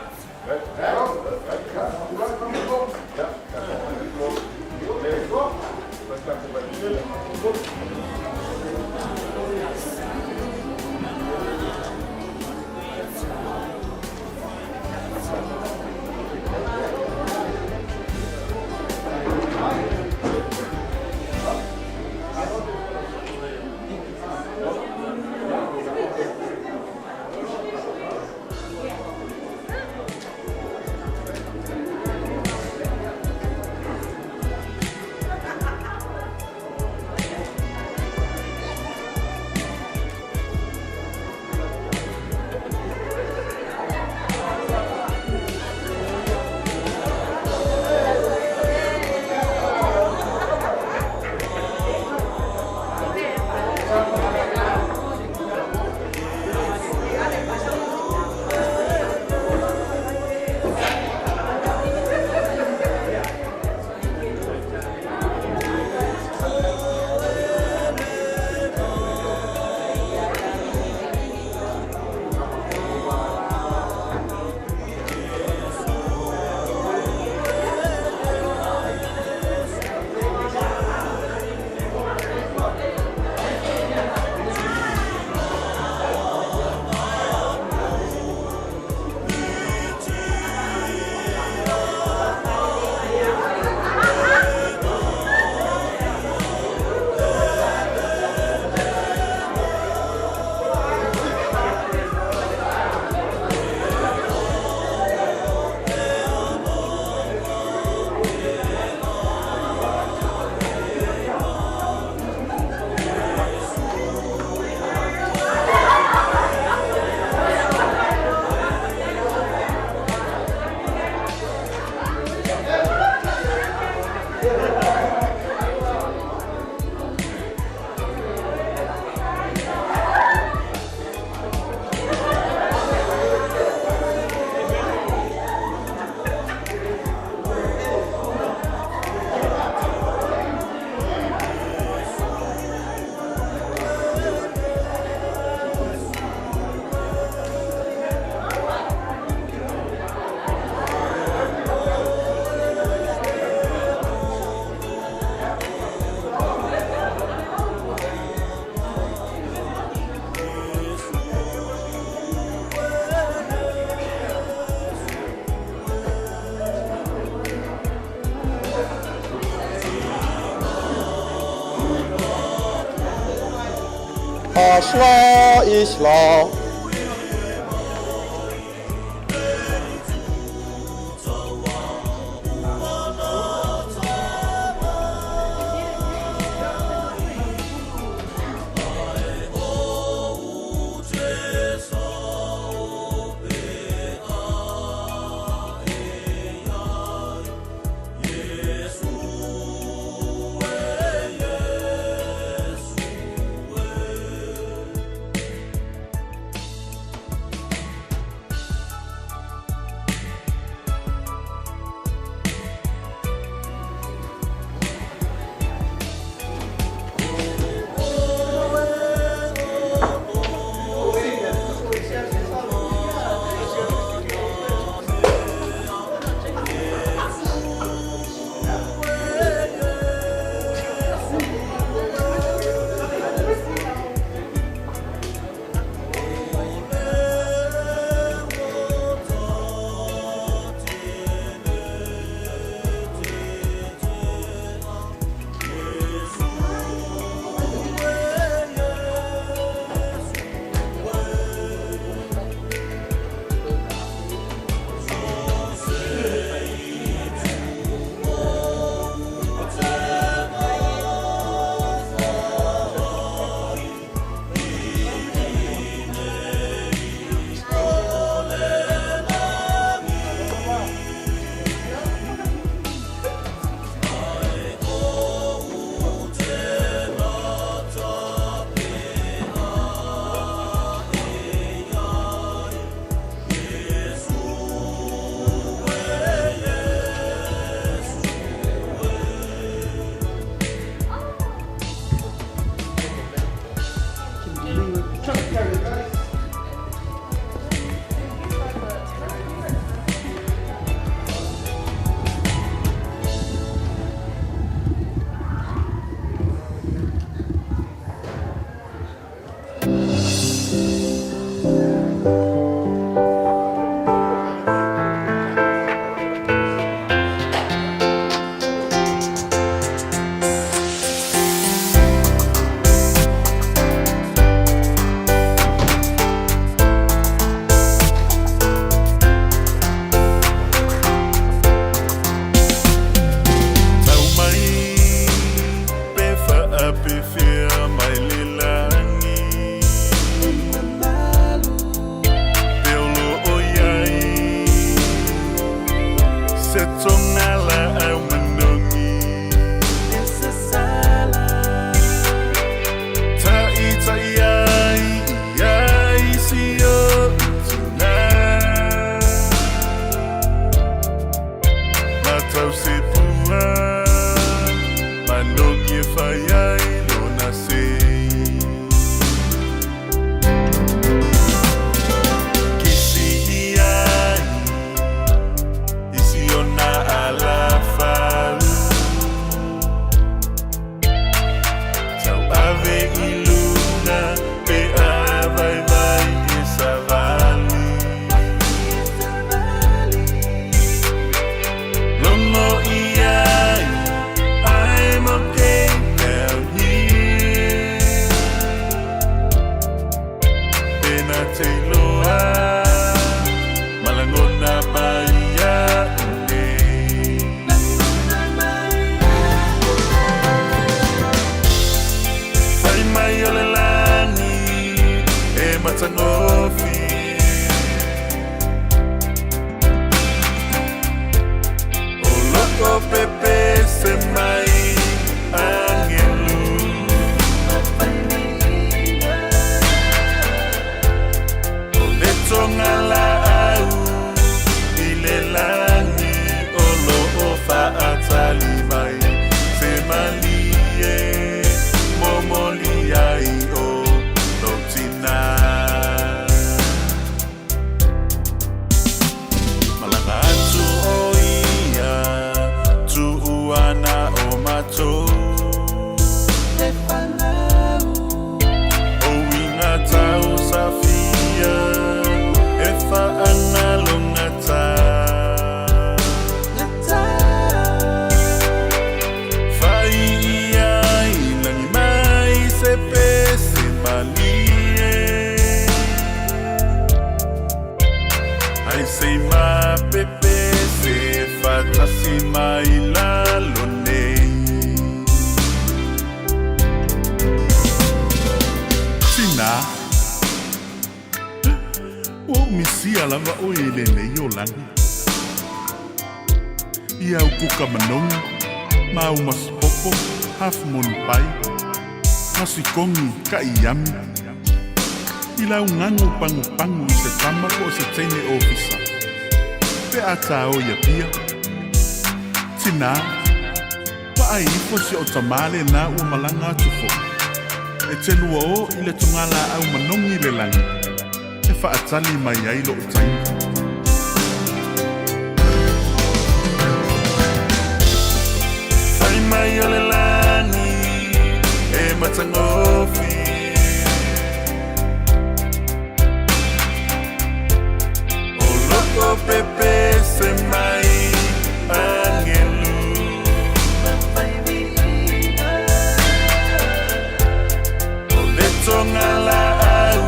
Isla, isla. te iloa Malagona mai iaʻu nei. Fai mai o le lagi e matagofie. O loko pepese mai agelu. O le togalaau i le lagi o loo faatali mai se malie momoli ai o lou tinā. Malaga atu o ia tuu ana o matou. O uiga tausafia e faagalogata. Fai ia i lagi mai se pese malie. Ai se mapepese faatasi mai lalo nei. Tinā, ua ou misia lava oe i lenei olaga. Ia au kuka manogi, ma au masipopo, half moon pie, masikogi kaʻiami, i laugagu pagupagu i se tama po o se teine ofisa. Pe a tā o ia pia. Tinā, vaai ifo si o tamā lenā ua malaga atu foʻi. E te lua o i le togalaau manogi i le lagi, e faatali mai ai loo taimi. Fai mai o le lagi e matagofie. O loko pepese mai agelu. O le togalaau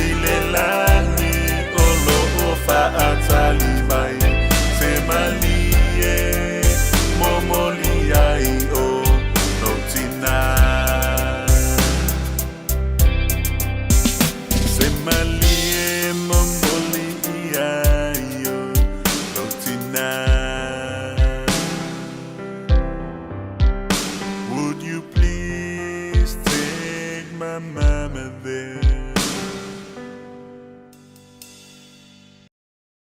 i le lagi o loo faatali mai se malie momoli ai o lou tinā. Se malie momoli ai o lou tinā. Would you please take my mama there?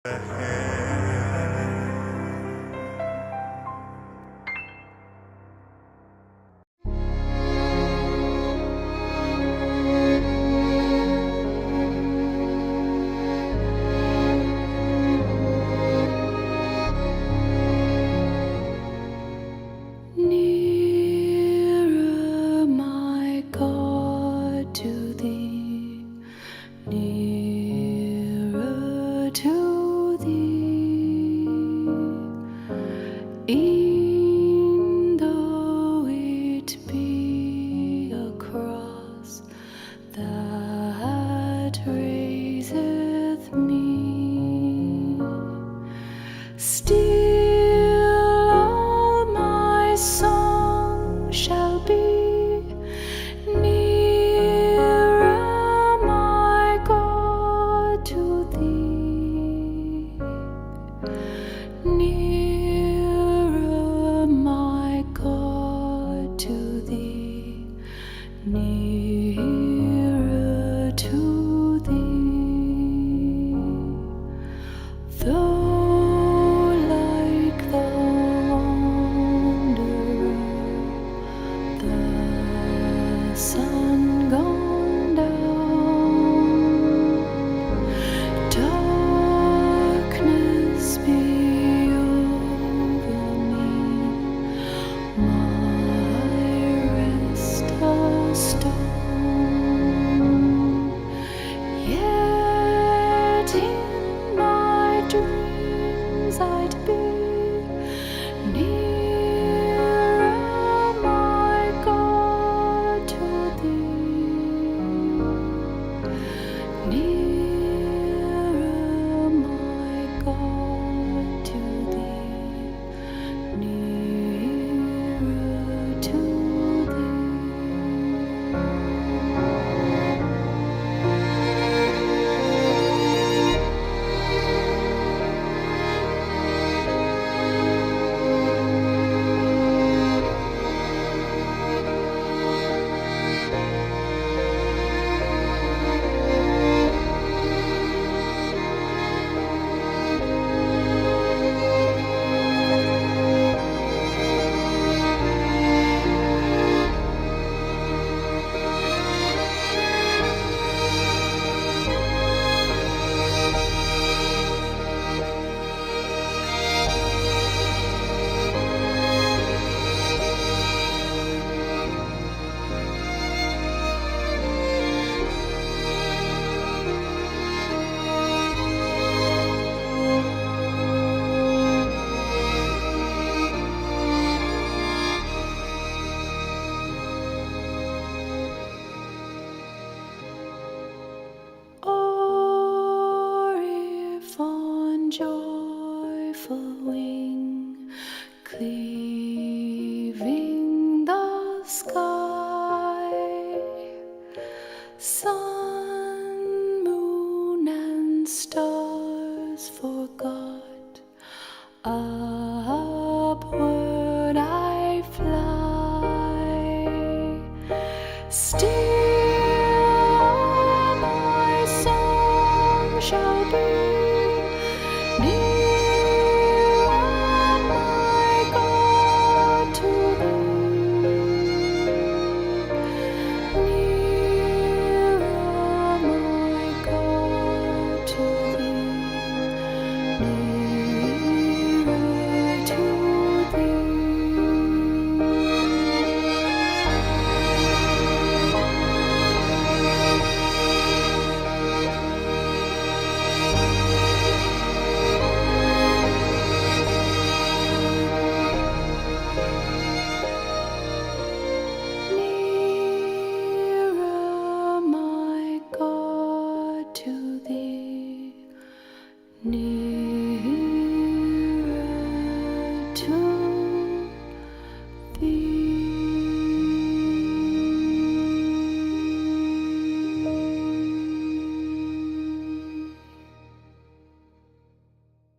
Hand. Nearer, my God, to thee, nearer to thee. E'en though it be a cross that raiseth me, still all my song shall be nearer, my God, to thee. Nearer, my God, to thee, nearer to Or if on joyful wing, cleaving the sky, sun, moon, and stars forgot, upward I fly. Still my song shall be.